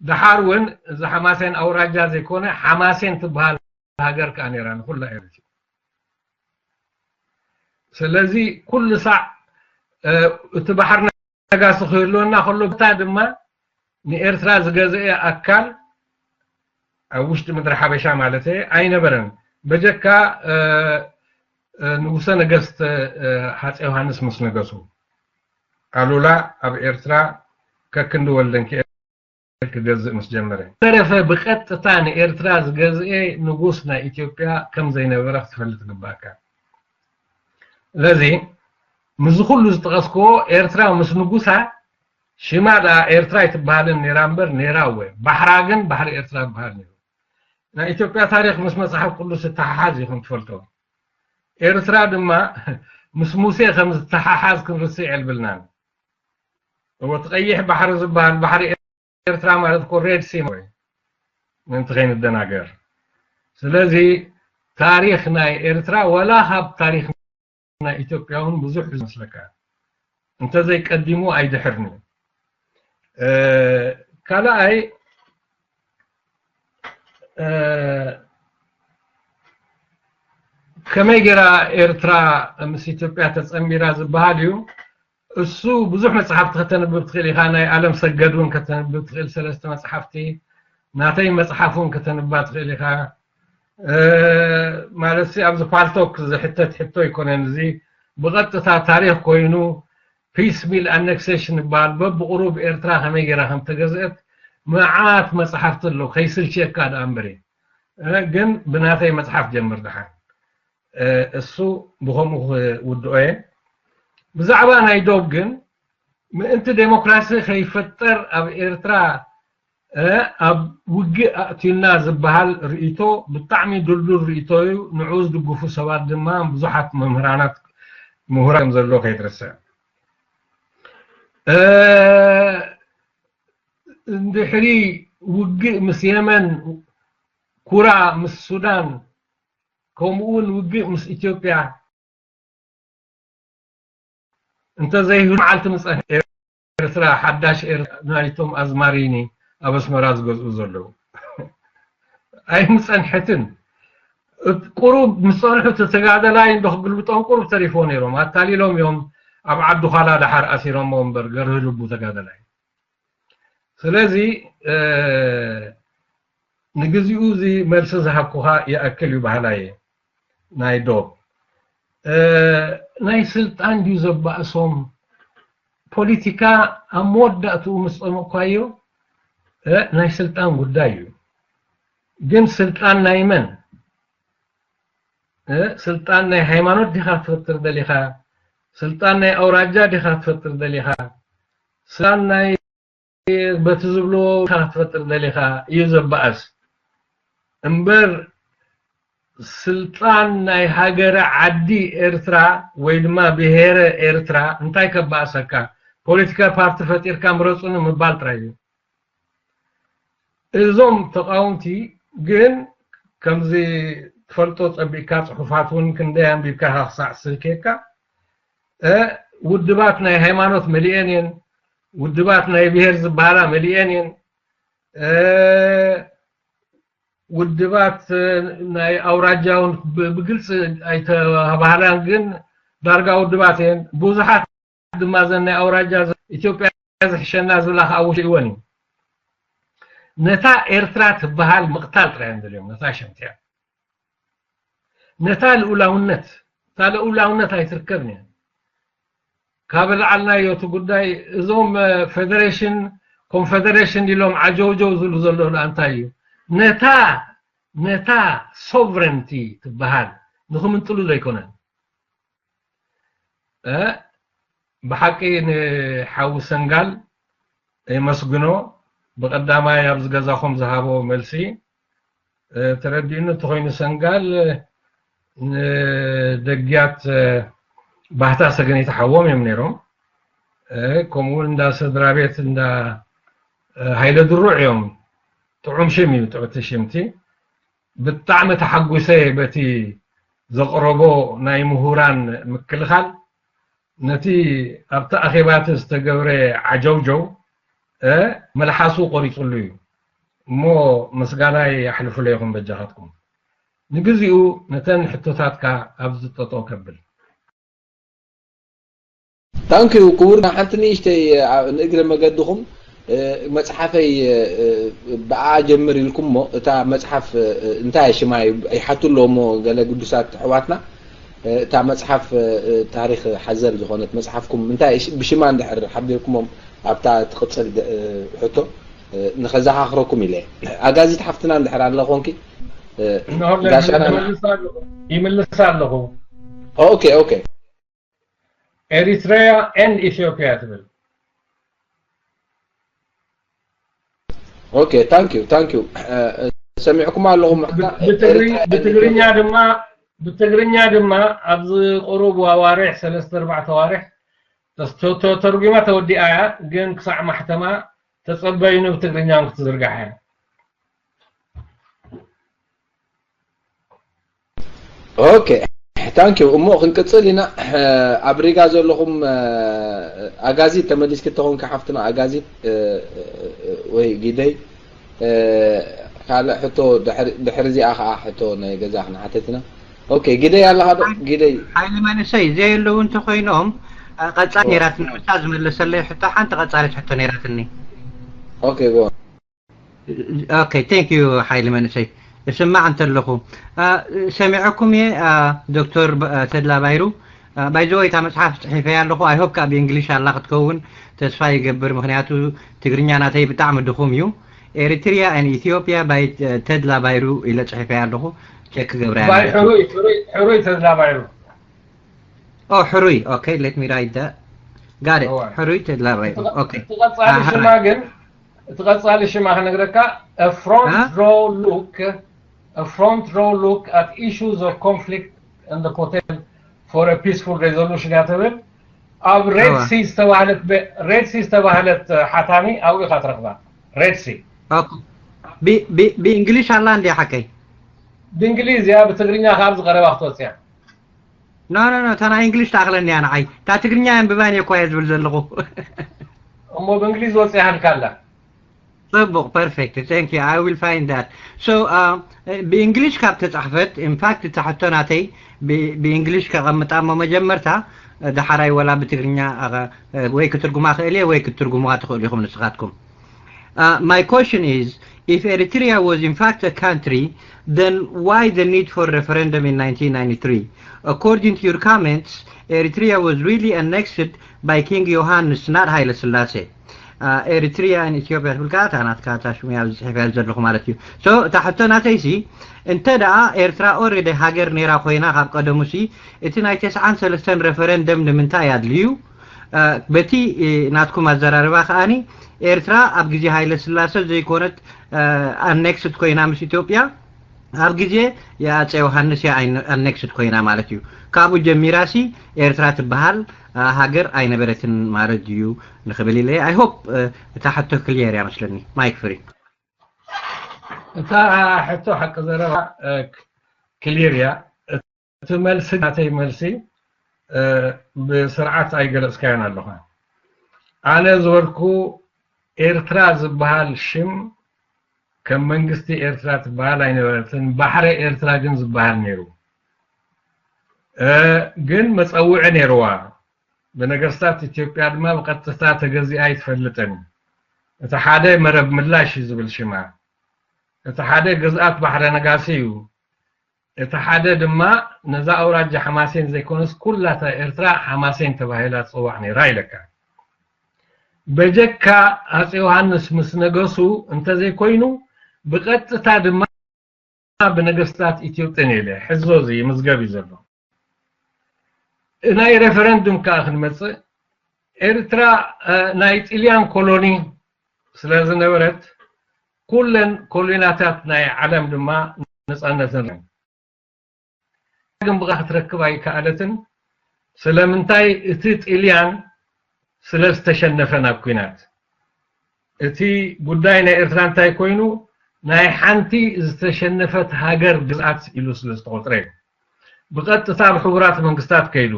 ደሓር እውን እዚ ሓማሴን ኣውራጃ ዘይኮነ ሓማሴን ትበሃል ሃገር ከዓ ኔራ ንኩላ ኤርትራ። ስለዚ ኩሉ ሳዕ እቲ ባሕሪ ነጋሲ ክህልወና ከሎ ብታ ድማ ንኤርትራ ዝገዝአ ኣካል ኣብ ውሽጢ ምድሪ ሓበሻ ማለት ኣይነበረን። በጀካ ንጉሰ ነገስት ሃፀ ዮሃንስ ምስ ነገሱ ኣሉላ ኣብ ኤርትራ ከክንዲ ወልደንኪኤል ክገዝእ ምስ ጀመረ ተረፈ ብቀጥታ ንኤርትራ ዝገዝኤ ንጉስ ናይ ኢትዮጵያ ከም ዘይነበረ ክትፈልጥ ግባካ። ስለዚ ምስዚ ኩሉ ዝጠቐስክዎ ኤርትራ ምስ ንጉሳ ሽማ ደኣ ኤርትራ ኣይትበሃልን ነይራ እምበር ነይራ እወ ባሕራ ግን ባሕሪ ኤርትራ ይበሃል ነይሩ። ናይ ኢትዮጵያ ታሪኽ ምስ መጽሓፍ ቅዱስ ዝተሓሓዝ እዩ ከም ትፈልጦ። ኤርትራ ድማ ምስ ሙሴ ከም ዝተሓሓዝ ክንርስዕ የልብልናን። እወ እቲ ቀይሕ ባሕሪ ዝበሃል ባሕሪ ኤርትራ ማለት እኮ ሬድ ሲ ወይ ምእንቲ ከይንደናገር። ስለዚ ታሪኽ ናይ ኤርትራ ወላ ካብ ታሪኽ ናይ ኢትዮጵያ እውን ብዙሕ እዩ ዝመስለካ። እንተዘይቀዲሙ ኣይድሕርን እዩ። ካልኣይ ከመይ ገይራ ኤርትራ ምስ ኢትዮጵያ ተጸንቢራ ዝበሃል እዩ። እሱ ብዙሕ መጽሓፍቲ ከተንብብ ትኽእል ኢኻ። ናይ ኣለም ሰገድ እውን ከተንብብ ትኽእል ሰለስተ መጽሓፍቲ። ናተይ መጽሓፍ እውን ከተንባ ትኽእል ኢኻ። ማለት ሲ ኣብዚ ፓልቶክ ዝሕተት ሕቶ ኣይኮነን። እዚ ብቐጥታ ታሪኽ ኮይኑ ፒስ ሚል ኣነክሴሽን ይበሃል። በብቑሩብ ኤርትራ ከመይ ገይራ ከም ተገዝአት መዓት መጽሓፍቲ ኣሎ። ከይስልችየካ ደኣ እምበሪ። ግን ብናተይ መጽሓፍ ጀምር ደሓን። እሱ ብኸምኡ ክውድኦ እየ። ብዛዕባ ናይ ዶብ ግን ምእንቲ ዴሞክራሲ ከይፈጠር ኣብ ኤርትራ ኣብ ውግእ ኣእትዩና ዝበሃል ርእይቶ ብጣዕሚ ድልዱል ርእይቶ እዩ። ንዑ ዝድግፉ ሰባት ድማ ብዙሓት መምህራናት ምሁራት ከም ዘሎ ከይትርስዕ። እንድሕሪ ውግእ ምስ የመን፣ ኩራ ምስ ሱዳን፣ ከምኡ እውን ውግእ ምስ ኢትዮጵያ እንተዘይህሉ መዓልቲ ምጸን ኤርትራ ሓዳሽ ኤርትራ ናይቶም ኣዝማሪኒ ኣብ ኣስመራ ዝገዝኡ ዘለዉ ኣይምጸንሐትን። ቁሩብ ምስ ጸንሑ ተጋደላይ እንዶ ክግልብጦም ቁሩብ ተሪፎ ነይሮም ኣታሊሎም እዮም ኣብ ዓዲ ዃላ ደሓር ኣሲሮሞ እምበር ገርህ ልቡ ተጋደላይ። ስለዚ ንግዚኡ እዚ መልሲ ዝሃብኩኻ ይኣክል እዩ በሃላይ እየ። ናይ ዶብ ናይ ስልጣን ድዩ ዘባእሶም? ፖለቲካ ኣብ መወዳእትኡ ምስ ጸመቕኳዮ ናይ ስልጣን ጉዳይ እዩ። ግን ስልጣን ናይ መን? ስልጣን ናይ ሃይማኖት ዲኻ ትፈጥር ደሊኻ? ስልጣን ናይ ኣውራጃ ዲኻ ትፈጥር ደሊኻ? ስልጣን ናይ በቲ ዝብሎ ዲኻ ትፈጥር ደሊኻ እዩ ዘባእስ እምበር ስልጣን ናይ ሃገረ ዓዲ ኤርትራ ወይ ድማ ብሄረ ኤርትራ እንታይ ከባእሰካ? ፖለቲካ ፓርቲ ፈጢርካ ምረፁኒ ምባል ጥራይ እዩ። እዞም ተቃወምቲ ግን ከምዚ ትፈልጦ ጸቢቅካ ጽሑፋት እውን ክንደይ ኣንቢብካ ክሳዕ ስልኬካ ውድባት ናይ ሃይማኖት መሊኤን እየን፣ ውድባት ናይ ብሄር ዝበሃላ መሊኤን እየን፣ ውድባት ናይ ኣውራጃ እውን ብግልፂ ኣይተባህላን ግን ዳርጋ ውድባት እየን። ብዙሓት ድማ ዘን ናይ ኣውራጃ ኢትዮጵያ ዝሕሸና ዝብላ ከዓ ውሽወን እዩ። ነታ ኤርትራ ትበሃል ምቕታል ጥራይ እዮም ደልዮም ነታ ሸምትያ ነታ ልኡላውነት እታ ልኡላውነት ኣይትርከብን እያ። ካብ ላዓልናዮ እቲ ጉዳይ እዞም ፌደሬሽን ኮንፌደሬሽን ኢሎም ዓጀውጀው ዝብሉ ዘለዉ እንታይ እዩ? ነታ ነታ ሶቨረንቲ ትበሃል ንክምንጥሉ ዘይኮነን ብሓቂ ንሓዊ ሰንጋል የመስግኖ። ብቐዳማይ ኣብዚ ገዛኹም ዝሃቦ መልሲ ተረዲኡኒ እንተኾይኑ ሰንጋል ንደጊያት ባህታ ሰገነይቲ ሓዎም እዮም ነይሮም። ከምኡ እውን እንዳ ስድራ ቤት እንዳ ሃይለ ድሩዕ እዮም። ጥዑም ሽም እዩ፣ ጥዑቲ ሽምቲ። ብጣዕሚ ተሓጒሰ በቲ ዘቕረቦ ናይ ምሁራን ምክልኻል። ነቲ ኣብቲ ኣኼባ እቲ ዝተገብረ ዓጀውጀው መልሓሱ ቆሪፅሉ እዩ እሞ ምስጋናይ ኣሕልፉለይኹም በጃኻትኩም። ንግዚኡ ነተን ሕቶታትካ ኣብዚ ጠጠው ከብል። ታንኪዩ ክቡርና። ሓንቲ ንእሽተይ ንእግረ መገድኹም መፅሓፈይ ብኣ ጀምር ኢልኩሞ እታ መፅሓፍ እንታይ ሽማ ይሓቱ ኣለዎ እሞ ገለ ግዱሳት ኣሕዋትና እታ መፅሓፍ ታሪክ ሓዘል ዝኾነት መፅሓፍኩም እንታይ ብሽማ እንድሕር ሓቢርኩሞም ኣብታ ትቕፅል ሕቶ ንኸዘኻኽረኩም ኢለ ኣጋዚት ሓፍትና እንድሕር ኣለ ኮንኪ ይምልስ ኣለኹ። ኦኬ ኦኬ Eritrea and Ethiopia ትብል። ኦኬ ታንክ ዩ ታንክ ዩ ሰሚዕኩም ኣለኹም። ብትግርኛ ድማ ብትግርኛ ድማ ኣብዚ ቁሩብ ኣዋርሕ ሰለስተ ኣርባዕተ ኣዋርሕ ተርጉማ ተወዲኣ እያ፣ ግን ክሳዕ ማሕተማ ተጸበዩኒ ብትግርኛ እውን ክትዝርጋሕ እያ። ኦኬ ታንክ ዩ። እሞ ክንቅጽል ኢና። ኣብ ሪጋ ዘለኹም ኣጋዚት ተመሊስኪ ተኾንኪ ሓፍትና ኣጋዚት ወይ ጊደይ ካልእ ሕቶ ድሕሪ እዚኣ ከዓ ሕቶ ናይ ገዛ ክንሓተት ኢና። ኦኬ ጊደይ ኣለኻ ዶ? ጊደይ ሓይሊ መንእሰይ ዘየለዉ እንተኮይኖም ቀጻሊ ነይራትኒ እታ ዝመለሰለይ ሕቶ ሓንቲ ቀጻሊት ሕቶ ነይራትኒ። ኦኬ ጎ ኦኬ ቴንክ ዩ ሓይሊ መንእሰይ እስማዕ እንተለኹ ሰሚዐኩም እየ። ዶክተር ተድላ ባይሩ ባይዘወይ እታ መፅሓፍ ፅሒፈያ ኣለኹ። ኣይ ሆፕ ከዓ ብእንግሊሽ ኣላ ክትከውን ተስፋ ይገብር፣ ምክንያቱ ትግርኛ ናተይ ብጣዕሚ ድኹም እዩ። ኤሪትሪያ ን ኢትዮጵያ ባይ ተድላ ባይሩ ኢለ ፅሒፈያ ኣለኹ። ቸክ ክገብራ እያ ባይ ማለት እዩ። ሕሩይ ሕሩይ ሕሩይ ተድላ ባይሩ ኦ ሕሩይ okay let me write that got it እዋ። ሕሩይ ተድላ ባይሩ okay እቲ ቀጻሊ ኣህራ። ሽማ ግን እቲ ቀጻሊ ሽማ ክነግረካ a front እ? row look a front row look at issues of conflict and the potential for a peaceful resolution እያ ትብል ኣብ ሬድ እዋ። ሲ ዝተባህለት ሬድ ሲ ዝተባህለት ሓታሚ ኣብኡ ኢኻ ትረኽባ ሬድ ሲ Okay. ብ- ብ- ብእንግሊሽ ኣላ እንድያ ሓቀይ ብእንግሊዝ እያ ብትግርኛ ካብ ዝቀረባ ክትወፅያ no no no እታ ናይ እንግሊሽ ትኣኽለኒ እያ ንዓይ እታ ትግርኛ የንብባን እየ እኳ እየ ዝብል ዘለኹ እሞ ብእንግሊዝ ወፂኣ ሃልካ ኣላ። ጽቡቕ፣ perfect, thank you, I will find that. So uh, ብእንግሊሽ ካብ ተጻሕፈት፣ in fact እታ ሕቶ ናተይ ብእንግሊሽ ከቐምጣ እሞ መጀመርታ፣ ዳሓራይ ወላ ብትግርኛ ወይ ክትርጉማ ክእል እየ ወይ ክትርጉሙዋ ትኽእሉ ኢኹም ንስኻትኩም። Uh, my question is, if Eritrea was in fact a country, then why the need for referendum in nineteen ninety-three? According to your comments, Eritrea was really annexed by King Johannes, not Haile Selassie. Uh, Eritrea and Ethiopia ትብል ከዓ እታ ናትካ እታ ሽሙ ኣብዚ ጽሒፈያ ዘለኹ ማለት እዩ። So እታ ሕቶ ናተይሲ፣ እንተ ደኣ ኤርትራ already ሃገር ነይራ ኮይና ካብ ቀደሙሲ፣ እቲ ናይ ተስዓን ሰለስተን referendum ንምንታይ ኣድልዩ? በቲ ናትኩም ኣዘራርባ ከኣኒ ኤርትራ ኣብ ግዜ ሃይለ ስላሰ ዘይኮነት ኣኔክስድ ኮይና ምስ ኢትዮጵያ፣ ኣብ ግዜ የኣፀ ዮሃንስ እያ ኣኔክስድ ኮይና ማለት እዩ። ካብኡ ጀሚራሲ ኤርትራ ትበሃል ሃገር ኣይነበረትን ማለት እዩ ንኽብል ኢለ። I hope እታ ሕቶ ክሊየር እያ መስለኒ። ማይክ ፍሪ። እታ ሕቶ ሓቂ ዘረባ ክሊር እያ። እቲ መልሲ ናተይ መልሲ ብስርዓት ኣይገለጽካዮን ኣለኻ። ኣነ ዝበልኩ ኤርትራ ዝበሃል ሽም ከም መንግስቲ ኤርትራ ትበሃል ኣይነበረትን። ባሕረ ኤርትራ ግን ዝበሃል ነይሩ። ግን መጸውዒ ነይርዋ። ብነገስታት ኢትዮጵያ ድማ ብቐጥታ ተገዚኣ ኣይትፈልጥን። እቲ ሓደ መረብ ምላሽ እዩ ዝብል ሽማ። እቲ ሓደ ግዝኣት ባሕረ ነጋሲ እዩ። እቲ ሓደ ድማ ነዛ ኣውራጃ ሓማሴን ዘይኮነስ ኩላታ ኤርትራ ሓማሴን ተባሂላ ትፅዋዕ ነይራ ኢለካ። በጀካ ኣፄ ዮሃንስ ምስ ነገሱ እንተዘይኮይኑ ብቐጥታ ድማ ብነገስታት ኢትዮጵያ ኢለ ሕዞ እዚ ምዝገብ እዩ ዘሎ። ናይ ሬፈረንዱም ከዓ ክንመፅእ ኤርትራ ናይ ጥልያን ኮሎኒ ስለ ዝነበረት ኩለን ኮሎናታት ናይ ዓለም ድማ ነፃነተን ግን ብቃ ክትረክብ ኣይከኣለትን። ስለምንታይ? እቲ ጥልያን ስለ ዝተሸነፈ ናብ ኲናት። እቲ ጉዳይ ናይ ኤርትራ እንታይ ኮይኑ ናይ ሓንቲ ዝተሸነፈት ሃገር ግዝኣት ኢሉ ስለ ዝተቆጥረ እዩ። ብቐጥታ ኣብ ሕቡራት መንግስታት ከይዱ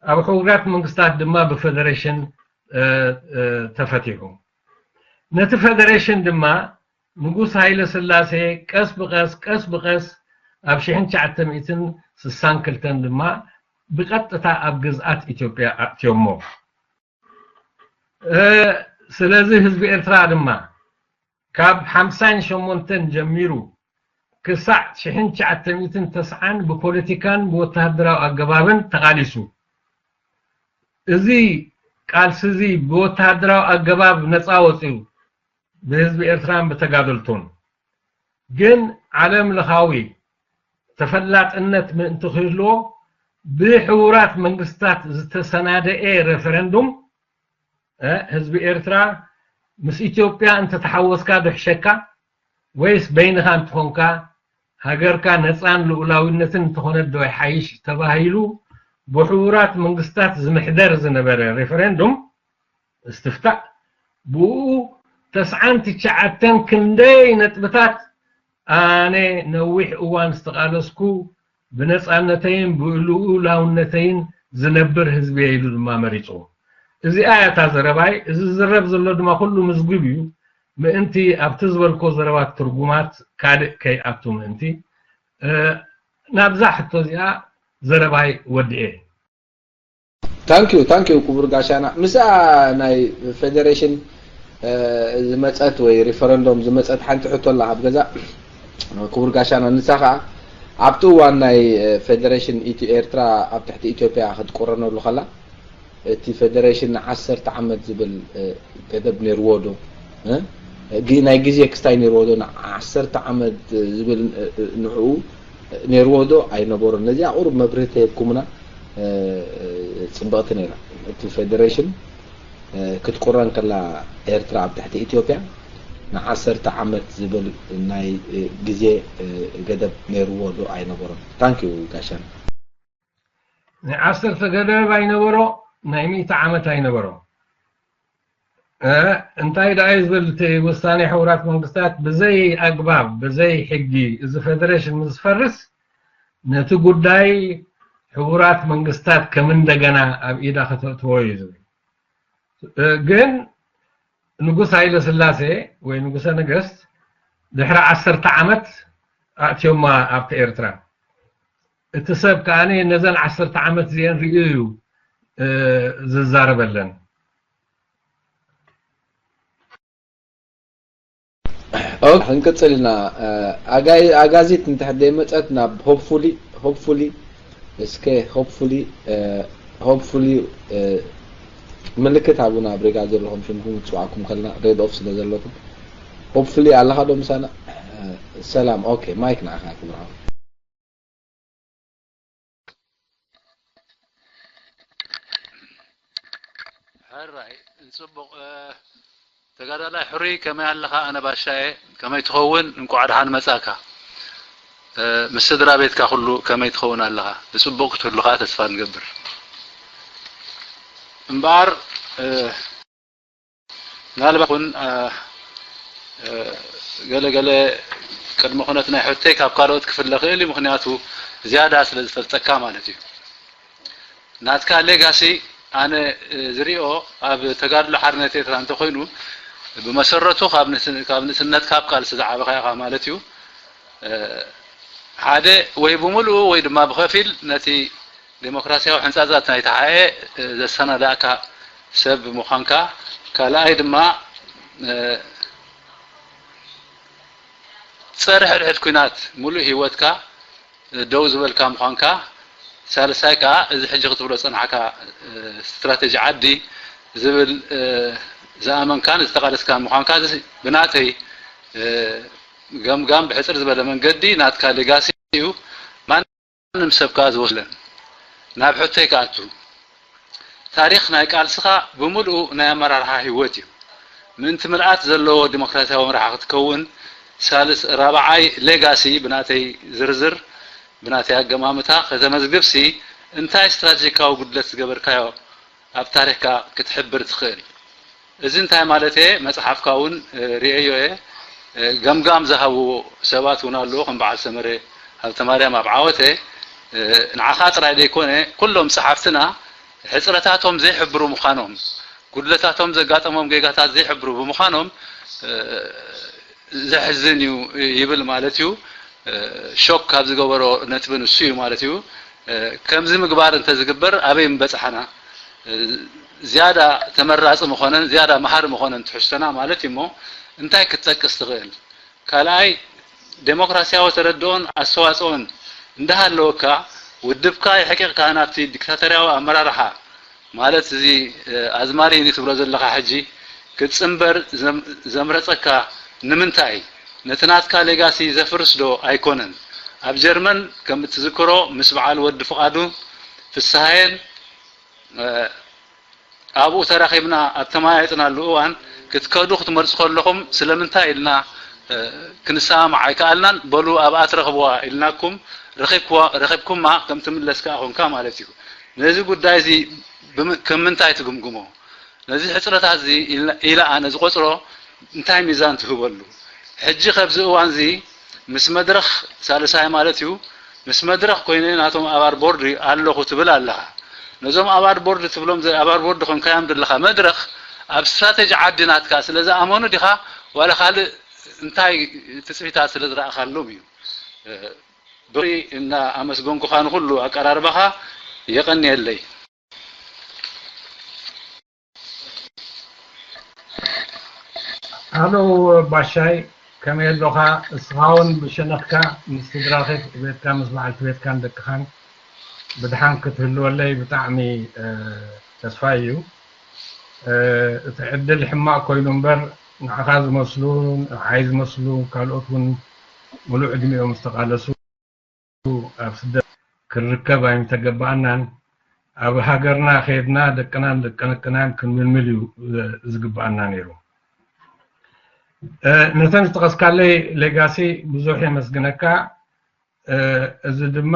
ኣብ ሕቡራት መንግስታት ድማ ብፌደሬሽን ተፈቲሑ። ነቲ ፌደሬሽን ድማ ንጉስ ሃይለ ስላሴ ቀስ ብቀስ ቀስ ብቀስ ኣብ ሽሕን ትሽዓተ ሚእትን ስሳን ክልተን ድማ ብቀጥታ ኣብ ግዝኣት ኢትዮጵያ ኣእትዮሞ። ስለዚ ህዝቢ ኤርትራ ድማ ካብ ሓምሳን ሸሞንተን ጀሚሩ ክሳዕ ሽሕን ትሽዓተ ሚእትን ተስዓን ብፖለቲካን ብወተሃደራዊ ኣገባብን ተቓሊሱ። እዚ ቃልሲ እዚ ብወተሃደራዊ ኣገባብ ነፃ ወፂኡ ብህዝቢ ኤርትራን ብተጋደልቱን። ግን ዓለም ለኻዊ ተፈላጥነት ምእንቲ ክህልዎ ብሕቡራት መንግስታት ዝተሰናደኤ ሬፈረንዱም ህዝቢ ኤርትራ ምስ ኢትዮጵያ እንተተሓወስካ ድሕሸካ ወይስ በይንኻ እንትኾንካ ሃገርካ ነፃን ልኡላዊነትን እንተኾነት ዶ ይሓይሽ ተባሂሉ ብሕቡራት መንግስታት ዝምሕደር ዝነበረ ሬፈረንዱም እስትፍታእ ብኡ ተስዓን ትሽዓተን ክንደይ ነጥብታት ኣነ ነዊሕ እዋን ዝተቓለስኩ ብነፃነተይን ብልኡላውነተይን ዝነብር ህዝቢ ኢሉ ድማ መሪፁ። እዚኣ እያ እታ ዘረባይ። እዚ ዝረብ ዘሎ ድማ ኩሉ ምዝጉብ እዩ። ምእንቲ ኣብቲ ዝበልኮ ዘረባት ትርጉማት ካልእ ከይኣቱ ምእንቲ ናብዛ ሕቶ እዚኣ ዘረባይ ወድኤ። ታንኪዩ ታንኪዩ ክቡር ጋሻና። ምስኣ ናይ ፌደሬሽን ዝመፀት ወይ ሪፈረንዶም ዝመፀት ሓንቲ ሕቶ ኣላ ካብ ገዛ ክቡር ጋሻና። ንሳ ከዓ ኣብቲ እዋን ናይ ፌደሬሽን ኢትዮ ኤርትራ ኣብ ትሕቲ ኢትዮጵያ ክትቆረነሉ ከላ እቲ ፌደሬሽን ንዓሰርተ ዓመት ዝብል ገደብ ነይርዎ ዶ? ናይ ግዜ ክስታይ ነይርዎ ዶ? ንዓሰርተ ዓመት ዝብል ንዕኡ ነይርዎ ዶ ኣይነበሮን? ነዚኣ ቁሩብ መብርሂ ተሂብኩምና ጽብቕቲ ነይራ። እቲ ፌደሬሽን ክትቁረን ከላ ኤርትራ ኣብ ትሕቲ ኢትዮጵያ ንዓሰርተ ዓመት ዝብል ናይ ግዜ ገደብ ነይርዎ ዶ ኣይነበሮን? ታንኪዩ ጋሻና። ናይ ዓሰርተ ገደብ ኣይነበሮ፣ ናይ ሚእቲ ዓመት ኣይነበሮ። እንታይ ደኣ እዩ ዝብል እቲ ውሳኔ ሕቡራት መንግስታት ብዘይ ኣግባብ ብዘይ ሕጊ እዚ ፌደሬሽን ምስ ዝፈርስ ነቲ ጉዳይ ሕቡራት መንግስታት ከም እንደገና ኣብ ኢዳ ከተእትዎ እዩ ዝብል። ግን ንጉስ ሃይለ ስላሴ ወይ ንጉሰ ነገስት ድሕሪ ዓሰርተ ዓመት ኣእትዮማ ኣብቲ ኤርትራ። እቲ ሰብ ከኣ ነዘን ዓሰርተ ዓመት እዚአን ርእዩ እዩ ዝዛረበለን። ኦኬ፣ ክንቅጽል ኢና። ኣጋዚት እንተሕደ መጸት ናብ ሆፕፉሊ ሆፕፉሊ እስከ ሆፕፉሊ ሆፕፉሊ ምልክት ኣቡና ብሪጋጀር ለኹም ሽምኩም ክጽዋዕኩም ከልና ሬድ ኦፍ ስለ ዘለኩም ሆፕፉሊ ኣለኻ ዶ ምሳና? ሰላም። ኦኬ፣ ማይክ ንዓኻ ክብርሃው። ሕራይ፣ ጽቡቕ። ተጋዳላይ ሕሩይ፣ ከመይ ኣለኻ? ኣነ ባሻየ። ከመይ ትኸውን? እንቋዕ ደሓን መጻካ። ምስ ስድራ ቤትካ ኩሉ ከመይ ትኸውን ኣለኻ? ብጽቡቕ ክትህሉ ከኣ ተስፋ ንገብር። እምበኣር ምናልባት እውን ገለ ገለ ቅድመ ኩነት ናይ ሕቶይ ካብ ካልኦት ክፍለ ክእል እዩ፣ ምክንያቱ ዝያዳ ስለ ዝፈልጠካ ማለት እዩ። ናትካ ሌጋሲ ኣነ ዝሪኦ ኣብ ተጋድሎ ሓርነት ኤርትራ እንተኮይኑ ብመሰረቱ ካብ ንእስነት ካብ ቃልሲ ዝዓበኻ ኢኻ ማለት እዩ። ሓደ ወይ ብምሉኡ ወይ ድማ ብኸፊል ነቲ ዴሞክራሲያዊ ሕንጻጻት ናይ ተሓኤ ዘሰናዳእካ ሰብ ብምዃንካ፣ ካልኣይ ድማ ጸረ ሕድሕድ ኲናት ሙሉእ ህይወትካ ደው ዝበልካ ምዃንካ፣ ሳልሳይ ከኣ እዚ ሕጂ ክትብሎ ጸናሕካ ስትራቴጂ ዓዲ ዝብል ዝኣመንካን ዝተቓለስካን ምዃንካ፣ እዚ ብናተይ ገምጋም ብሕጽር ዝበለ መንገዲ ናትካ ሌጋሲ እዩ። ማንም ሰብ ከኣ ዝወስለን። ናብ ሕቶይ ክኣቱ። ታሪኽ ናይ ቃልስኻ ብምሉኡ ናይ ኣመራርሓ ህይወት እዩ። ምእንቲ ምልኣት ዘለዎ ዲሞክራሲያዊ መራሒ ክትከውን፣ ሳልስ ራብዓይ ሌጋሲ ብናተይ ዝርዝር ብናተይ ኣገማምታ ከተመዝግብሲ እንታይ ስትራቴጂካዊ ጉድለት ዝገበርካዮ ኣብ ታሪኽካ ክትሕብር ትኽእል? እዚ እንታይ ማለት እየ? መጽሓፍካ እውን ርእየዮ እየ። ገምጋም ዝሃቡ ሰባት እውን ኣለዉ፣ ከም በዓል ሰመረ ሃብተማርያም ኣብ ዓወተ። ንዓኻ ጥራይ ዘይኮነ ኩሎም ጸሓፍትና ሕጽረታቶም ዘይሕብሩ ምዃኖም፣ ጉድለታቶም ዘጋጠሞም ጌጋታት ዘይሕብሩ ብምዃኖም ዘሕዝን እዩ ይብል ማለት እዩ። ሾክ ካብ ዝገበሮ ነጥቢ ንሱ እዩ ማለት እዩ። ከምዚ ምግባር እንተዝግበር ኣበይ ምበጻሕና? ዝያዳ ተመራጺ ምኾነን ዝያዳ መሃሪ ምኾነን ትሕዝቶና ማለት እዩ። እሞ እንታይ ክትጠቅስ ትኽእል? ካልኣይ፣ ዴሞክራሲያዊ ተረድኦን ኣስተዋጽኦን እንዳሃለወካ ውድብካ የሕቂቕካ ናብቲ ዲክታቶርያዊ ኣመራርሓ ማለት እዚ ኣዝማሪኒ ትብሎ ዘለኻ ሕጂ ክትጽንበር ዘምረጸካ ንምንታይ? ነቲ ናትካ ሌጋሲ ዘፍርስ ዶ ኣይኮነን? ኣብ ጀርመን ከም እትዝክሮ ምስ በዓል ወዲ ፍቓዱ ፍስሃየን ኣብኡ ተራኺብና ኣብ ተመያየጥናሉ እዋን ክትከዱ ክትመርጹ ከለኹም ስለምንታይ ኢልና ክንሰማማዕ ኣይከኣልናን። በሉ ኣብኣ ትረኽብዋ ኢልናኩም ረኺብኩማ ከም ትምለስ ከኣ ኾንካ ማለት እዩ። ነዚ ጉዳይ እዚ ከም ምንታይ ትግምግሞ? ነዚ ሕጽረታት እዚ ኢለ ኣነ ዝቆጽሮ እንታይ ሚዛን ትህበሉ? ሕጂ ከብዚ እዋን እዚ ምስ መድረኽ ሳልሳይ ማለት እዩ ምስ መድረኽ ኮይነ ናቶም ኣባል ቦርድ ኣለኹ ትብል ኣለኻ። ነዞም ኣባል ቦርድ ትብሎም ኣባል ቦርድ ኮንካዮም ዘለኻ መድረኽ ኣብ ስትራቴጂ ዓዲ ናትካ ስለ ዝኣመኑ ዲኻ ዋላ ካልእ እንታይ ትጽቢታት ስለ ዝረኣኻሎም እዩ? ብሪ እና ኣመስገንኩኻ ንኹሉ ኣቀራርባኻ የቐንየለይ። ሃሎ ባሻይ፣ ከመይ ኣሎኻ? እስኻ እውን ብሸነኽካ ምስ ስድራኺ ቤትካ ምስ በዓልቲ ቤትካን ደቅኻን ብድሓን ክትህልወለይ ብጣዕሚ ተስፋ እዩ። እቲ ዕድል ሕማቕ ኮይኑ እምበር ንዓኻ ዝመስሉ ንዓይ ዝመስሉ ካልኦት እውን ሙሉእ ዕድሚኦም ዝተቓለሱ ኣብ ስደት ክንርከብ ኣይምተገበኣናን። ኣብ ሃገርና ከይድና ደቅናን ደቂ ደቅናን ክንምልምል እዩ ዝግበኣና ነይሩ። ነተን ዝጠቐስካለይ ሌጋሲ ብዙሕ የመስግነካ። እዚ ድማ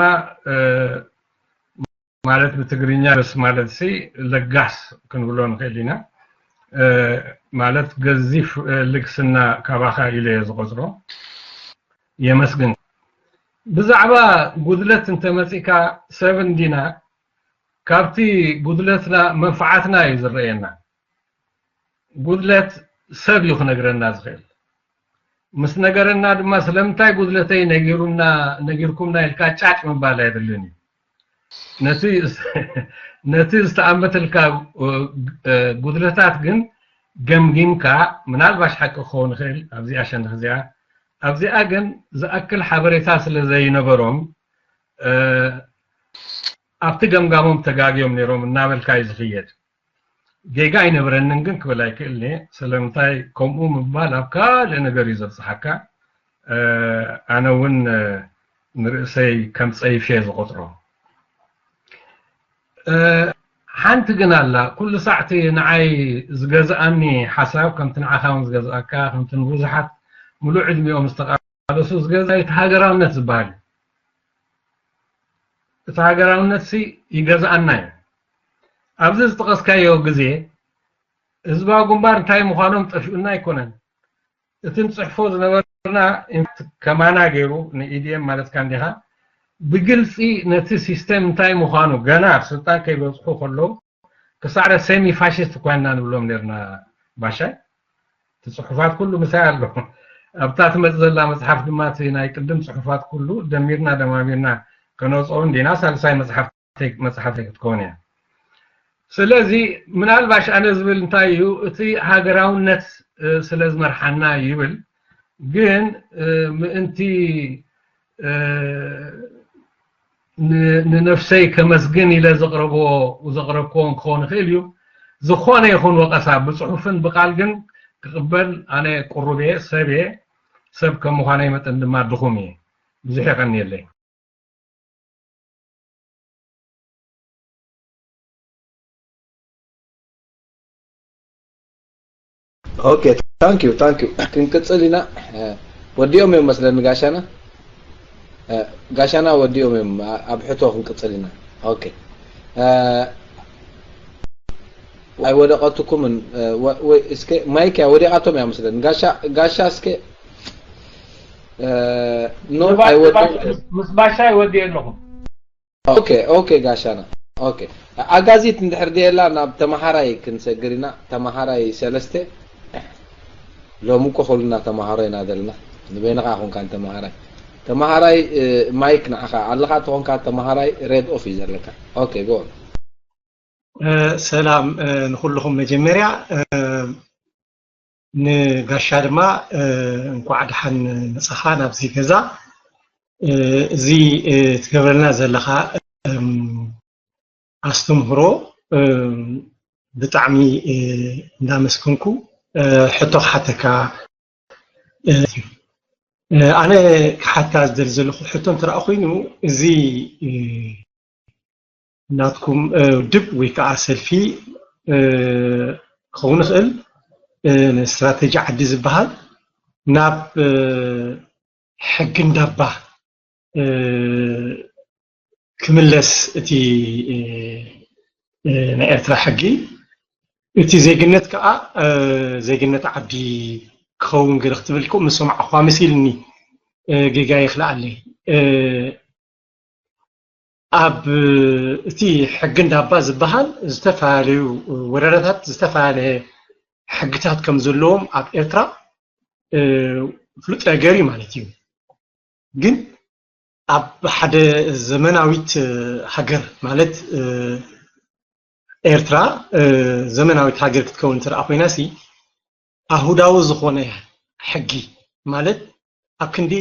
ማለት ብትግርኛ በስ ማለት ሲ ለጋስ ክንብሎ ንኽእል ኢና። ማለት ገዚፍ ልግስና ካባኻ ኢለ እየ ዝቆፅሮ። የመስግን። ብዛዕባ ጉድለት እንተመፂካ ሰብ እንዲና ካብቲ ጉድለትና መንፍዓትና እዩ ዝረኣየና። ጉድለት ሰብ እዩ ክነግረና ዝኽእል። ምስ ነገረና ድማ ስለምንታይ ጉድለተይ ነጊሩና ነጊርኩምና ኢልካ ጫጭ ምባል ኣይድልን እዩ። ነቲ ነቲ ዝተኣመተልካ ጉድለታት ግን ገምጊምካ ምናልባሽ ሓቂ ክኸውን ይኽእል ኣብዚኣ ሸንኽ እዚኣ ኣብዚኣ ግን ዝኣክል ሓበሬታ ስለ ዘይነበሮም ኣብቲ ገምጋሞም ተጋግዮም ነይሮም እናበልካ እዩ ዝኽየድ። ጌጋ ኣይነበረንን ግን ክብል ኣይክእልን እየ። ስለምንታይ ከምኡ ምባል ኣብ ካልእ ነገር እዩ ዘብፅሓካ። ኣነ እውን ንርእሰይ ከም ፀይፍ እየ ዝቆፅሮ። ሓንቲ ግን ኣላ፣ ኩሉ ሳዕቲ ንዓይ ዝገዝኣኒ ሓሳብ ከምቲ ንዓኻ እውን ዝገዝኣካ ከምቲ ንብዙሓት ሙሉእ ዕድሚኦም ዝተቓለሱ ዝገዝኣ እቲ ሃገራውነት ዝበሃል እዩ። እቲ ሃገራውነት ሲ ይገዝኣና እዩ። ኣብዚ ዝጠቐስካዮ ግዜ ህዝባዊ ግንባር እንታይ ምዃኖም ጠፊኡና ኣይኮነን። እቲ ንፅሕፎ ዝነበርና ከማና ገይሩ ንኢዲኤም ማለትካ እንዲኻ ብግልፂ ነቲ ሲስተም እንታይ ምዃኑ ገና ኣብ ስልጣን ከይበፅሑ ከለዉ ክሳዕረ ሴሚ ፋሽስት እኳ ኢና ንብሎም ነርና። ባሻይ እቲ ፅሑፋት ኩሉ ምሳይ ኣሎ። ኣብታ ትመፅ ዘላ መፅሓፍ ድማ እቲ ናይ ቅድም ፅሑፋት ኩሉ ደሚርና ደማሚርና ከነውፅኦ እንዲና ሳልሳይ መፅሓፍ መፅሓፈይ ክትከውን እያ። ስለዚ ምናልባሽ ኣነ ዝብል እንታይ እዩ እቲ ሃገራውነት ስለ ዝመርሓና ይብል። ግን ምእንቲ ንነፍሰይ ከመስግን ኢለ ዘቕረብዎ ዘቕረብክዎ ክኸውን ይኽእል እዩ። ዝኾነ ይኹን ወቐሳ ብፅሑፍን ብቃል ግን ክቕበል ኣነ ቁሩብ እየ፣ ሰብ እየ። ሰብ ከም ምዃነይ መጠን ድማ ድኹም እየ። ብዙሕ የቐንየለይ። Okay, thank you, thank you. ክንቅጽል ኢና። ወዲኦም እዮም መስለኒ ጋሻና። ጋሻና ወዲኦም እዮም። ኣብ ሕቶ ክንቅጽል ኢና። Okay. ኣይወደቐትኩምን ወይ እስከ ማይክ ወዲቓቶም እያ መስለኒ። ጋሻ ጋሻ እስከ ኖ ኣይወደቑ ምስ ባሻይ ወዲኦ ኣለኹ። ኦኬ ኦኬ ጋሻና ኦኬ ኣጋዚት እንድሕር ድየላ ናብ ተማሃራይ ክንሰግር ኢና። ተማሃራይ ሰለስተ ሎሚ እኮ ኩልና ተማሃሮ ኢና ዘለና። ንበይንኻ ኮንካ ተማሃራይ ተማሃራይ ማይክ ንዓኻ ኣለኻ ተኾንካ ተማሃራይ ሬድ ኦፍ እዩ ዘለካ። ኦኬ ጎ ሰላም ንኩልኹም። መጀመርያ ንጋሻ ድማ እንኳዕ ደሓን መጻኻ ናብዚ ገዛ። እዚ ትገብረልና ዘለኻ ኣስተምህሮ ብጣዕሚ እንዳመስገንኩ ሕቶ ክሓተካ። ኣነ ክሓታ ዝደሊ ዘለኹ ሕቶ እንተ ኮይኑ እዚ ናትኩም ውድብ ወይ ከዓ ሰልፊ ክኸውን ይኽእል ስትራተጂ ዓዲ ዝበሃል ናብ ሕጊ እንዳባ ክምለስ እቲ ናይ ኤርትራ ሕጊ እቲ ዜግነት ከዓ ዜግነት ዓዲ ክኸውን ገለ ክትብል ኮ ምስ ሰማዕኳ መሲልኒ ጌጋ ይኽልኣለይ ኣብ እቲ ሕጊ እንዳባ ዝበሃል ዝተፈላለዩ ወረዳታት ዝተፈላለየ ሕግታት ከም ዘለዎም ኣብ ኤርትራ ፍሉጥ ነገር እዩ ማለት እዩ። ግን ኣብ ሓደ ዘመናዊት ሃገር ማለት ኤርትራ ዘመናዊት ሃገር ክትከውን ትረኣ ኮይና ሲ ኣሁዳዊ ዝኾነ ሕጊ ማለት ኣብ ክንዲ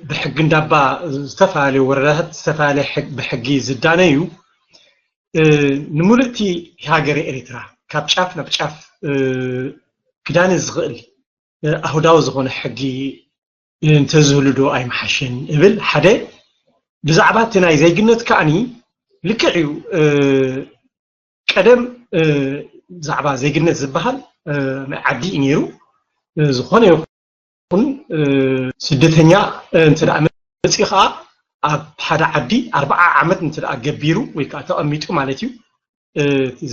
ብሕጊ እንዳባ ዝተፈላለዩ ወረዳታት ዝተፈላለየ ብሕጊ ዝዳነዩ ንምሉእቲ ሃገር ኤርትራ ካብ ጫፍ ናብ ጫፍ ክዳነ ዝኽእል ኣሁዳዊ ዝኾነ ሕጊ እንተዝህሉ ዶ ኣይምሓሸን እብል። ሓደ ብዛዕባ እቲ ናይ ዜግነት ከኣኒ ልክዕ እዩ። ቀደም ብዛዕባ ዜግነት ዝበሃል ናይ ዓዲ እዩ ነይሩ። ዝኾነ ይኹን ስደተኛ እንተ ደኣ መፂኡ ከዓ ኣብ ሓደ ዓዲ ኣርባዓ ዓመት እንተ ደኣ ገቢሩ ወይ ከዓ ተቐሚጡ ማለት እዩ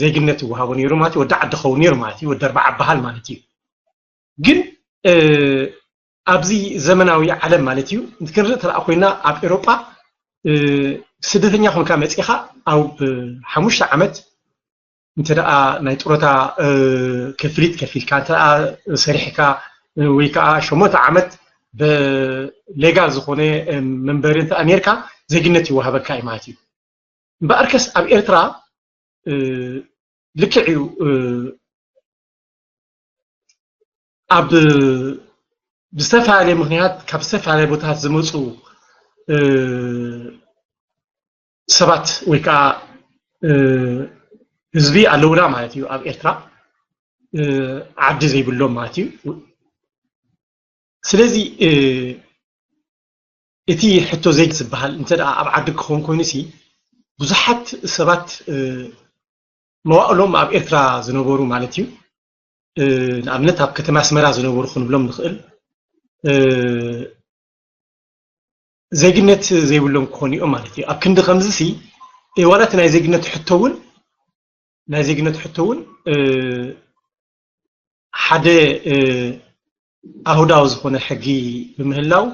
ዜግነት ይወሃቦ ነይሩ ማለት እዩ። ወዲ ዓዲ ኸውን ነይሩ ማለት እዩ። ወዲ ኣርባዓ በሃል ማለት እዩ። ግን ኣብዚ ዘመናዊ ዓለም ማለት እዩ ክንርኢ ተለኣ ኮይና ኣብ ኤሮጳ ስደተኛ ኮንካ መፂኻ ኣብ ሓሙሽተ ዓመት እንተ ደኣ ናይ ጡረታ ክፍሊት ከፊልካ፣ እንተ ደኣ ሰሪሕካ፣ ወይ ከዓ ሸሞንተ ዓመት ብሌጋል ዝኾነ መንበሪ እንተ ኔርካ፣ ዜግነት ይወሃበካ እዩ ማለት እዩ። እምበኣርከስ ኣብ ኤርትራ ልክዕ እዩ፣ ኣብ ብዝተፈላለየ ምኽንያት ካብ ዝተፈላለየ ቦታታት ዝመፁ ሰባት ወይ ከዓ ህዝቢ ኣለውና ማለት እዩ። ኣብ ኤርትራ ዓዲ ዘይብሎም ማለት እዩ። ስለዚ እቲ ሕቶ ዘይግባእ ዝበሃል እንተ ደኣ ኣብ ዓዲ ክኸውን ኮይኑ ሲ፣ ብዙሓት ሰባት መዋእሎም ኣብ ኤርትራ ዝነበሩ ማለት እዩ። ንኣብነት ኣብ ከተማ ኣስመራ ዝነበሩ ክንብሎም ንኽእል፣ ዜግነት ዘይብሎም ክኾኑ እዮም ማለት እዩ። ኣብ ክንዲ ከምዚ ሲ፣ ዋላ እቲ ናይ ዜግነት ሕቶ እውን ናይ ዜግነት ሕቶ እውን ሓደ ኣህዳዊ ዝኾነ ሕጊ ብምህላው፣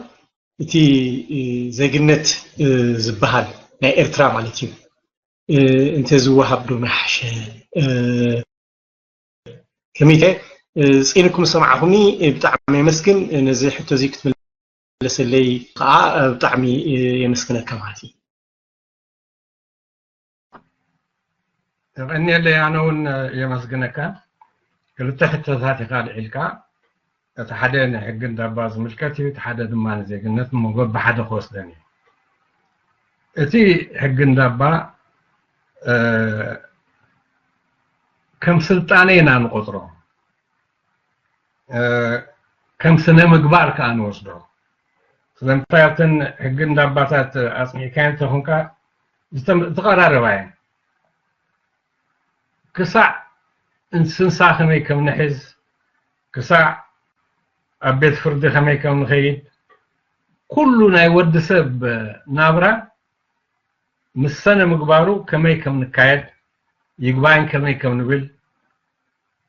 እቲ ዜግነት ዝበሃል ናይ ኤርትራ ማለት እዩ እንተዝወሃብ ዶ ምሓሸ? ከመይ? ጽኢንኩም ዝሰማዕኹምኒ ብጣዕሚ የመስግን። ነዚ ሕቶ እዚ ክትምለሰለይ ከዓ ብጣዕሚ የመስግነካ ማለት እዩ። የቐንየለይ፣ ኣነ እውን የመስግነካ። ክልተ ሕቶታት ኢኻ ኣልዒልካ። እቲ ሓደ ንሕጊ እንዳባ ዝምልከት እዩ፣ እቲ ሓደ ድማ ንዜግነት፣ እሞ በብሓደ ክወስደን እዩ። እቲ ሕጊ እንዳባ ከም ስልጣነ ኢና ንቆፅሮ፣ ከም ስነ ምግባር ከዓ ንወስዶ። ስለምንታይ ኣብተን ሕጊ እንዳባታት ኣፅኒዕካየን ተኾንካ ዝተቐራረባ እየን። ክሳዕ እንስሳ ከመይ ከም ንሕዝ፣ ክሳዕ ኣብ ቤት ፍርዲ ከመይ ከም ንኸይድ፣ ኩሉ ናይ ወዲ ሰብ ናብራ ምስ ሰነ ምግባሩ ከመይ ከም ንካየድ፣ ይግባኝ ከመይ ከም ንብል፣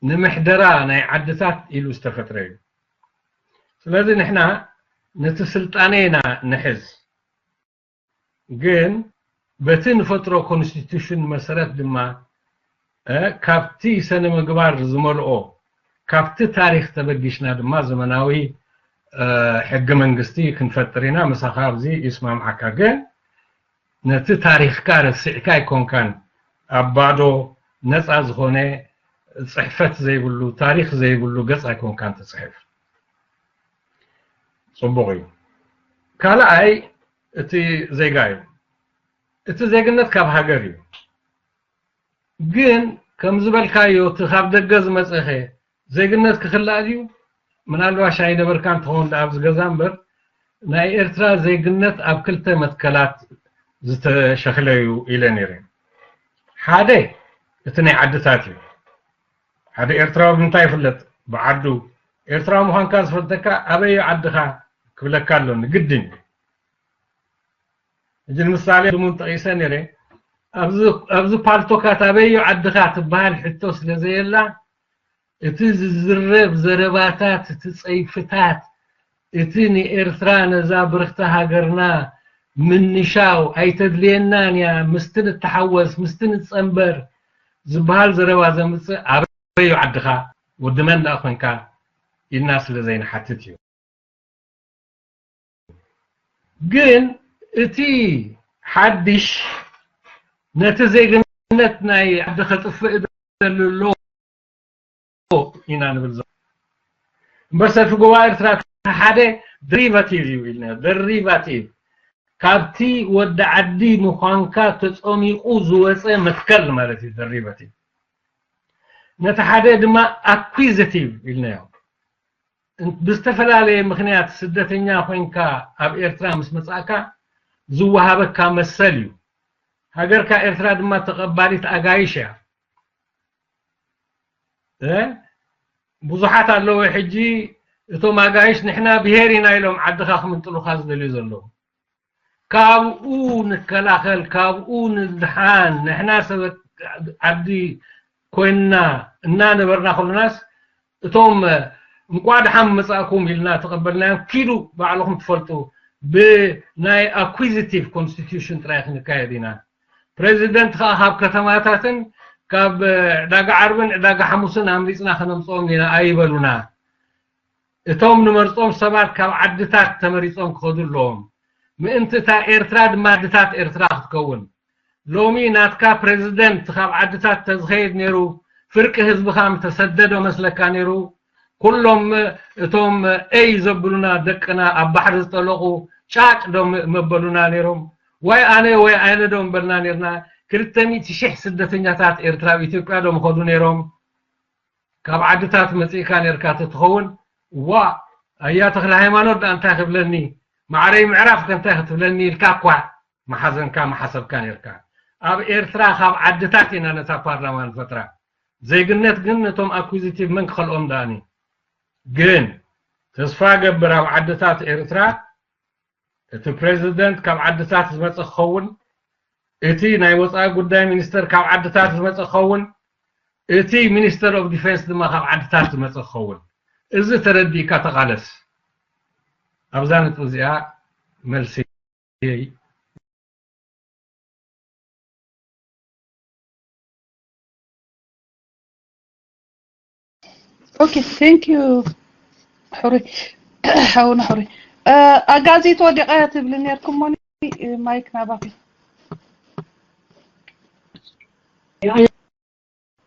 ንምሕደራ ናይ ዓድታት ኢሉ ዝተፈጥረ እዩ። ስለዚ ንሕና ነቲ ስልጣነ ኢና ንሕዝ። ግን በቲ ንፈጥሮ ኮንስቲቱሽን መሰረት ድማ ካብቲ ሰነ ምግባር ዝመልኦ ካብቲ ታሪክ ተበጊስና ድማ ዘመናዊ ሕጊ መንግስቲ ክንፈጥር ኢና። ምሳኻ ኣብዚ ይስማምዓካ። ግን ነቲ ታሪክካ ረሲዕካ ኣይኮንካን ኣብ ባዶ ነፃ ዝኾነ ፅሕፈት ዘይብሉ ታሪክ ዘይብሉ ገፅ ኣይኮንካን ትፅሕፍ። ፅቡቕ እዩ። ካልኣይ እቲ ዜጋ እዩ። እቲ ዜግነት ካብ ሃገር እዩ። ግን ከም ዝበልካዮ እቲ ካብ ደገ ዝመፀኸ ዜግነት ክኽላእ ድዩ? ምናልባሽ ኣይነበርካን ትኸውን ደኣ ኣብዚ ገዛ እምበር ናይ ኤርትራ ዜግነት ኣብ ክልተ መትከላት ዝተሸኽለ እዩ ኢለ ነይረ። ሓደ እቲ ናይ ዓድታት እዩ። ሓደ ኤርትራዊ ብምንታይ ይፍለጥ? ብዓዱ። ኤርትራዊ ምዃንካ ዝፈልጠካ ኣበይ እዩ ዓድኻ ክብለካ ኣለኒ፣ ግድን እዩ። ሕጂ ንምሳሌ ቅድሙን ጠቒሰ ነይረ፣ ኣብዚ ፓልቶካት ኣበይ እዩ ዓድኻ ትበሃል ሕቶ ስለ ዘየላ፣ እቲ ዝዝረብ ዘረባታት፣ እቲ ጸይፍታት፣ እቲ ንኤርትራ ነዛ ብርኽቲ ሃገርና ምንሻው ኣይተድልየናን እያ፣ ምስቲ ንተሓወስ፣ ምስቲ ንጸንበር ዝበሃል ዘረባ ዘምጽእ ኣበይ እዩ ዓድኻ፣ ወዲ መን ደኣ ኮንካ ኢልና ስለ ዘይንሓትት እዩ። ግን እቲ ሓድሽ ነቲ ዜግነት ናይ ዓዲ ከጥፍእ ደሊ ኣሎ ኢና ንብል ዘሎ። እምበር ሰልፊ ጎባ ኤርትራ እቲ ሓደ ደሪቫቲቭ እዩ ኢልና፣ ደሪቫቲቭ ካብቲ ወዲ ዓዲ ምዃንካ ተጸሚቑ ዝወፀ መትከል ማለት እዩ ደሪቫቲቭ። ነቲ ሓደ ድማ ኣኩዚቲቭ ኢልናዮ። ብዝተፈላለየ ምኽንያት ስደተኛ ኮይንካ ኣብ ኤርትራ ምስ መጻእካ ዝወሃበካ መሰል እዩ። ሃገርካ ኤርትራ ድማ ተቐባሊት ኣጋይሽ እያ። እ ብዙሓት ኣለዉ ሕጂ እቶም ኣጋይሽ ንሕና ብሄር ኢና ኢሎም ዓድኻ ክምንጥሉኻ ዝደልዩ ዘለዉ። ካብኡ ንከላኸል፣ ካብኡ ንድሓን። ንሕና ሰብ ዓዲ ኮይንና እናነበርና ከለናስ እቶም እንቋዕ ደሓን መጻእኩም ኢልና ተቐበልናዮም። ኪዱ ባዕልኹም ትፈልጡ። ብናይ ኣኩዚቲቭ ኮንስቲቱሽን ጥራይ ክንካየድ ኢና። ፕሬዚደንት ከዓ ካብ ከተማታትን ካብ ዕዳጋ ዓርብን ዕዳጋ ሓሙስን ኣምሪፅና ከነምፅኦም ኢና ኣይበሉና። እቶም ንመርፆም ሰባት ካብ ዓድታት ተመሪፆም ክኸዱ ኣለዎም። ምእንቲ እታ ኤርትራ ድማ ዓድታት ኤርትራ ክትከውን። ሎሚ ናትካ ፕሬዚደንት ካብ ዓድታት ተዝኸይድ ነይሩ፣ ፍርቂ ህዝብኻ ምተሰደዶ መስለካ ነይሩ። ኩሎም እቶም ኤይ ዘብሉና ደቅና ኣብ ባሕሪ ዝጠለቑ ጫጭ ዶ መበሉና ነይሮም? ወይ ኣነ ወይ ኣነ ዶ ምበልና ነይርና? ክልተ ሚእቲ ሺሕ ስደተኛታት ኤርትራ ኣብ ኢትዮጵያ ዶ ምኸዱ ነይሮም? ካብ ዓድታት መጺእካ ነርካ ተትኸውን፣ ዋ ኣያ ተክለ ሃይማኖት ደኣ እንታይ ክብለኒ፣ ማዕረይ ምዕራፍ ከ እንታይ ክትብለኒ ኢልካ እኳ መሓዘንካ መሓሰብካ ነርካ። ኣብ ኤርትራ ካብ ዓድታት ኢና ነታ ፓርላማ ንፈጥራ። ዜግነት ግን ነቶም ኣኩዚቲቭ መን ክኸልኦም ደኣኒ። ግን ተስፋ ገብር ኣብ ዓድታት ኤርትራ እቲ ፕሬዚደንት ካብ ዓድታት ዝመጸ ክኸውን፣ እቲ ናይ ወጻኢ ጉዳይ ሚኒስተር ካብ ዓድታት ዝመጸ ክኸውን፣ እቲ ሚኒስተር ኦፍ ዲፌንስ ድማ ካብ ዓድታት ዝመጸ ክኸውን። እዚ ተረዲእካ ተቓለስ። ኣብዛ ነጥቢ እዚኣ መልሰይ። Okay, thank you. ሕሩይ ሓውና ሕሩይ። ኣጋዜት ወዲቓ ትብሊ ነርኩም ሞኒ፣ ማይክ ናባኺ።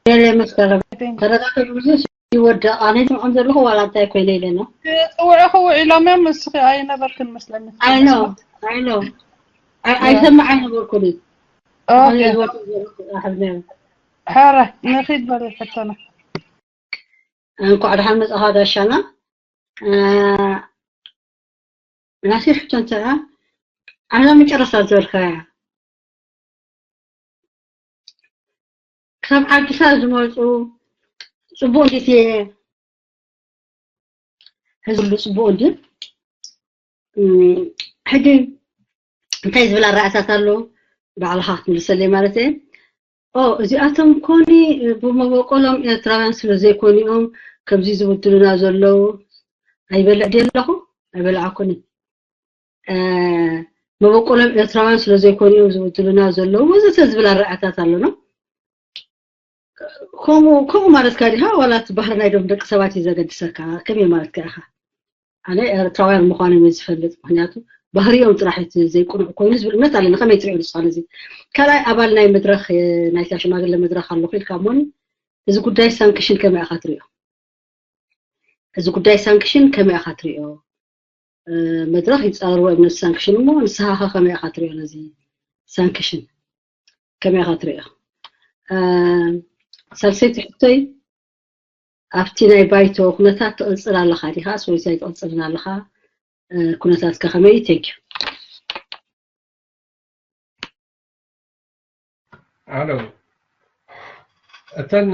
የለ መስከረም ተረጋገ ብዙ ይወደቕ። ኣነ ዝምዖም ዘለኹ ዋላ እንታይ ኮይነ ኢለ ነው። ጽውዑ ክውዕ ኢሎም እዮም። እስኺ ኣይነበርክን መስለኒ። I know, I know. ኣይሰምዕ ኣይነበርኩን። ኦኬ። ሕረ ንኺድ በል ሕቶና። እንኳዕ ደሓን መጻኻ ጋሻና። ናሲ ሕቶ እንታይ እያ? ኣብዛ መጨረስታ ዝበልካያ ካብ ዓድታት ዝመፁ ፅቡቅ እንዴት እየ ህዝብሉ ፅቡቅ እንዲ ሕጂ እንታይ ዝብል ኣረኣእታት ኣሎ? ባዕልኻ ክትምልሰለይ ማለት እየ። ኦ እዚኣቶም ኮኒ ብመበቆሎም ኤርትራውያን ስለ ዘይኮኑ እዮም ከምዚ ዝብድሉና ዘለዉ። ኣይበልዕ ድየ ኣለኹ? ኣይበልዓኩን። መበቆሎም ኤርትራውያን ስለ ዘይኮኑ እዮም ዝብድሉና ዘለዉ ወዘተ ዝብል ኣረኣእታት ኣሎ ነው። ከምኡ ከምኡ ማለትካ ዲኻ ዋላ እቲ ባህሪ ናይ ዶም ደቂ ሰባት እዩ ዘገድሰካ? ከመይ ማለትካ ኢኻ? ኣነ ኤርትራውያን ምዃኖም እየ ዝፈልጥ። ምክንያቱ ባህሪኦም ጥራሕ እቲ ዘይቁኑዕ ኮይኑ ዝብል እምነት ኣለኒ። ከመይ ትሪኦ ንስኻ ነዚ? ካልኣይ ኣባል ናይ መድረኽ ናይታ ሽማግለ መድረኽ ኣለኹ ኢልካ እሞኒ እዚ ጉዳይ ሳንክሽን ከመይ ኢኻ ትሪኦ? እዚ ጉዳይ ሳንክሽን ከመይ ኢኻ ትሪኦ? መድረኽ ይፃረርዎ እዮም ነዚ ሳንክሽን እሞ ንስኻ ኸ ከመይ ኢኻ ትሪኦ ነዚ ሳንክሽን? ከመይ ኢኻ ትሪኦ? ሳልሰይቲ ሕቶይ ኣብቲ ናይ ባይቶ ኩነታት ትቕፅል ኣለኻ ዲኻስ ወይስ ኣይትቕፅልን ኣለኻ? ኩነታትካ ከመይ እዩ? Thank you። ኣሎ እተን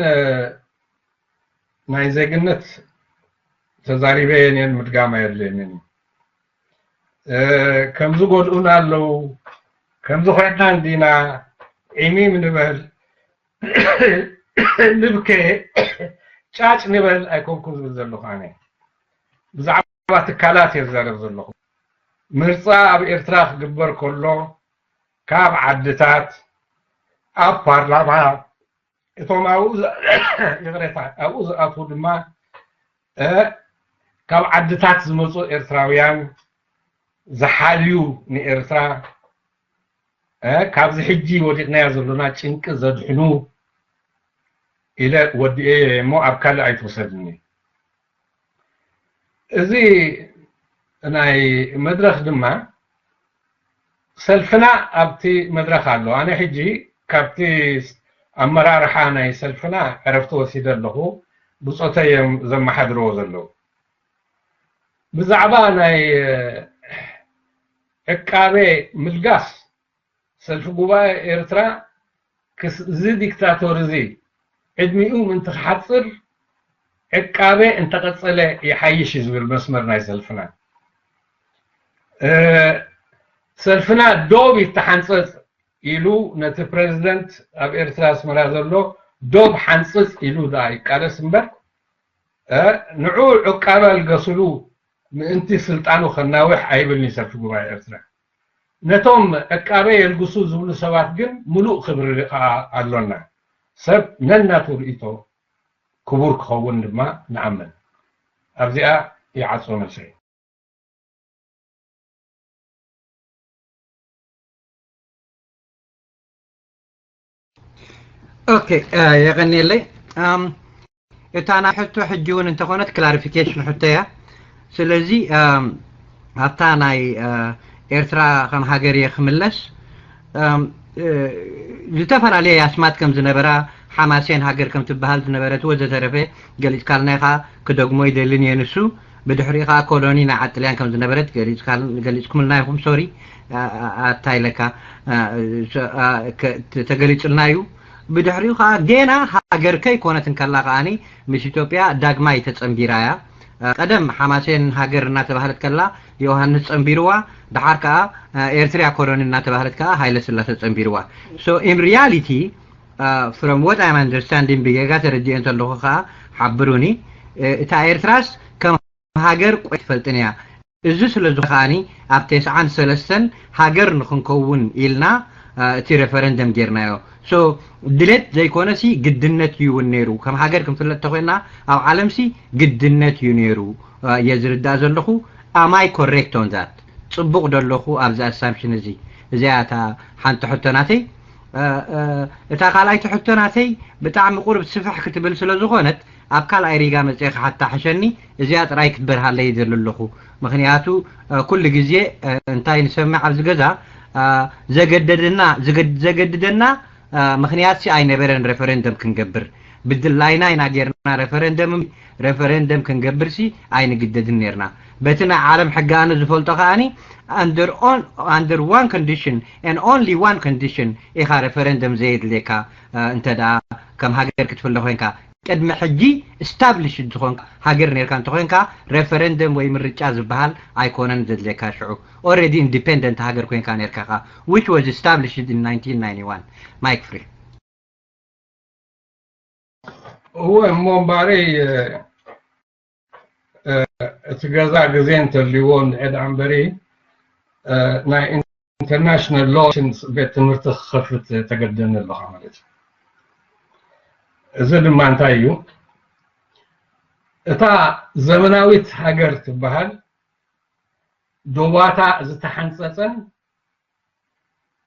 ናይ ዜግነት ተዛሪበ የን ምድጋም ኣየድልየንን እዩ። ከምዚ ጎድኡና ኣለዉ፣ ከምዚ ኮይና እንዲና ዒሚም ንበል ንብከ ጫጭ ንበል ኣይኮንኩ ዝብል ዘለኹ ኣነ ብዛዕባ ትካላት እየ ዝዛረብ ዘለኹ። ምርፃ ኣብ ኤርትራ ክግበር ከሎ ካብ ዓድታት ኣብ ፓርላማ እቶም ኣብኡ ይቕሬታ ኣብኡ ዝኣትዉ ድማ ካብ ዓድታት ዝመፁ ኤርትራውያን ዝሓልዩ ንኤርትራ ካብዚ ሕጂ ወዲቕናዮ ዘሎና ጭንቂ ዘድሕኑ ኢለ ወዲኤ እሞ ኣብ ካልእ ኣይትውሰድኒ። እዚ ናይ መድረኽ ድማ ሰልፍና ኣብቲ መድረኽ ኣሎ። ኣነ ሕጂ ካብቲ ኣመራርሓ ናይ ሰልፍና ዕረፍቲ ወሲደ ኣለኹ። ብፆተይ እዮም ዘመሓድርዎ ዘለዉ። ብዛዕባ ናይ ዕቃቤ ምልጋስ ሰልፊ ጉባኤ ኤርትራ ክስ እዚ ዲክታቶር እዚ ዕድሚኡ ምእንቲ ክሓፅር ዕቃቤ እንተቐፀለ ይሓይሽ እዩ ዝብል መስመር ናይ ሰልፍና። ሰልፍና ዶብ ይተሓንፀፅ ኢሉ ነቲ ፕሬዚደንት ኣብ ኤርትራ ኣስመራ ዘሎ ዶብ ሓንፅፅ ኢሉ ደኣ ይቃለስ እምበር ንዑ ዕቃበ ኣልገስሉ ምእንቲ ስልጣኑ ከናውሕ ኣይብልን እዩ ሰልፊ ጉባኤ ኤርትራ። ነቶም ዕቃበ የልግሱ ዝብሉ ሰባት ግን ምሉእ ክብሪ ከዓ ኣሎና። ሰብ ነናቱ ርእይቶ ክቡር ክኸውን ድማ ንኣምን። ኣብዚኣ ይዓጾ መልሰይ። ኦኬ፣ የቐንየለይ። እታ ናይ ሕቶ ሕጂ እውን እንተኾነት ክላሪፊኬሽን ሕቶ እያ። ስለዚ ኣብታ ናይ ኤርትራ ከም ሃገር እየ ክምለስ፣ ዝተፈላለየ ኣስማት ከም ዝነበራ፣ ሓማሴን ሃገር ከም ትበሃል ዝነበረት ወዘተረፈ ገሊጽካልና ኢኻ። ክደግሞ ይደልን እየ ንሱ። ብድሕሪኡ ከዓ ኮሎኒ ናይ ዓጥልያን ከም ዝነበረት ገሊጽኩምልና ኢኹም። ሶሪ፣ ኣታ ኢለካ ተገሊጹልና እዩ። ብድሕሪኡ ከዓ ጌና ሃገር ከይኮነት እንከላ ከዓኒ ምስ ኢትዮጵያ ዳግማይ ተጸንቢራ እያ። ቀደም ሓማሴን ሃገር እናተባህለት ከላ ዮሃንስ ጸንቢርዋ፣ ደሓር ከዓ ኤርትርያ ኮሎኒ እናተባህለት ከዓ ሃይለ ስላሰ ጸንቢርዋ። So in reality, from what I'm understanding፣ ብጌጋ ተረዲኤ እንተለኹ ከዓ ሓብሩኒ፣ እታ ኤርትራስ ከም ሃገር ቆይ ትፈልጥን እያ። እዚ ስለ ዝኾነ ከዓኒ ኣብ ተስዓን ሰለስተን ሃገር ንኽንከውን ኢልና እቲ ሬፈረንደም ጌርናዮ። So ድሌት ዘይኮነሲ ግድነት እዩ እውን ነይሩ። ከም ሃገር ክንፍለጥ ተኮይና ኣብ ዓለምሲ ግድነት እዩ ነይሩ እየ ዝርዳእ ዘለኹ። Am I correct on that? ጽቡቕ ደለኹ ኣብዚ ኣሳምሽን እዚ? እዚኣ እታ ሓንቲ ሕቶ ናተይ። እታ ካልኣይቲ ሕቶ ናተይ ብጣዕሚ ቁርብ ስፍሕ ክትብል ስለ ዝኾነት ኣብ ካልኣይ ሪጋ መጽኤ ክሓታ ሕሸኒ። እዚኣ ጥራይ ክትበርሃለይ ይደሊ ኣለኹ። ምኽንያቱ ኩሉ ግዜ እንታይ ንሰምዕ ኣብዚ ገዛ፣ ዘገደደና ዘገድደና ምኽንያት ሲ ኣይነበረን። ሬፈረንደም ክንገብር ብድላይና ኢና ጌርና። ሬፈረንደም ሬፈረንደም ክንገብር ሲ ኣይንግደድን ኔርና። በቲ ናይ ዓለም ሕጊ ኣነ ዝፈልጦ ከዓኒ under one condition and only one condition ኢኻ ሬፈረንደም ዘየድልየካ። እንተ ደኣ ከም ሃገር ክትፍለ ኮይንካ፣ ቅድሚ ሕጂ established ዝኾንካ ሃገር ኔርካ እንተኮይንካ፣ ሬፈረንደም ወይ ምርጫ ዝበሃል ኣይኮነን ዘድልየካ። ሽዑ already independent ሃገር ኮይንካ ኔርካ ኢኻ፣ which was established in nineteen ninety-one. Mike Free. እወ፣ እሞ እምበኣረይ እቲ ገዛ ግዜ እንተልይዎ እንድዒ ደኣ እምበሪ፣ ናይ ኢንተርናሽናል ሎ ቤት ትምህርቲ ክኸፍት ተገድደኒ ኣለኻ ማለት እዩ። እዚ ድማ እንታይ እዩ? እታ ዘመናዊት ሃገር ትበሃል ዶባታ ዝተሓንጸጸን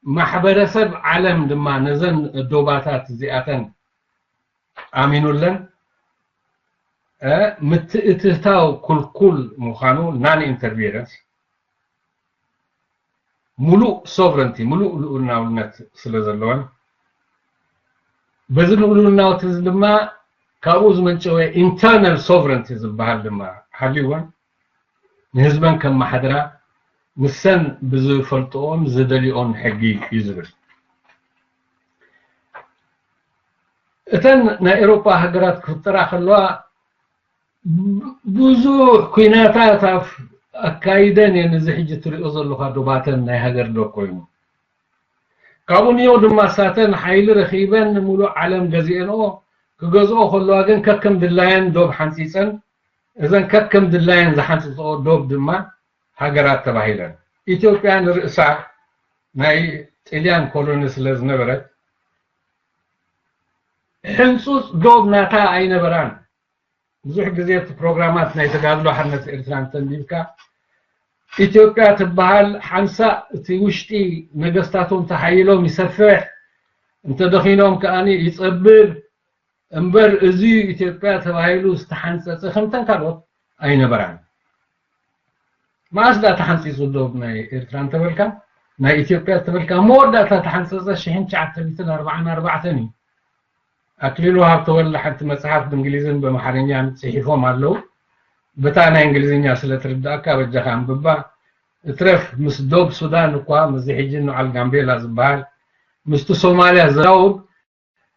ማሕበረሰብ ዓለም ድማ ነዘን ዶባታት እዚኣተን ኣሚኑለን ምትእትታው ክልኩል ምዃኑ፣ non interference፣ ሙሉእ ሶቨረንቲ፣ ሙሉእ ልኡላውነት ስለ ዘለወን፣ በዚ ልኡላውነት እዚ ድማ ካብኡ ዝመንጨወ ኢንተርናል ሶቨረንቲ ዝበሃል ድማ ሃልይወን ንህዝበን ከመሓድራ ንሰን ብዝፈልጥኦን ዝደልዮኦን ሕጊ እዩ ዝብል። እተን ናይ ኤውሮጳ ሃገራት ክፍጠራ ከለዋ ብዙሕ ኩናታት ኣካይደን እየን። እዚ ሕጂ ትሪኦ ዘለኻ ዶባተን ናይ ሃገር ዶብ ኮይኑ ካብኡ ንዮ ድማ ሳተን ሓይሊ ረኺበን ንሙሉእ ዓለም ገዚኤንኦ። ክገዝኦ ከለዋ ግን ከከም ድላየን ዶብ ሓንፂፀን፣ እዘን ከከም ድላየን ዝሓንፅፀኦ ዶብ ድማ ሃገራት ተባሂለን። ኢትዮጵያ ንርእሳ ናይ ጥልያን ኮሎኒ ስለ ዝነበረት ሕንፁፅ ዶብ ናታ ኣይነበራን። ብዙሕ ግዜ እቲ ፕሮግራማት ናይ ተጋድሎ ሓርነት ኤርትራ እንተንቢብካ ኢትዮጵያ ትበሃል ሓንሳእ እቲ ውሽጢ ነገስታቶም ተሓይሎም ይሰፍሕ፣ እንተደኺኖም ከኣ ይጸብብ እምበር እዚ ኢትዮጵያ ተባሂሉ ዝተሓንጸጸ ከምተን ካልኦት ኣይነበራን። መኣስ ደኣ ተሓንጺጹ ዶብ ናይ ኤርትራ እንተበልካ፣ ናይ ኢትዮጵያ እንተበልካ መወዳእታ ተሓንጸጸ ሽሕን ትሽዓተ ሚእትን ኣርባዓን ኣርባዕተን እዩ። ኣክሊሉ ሃብተወልድ ሓንቲ መጽሓፍ ብእንግሊዝን ብኣምሓርኛን ጽሒፎም ኣለዉ። በታ ናይ እንግሊዝኛ ስለ ትርዳእካ በጃኻ ኣንብባ። እትረፍ ምስ ዶብ ሱዳን እኳ ምስዚ ሕጂ ንዓል ጋምቤላ ዝበሃል ምስቲ ሶማልያ ዘራውብ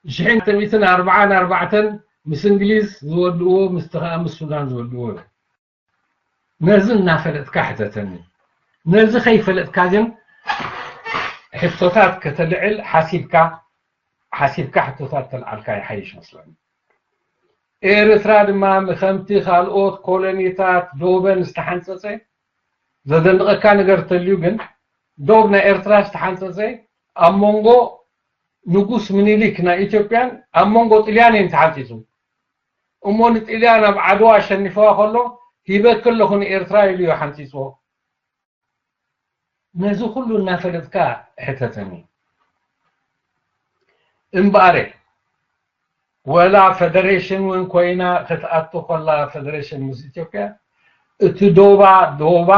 ሽሕን ሚእትን ኣርባዓን ኣርባዕተን ምስ እንግሊዝ ዝወድእዎ ምስቲ ከኣ ምስ ሱዳን ዝወድእዎ እዩ። ነዚ እናፈለጥካ ሕተተኒ። ነዚ ከይፈለጥካ ግን ሕቶታት ከተልዕል ሓሲብካ ሓሲብካ ሕቶታት ተልዓልካ ይሓይሽ መስለኒ። ኤርትራ ድማ ከምቲ ካልኦት ኮሎኒታት ዶበን ዝተሓንጸጸ ዘደንቐካ ነገር ተልዩ ግን ዶብ ናይ ኤርትራ ዝተሓንጸጸ ኣብ መንጎ ንጉስ ምኒልክ ናይ ኢትዮጵያን ኣብ መንጎ ጥልያን እዩ ተሓንፂፁ። እሞ ንጥልያን ኣብ ዓድዋ ኣሸኒፈዋ ከሎ ሂበኪ ኣለኹ ንኤርትራ ኢሉ እዩ ሓንፂፅዎ። ነዚ ኩሉ እናፈለጥካ ሕተተኒ እምበኣረ፣ ወላ ፈደሬሽን እውን ኮይና ክትኣቱ ከላ፣ ፈደሬሽን ምስ ኢትዮጵያ፣ እቲ ዶባ ዶባ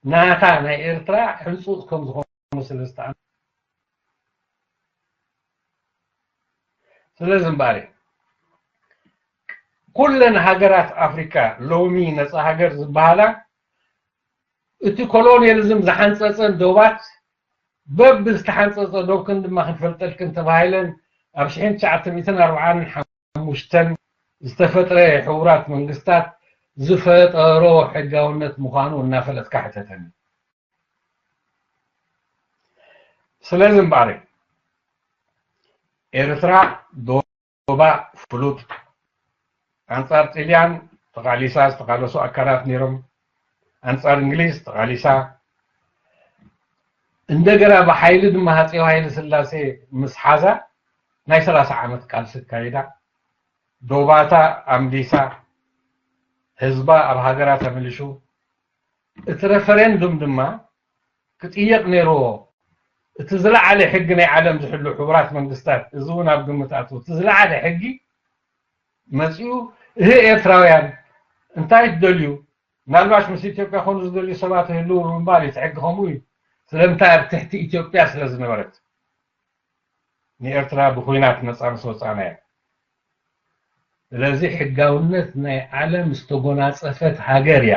ናታ ናይ ኤርትራ ሕንፁፅ ከም ዝኾኑ ስለ ዝተኣመ ስለዚ እምበኣር ኩለን ሃገራት ኣፍሪካ ሎሚ ነፃ ሃገር ዝበሃላ እቲ ኮሎኒያሊዝም ዝሓንፀፀን ዶባት በብ ዝተሓንፀፀ ዶብክን ድማ ክንፈልጠልክን ተባሂለን ኣብ ሽሕን ትሽዓተ ሚእትን ኣርብዓን ሓሙሽተን ዝተፈጥረ ሕቡራት መንግስታት ዝፈጠሮ ሕጋውነት ምዃኑ እናፈለጥካ ሕተተኒ። ስለዚ እምበኣር ኤርትራ ዶባ ፍሉጥ ኣንጻር ጥልያን ተቓሊሳ ዝተቓለሱ ኣካላት ነይሮም። ኣንጻር እንግሊዝ ተቓሊሳ እንደገና ብሓይሊ ድማ ሃፀይ ሃይለ ስላሴ ምስ ሓዛ ናይ ሰላሳ ዓመት ቃልሲ ኣካይዳ ዶባታ ኣምሊሳ ህዝባ ኣብ ሃገራ ተመሊሹ እቲ ረፈረንዱም ድማ ክጥየቕ ነይርዎ። እቲ ዝለዓለ ሕጊ ናይ ዓለም ዝሕሉ ሕቡራት መንግስታት፣ እዚ እውን ኣብ ግምት ኣትዎ። እቲ ዝለዓለ ሕጊ መፂኡ፣ እህ ኤርትራውያን እንታይ ትደልዩ? ምናልባሽ ምስ ኢትዮጵያ ኮኑ ዝደልዩ ሰባት ይህልው ብምባል እዩ። እቲ ሕጊ ከምኡ እዩ። ስለምንታይ ኣብ ትሕቲ ኢትዮጵያ ስለ ዝነበረት ንኤርትራ ብኩናት ነፃ ምስ ወፃእናያ። ስለዚ ሕጋውነት ናይ ዓለም ዝተጎናፀፈት ሃገር እያ።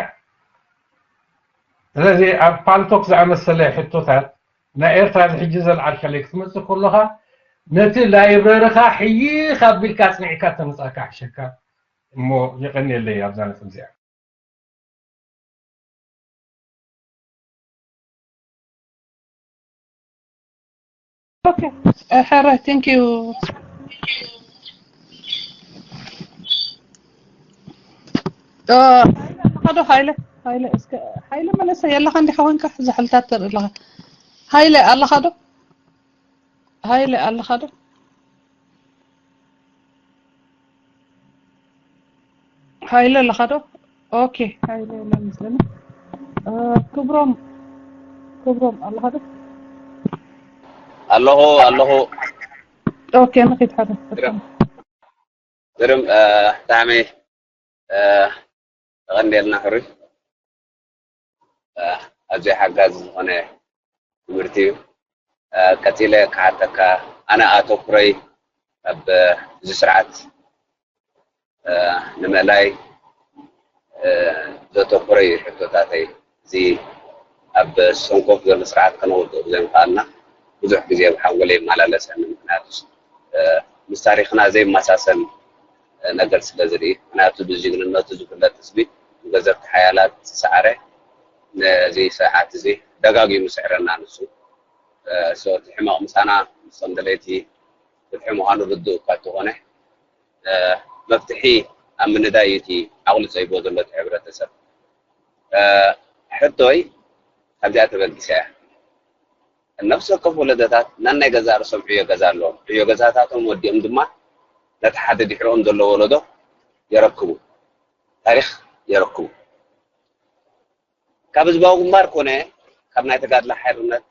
ስለዚ ኣብ ፓልቶክ ዝኣመሰለ ሕቶታት ናይ ኤርትራ እዚ ሕጂ ዘልዓልካለይ ክትመፅእ ከለኻ ነቲ ላይብረርኻ ሕይኽ ኣቢልካ ኣፅኒዕካ ተመፃእካ ሕሸካ እሞ የቐንየለይ ኣብዛ ነጥብ እዚኣ። Okay. Uh, Hera, thank you. Uh, ኣለኻ ዶ ሃይለ? ሃይለ እስከ ሃይለ መለሰ የለኻ እንዲ ሓወንካ ዝሕልታት ተርኢ ኣለኻ። ሃይለ ኣለኻ ዶ? ሃይለ ኣለኻ ዶ? ሃይለ ኣለኻ ዶ? ኦኬ፣ ሃይለ የለን መስለኒ። እ፣ ክብሮም፣ ክብሮም ኣለኻ ዶ? ኣለኹ፣ ኣለኹ። ኦኬ፣ ንኺድ ሓደ። ግርም፣ እ፣ ብጣዕሚ፣ እ፣ የቐንየልና ሕሩይ። እ፣ ኣዝዩ ሓጋዚ ዝኾነ ትምህርቲ እዩ። እ፣ ቀጺለ ክሓተካ፣ ኣነ ኣተኩረይ ኣብ፣ እ፣ እዚ ስርዓት፣ እ፣ ንምእላይ፣ እ፣ ዘተኩረ እዩ ሕቶታተይ። እዚ ኣብ ሰንኮፍ ዘሎ ስርዓት ከነወድኦ ብዘይምኽኣልና ብዙሕ ግዜ ኣብ ሓንጎለይ ይመላለሰኒ። ምኽንያቱ፣ እ፣ ምስ ታሪኽና ዘይመሳሰል፣ እ፣ ነገር ስለ ዝርኢ። ምኽንያቱ ብጅግንነቱ ዝፍለጥ ህዝቢ፣ ብገዘፍቲ ሓያላት ዝሰዓረ፣ ነዚ ስርዓት እዚ ደጋጊሙ ይስዕረና ንሱ። እ፣ so እቲ ሕመቕ ምሳና፣ ምስቶም ደለይቲ ፍትሒ ምዃኑ ርዱእ እኳ እንተኾነ፣ እ፣ መፍትሒ ኣብ ምንዳይ እዩ እቲ ዓቕሉ ጸቢብዎ ዘሎ እቲ ሕብረተሰብ። እ፣ ሕቶይ ካብዚኣ ተበጊሳ እያ። ነፍሲ ወከፍ ወለዶታት ነናይ ገዛእ ርእሶም ዕዮ ገዛ ኣለዎም። ዕዮ ገዛታቶም ወዲኦም ድማ ነቲ ሓደ ድሕሪኦም ዘሎ ወለዶ የረክቡ፣ ታሪኽ የረክቡ። ካብ ህዝባዊ ግንባር ኮነ ካብ ናይ ተጋድሎ ሓርነት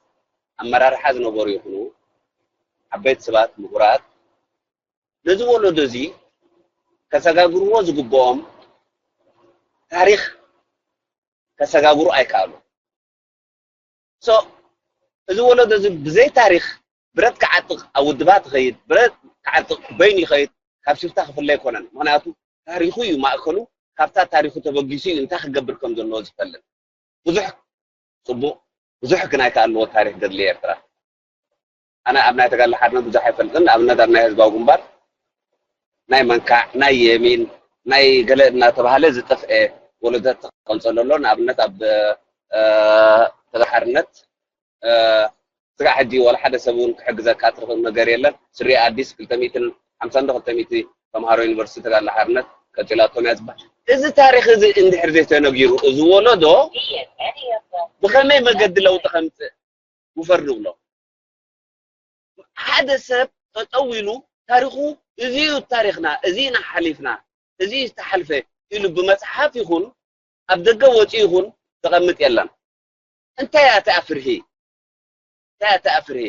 ኣመራርሓ ዝነበሩ ይኹኑ ዓበይቲ ሰባት፣ ምሁራት፣ ነዚ ወለዶ እዚ ከሰጋግርዎ ዝግብኦም ታሪኽ ከሰጋግሩ ኣይከኣሉ። So፣ እዚ ወለዶ እዚ ብዘይ ታሪኽ ብረት ክዓጥቕ ኣብ ውድባት ይኸይድ፣ ብረት ክዓጥቕ በይኑ ይኸይድ፣ ካብ ሽፍታ ክፍለ ኣይኮነን። ምኽንያቱ ታሪኹ እዩ ማእከሉ፣ ካብታ ታሪኹ ተበጊሱ እዩ እንታይ ክገብር ከም ዘለዎ ዝፈልጥ። ብዙሕ ጽቡቕ፣ ብዙሕ ግን ኣይከኣልዎ ታሪኽ ገድሊ ኤርትራ። ኣነ ኣብ ናይ ተጋድሎ ሓርነት ብዙሕ ኣይፈልጥን። ንኣብነት ኣብ ናይ ህዝባዊ ግንባር ናይ መንካዕ፣ ናይ የሚን፣ ናይ ገለ እናተባህለ ዝጠፍአ ወለዶታት ተቐንጸሎ ኣሎ። ንኣብነት ኣብ፣ እ፣ ተጋድሎ ሓርነት፣ እ፣ ስጋዕ ሕጂ ዋላ ሓደ ሰብ እውን ክሕግዘካ ትረኽብ ነገር የለን። ስሪ ኣዲስ ክልተ ሚእትን ሓምሳን ዶ ክልተ ሚእቲ ተምሃሮ ዩኒቨርሲቲ ተጋድሎ ሓርነት ቀጺላቶም እያ ዝበሃል። እዚ ታሪኽ እዚ እንድሕር ዘይተነጊሩ፣ እዚ ወለዶ ብኸመይ መገዲ ለውጢ ከምጽእ ውፈር ንብሎ። ሓደ ሰብ ጠጠው ኢሉ ታሪኹ እዚ እዩ ታሪኽና፣ እዚ ኢና ሓሊፍና፣ እዚ እዩ ዝተሓልፈ ኢሉ ብመጽሓፍ ይኹን ኣብ ደገ ወጺኡ ይኹን ዘቐምጥ የለን። እንታይ እያ እቲኣ ፍርሂ? እንታይ እያ እቲኣ ፍርሂ?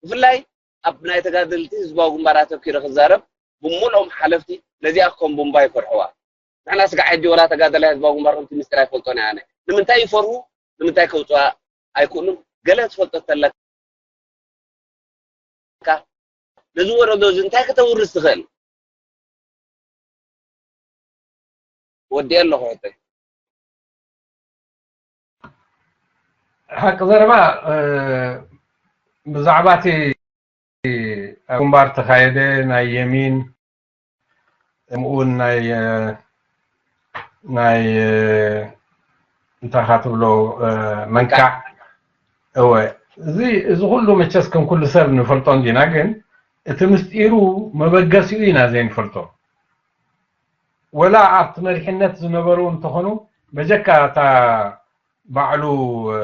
ብፍላይ ኣብ ናይ ተጋደልቲ ህዝባዊ ግንባር ኣተኪረ ክዛረብ፣ ብምልኦም ሓለፍቲ ነዚኣ ከም ቡምባ ይፈርሕዋ። ንሕና ስጋዕ ሕጂ ወላ ተጋደላይ ህዝባዊ ግንባር ከምቲ ምስጢር ኣይፈልጦን እየ ኣነ። ንምንታይ ይፈርሁ? ንምንታይ ከውፅዋ ኣይክእሉን? ገለ ትፈልጦ ተለካ ነዚ ወረዶ እዚ እንታይ ከተውርስ ትኽእል? ወዲኤ ኣለኹ ሕቶይ። ሓቂ ዘረባ፣ እ፣ ብዛዕባ እቲ ኣብ ግንባር ተኻየደ ናይ የሚን፣ ከምኡ እውን ናይ፣ እ፣ ናይ፣ እ፣ እንታይ ኢኻ ትብሎ፣ እ፣ መንካዕ። እወ፣ እዚ፣ እዚ ኩሉ መቸስ ከም ኩሉ ሰብ ንፈልጦ እንዲና፣ ግን እቲ ምስጢሩ መበገሲኡ ኢና ዘይንፈልጦ። ወላ ኣብቲ መሪሕነት ዝነበሩ እንተኾኑ፣ በጀካ እታ ባዕሉ፣ እ፣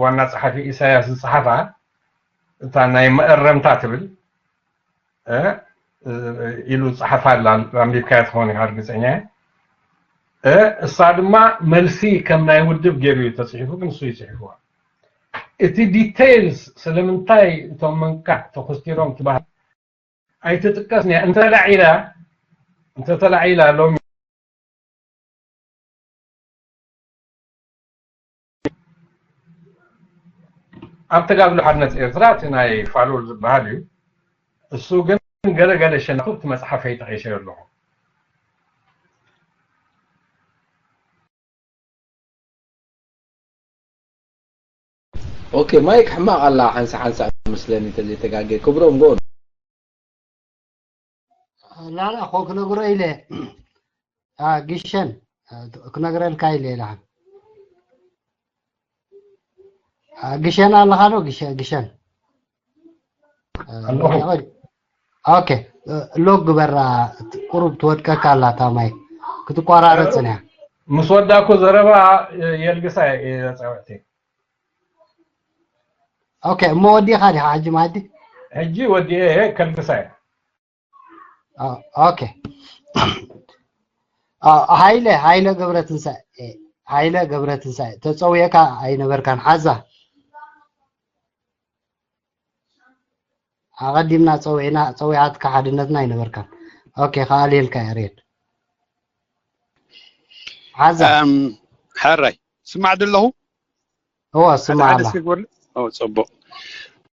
ዋና ጸሓፊ ኢሳያስ ዝጸሓፋ፣ እታ ናይ መእረምታ ትብል፣ እ፣ ኢሉ ዝጸሓፋ ኣላ፣ ኣንቢብካያ ትኸውን ኢኻ ርግጸኛ እየ። እ፣ እሳ ድማ መልሲ ከም ናይ ውድብ ገይሩ እዩ ተጽሒፉ፣ ግን ንሱ እዩ ጽሒፍዋ። እቲ ዲቴይልስ ስለምንታይ እቶም መንካዕ ተኹስቲሮም ትበሃል ኣይትጥቀስን እያ። እንተላዒላ፣ እንተተላዒላ ሎሚ ኣብ ተጋድሎ ሓርነት ኤርትራ እቲ ናይ ፋሉል ዝበሃል እዩ። እሱ ግን ገለ ገለ ሸነኹ እቲ መጽሓፈይ ጠቒሰዮ ኣለኹ። ኦኬ፣ ማይክ ሕማቕ ኣላ ሓንሳ ሓንሳ መስለኒ፣ እንተዘይተጋጌ። ክብሮም፣ ጎል። ላላ፣ ኮ ክነግሮ ኢለ። አ፣ ግሸን፣ አ፣ ክነግረልካ ኢለ ኢልካ። አ፣ ግሸን ኣለኻ ዶ? ግሸ-፣ ግሸን። አ፣ ኣለኹ። ኦኬ፣ እ፣ ሎግ ግበራ፣ ቁሩብ ትወድቀካ ኣላ እታ ማይክ። ክትቋራረጽን እያ። ምስ ወዳእኩ ዘረባ፣ እ፣ የልግሳ እየ ጻውዕተይ። ኦኬ፣ እሞ ወዲእኻ ዲኻ ሕጂ ማዲ? ሕጂ ወዲኤ እየ፣ ከልግሳ እየ። ኦ፣ ኦኬ። ኦ፣ ሃይለ፣ ሃይለ ገብረትንሳኤ፣ ሃይለ ገብረትንሳኤ፣ ተጸውየካ ኣይነበርካን፣ ሓዛ። ኣቐዲምና ጸዊዕና፣ ጸዊዓትካ ሓድነትና ኣይነበርካን። ኦኬ፣ ከኣልየልካ እየ፣ ሬድ። ሓዛ። እም፣ ሕራይ፣ ስማዕ ዶ ኣለኹ? እወ፣ ሓደ ስማዕ ሓደ ኣላ። እስኪ ግበር። ኦ፣ ጽቡቕ።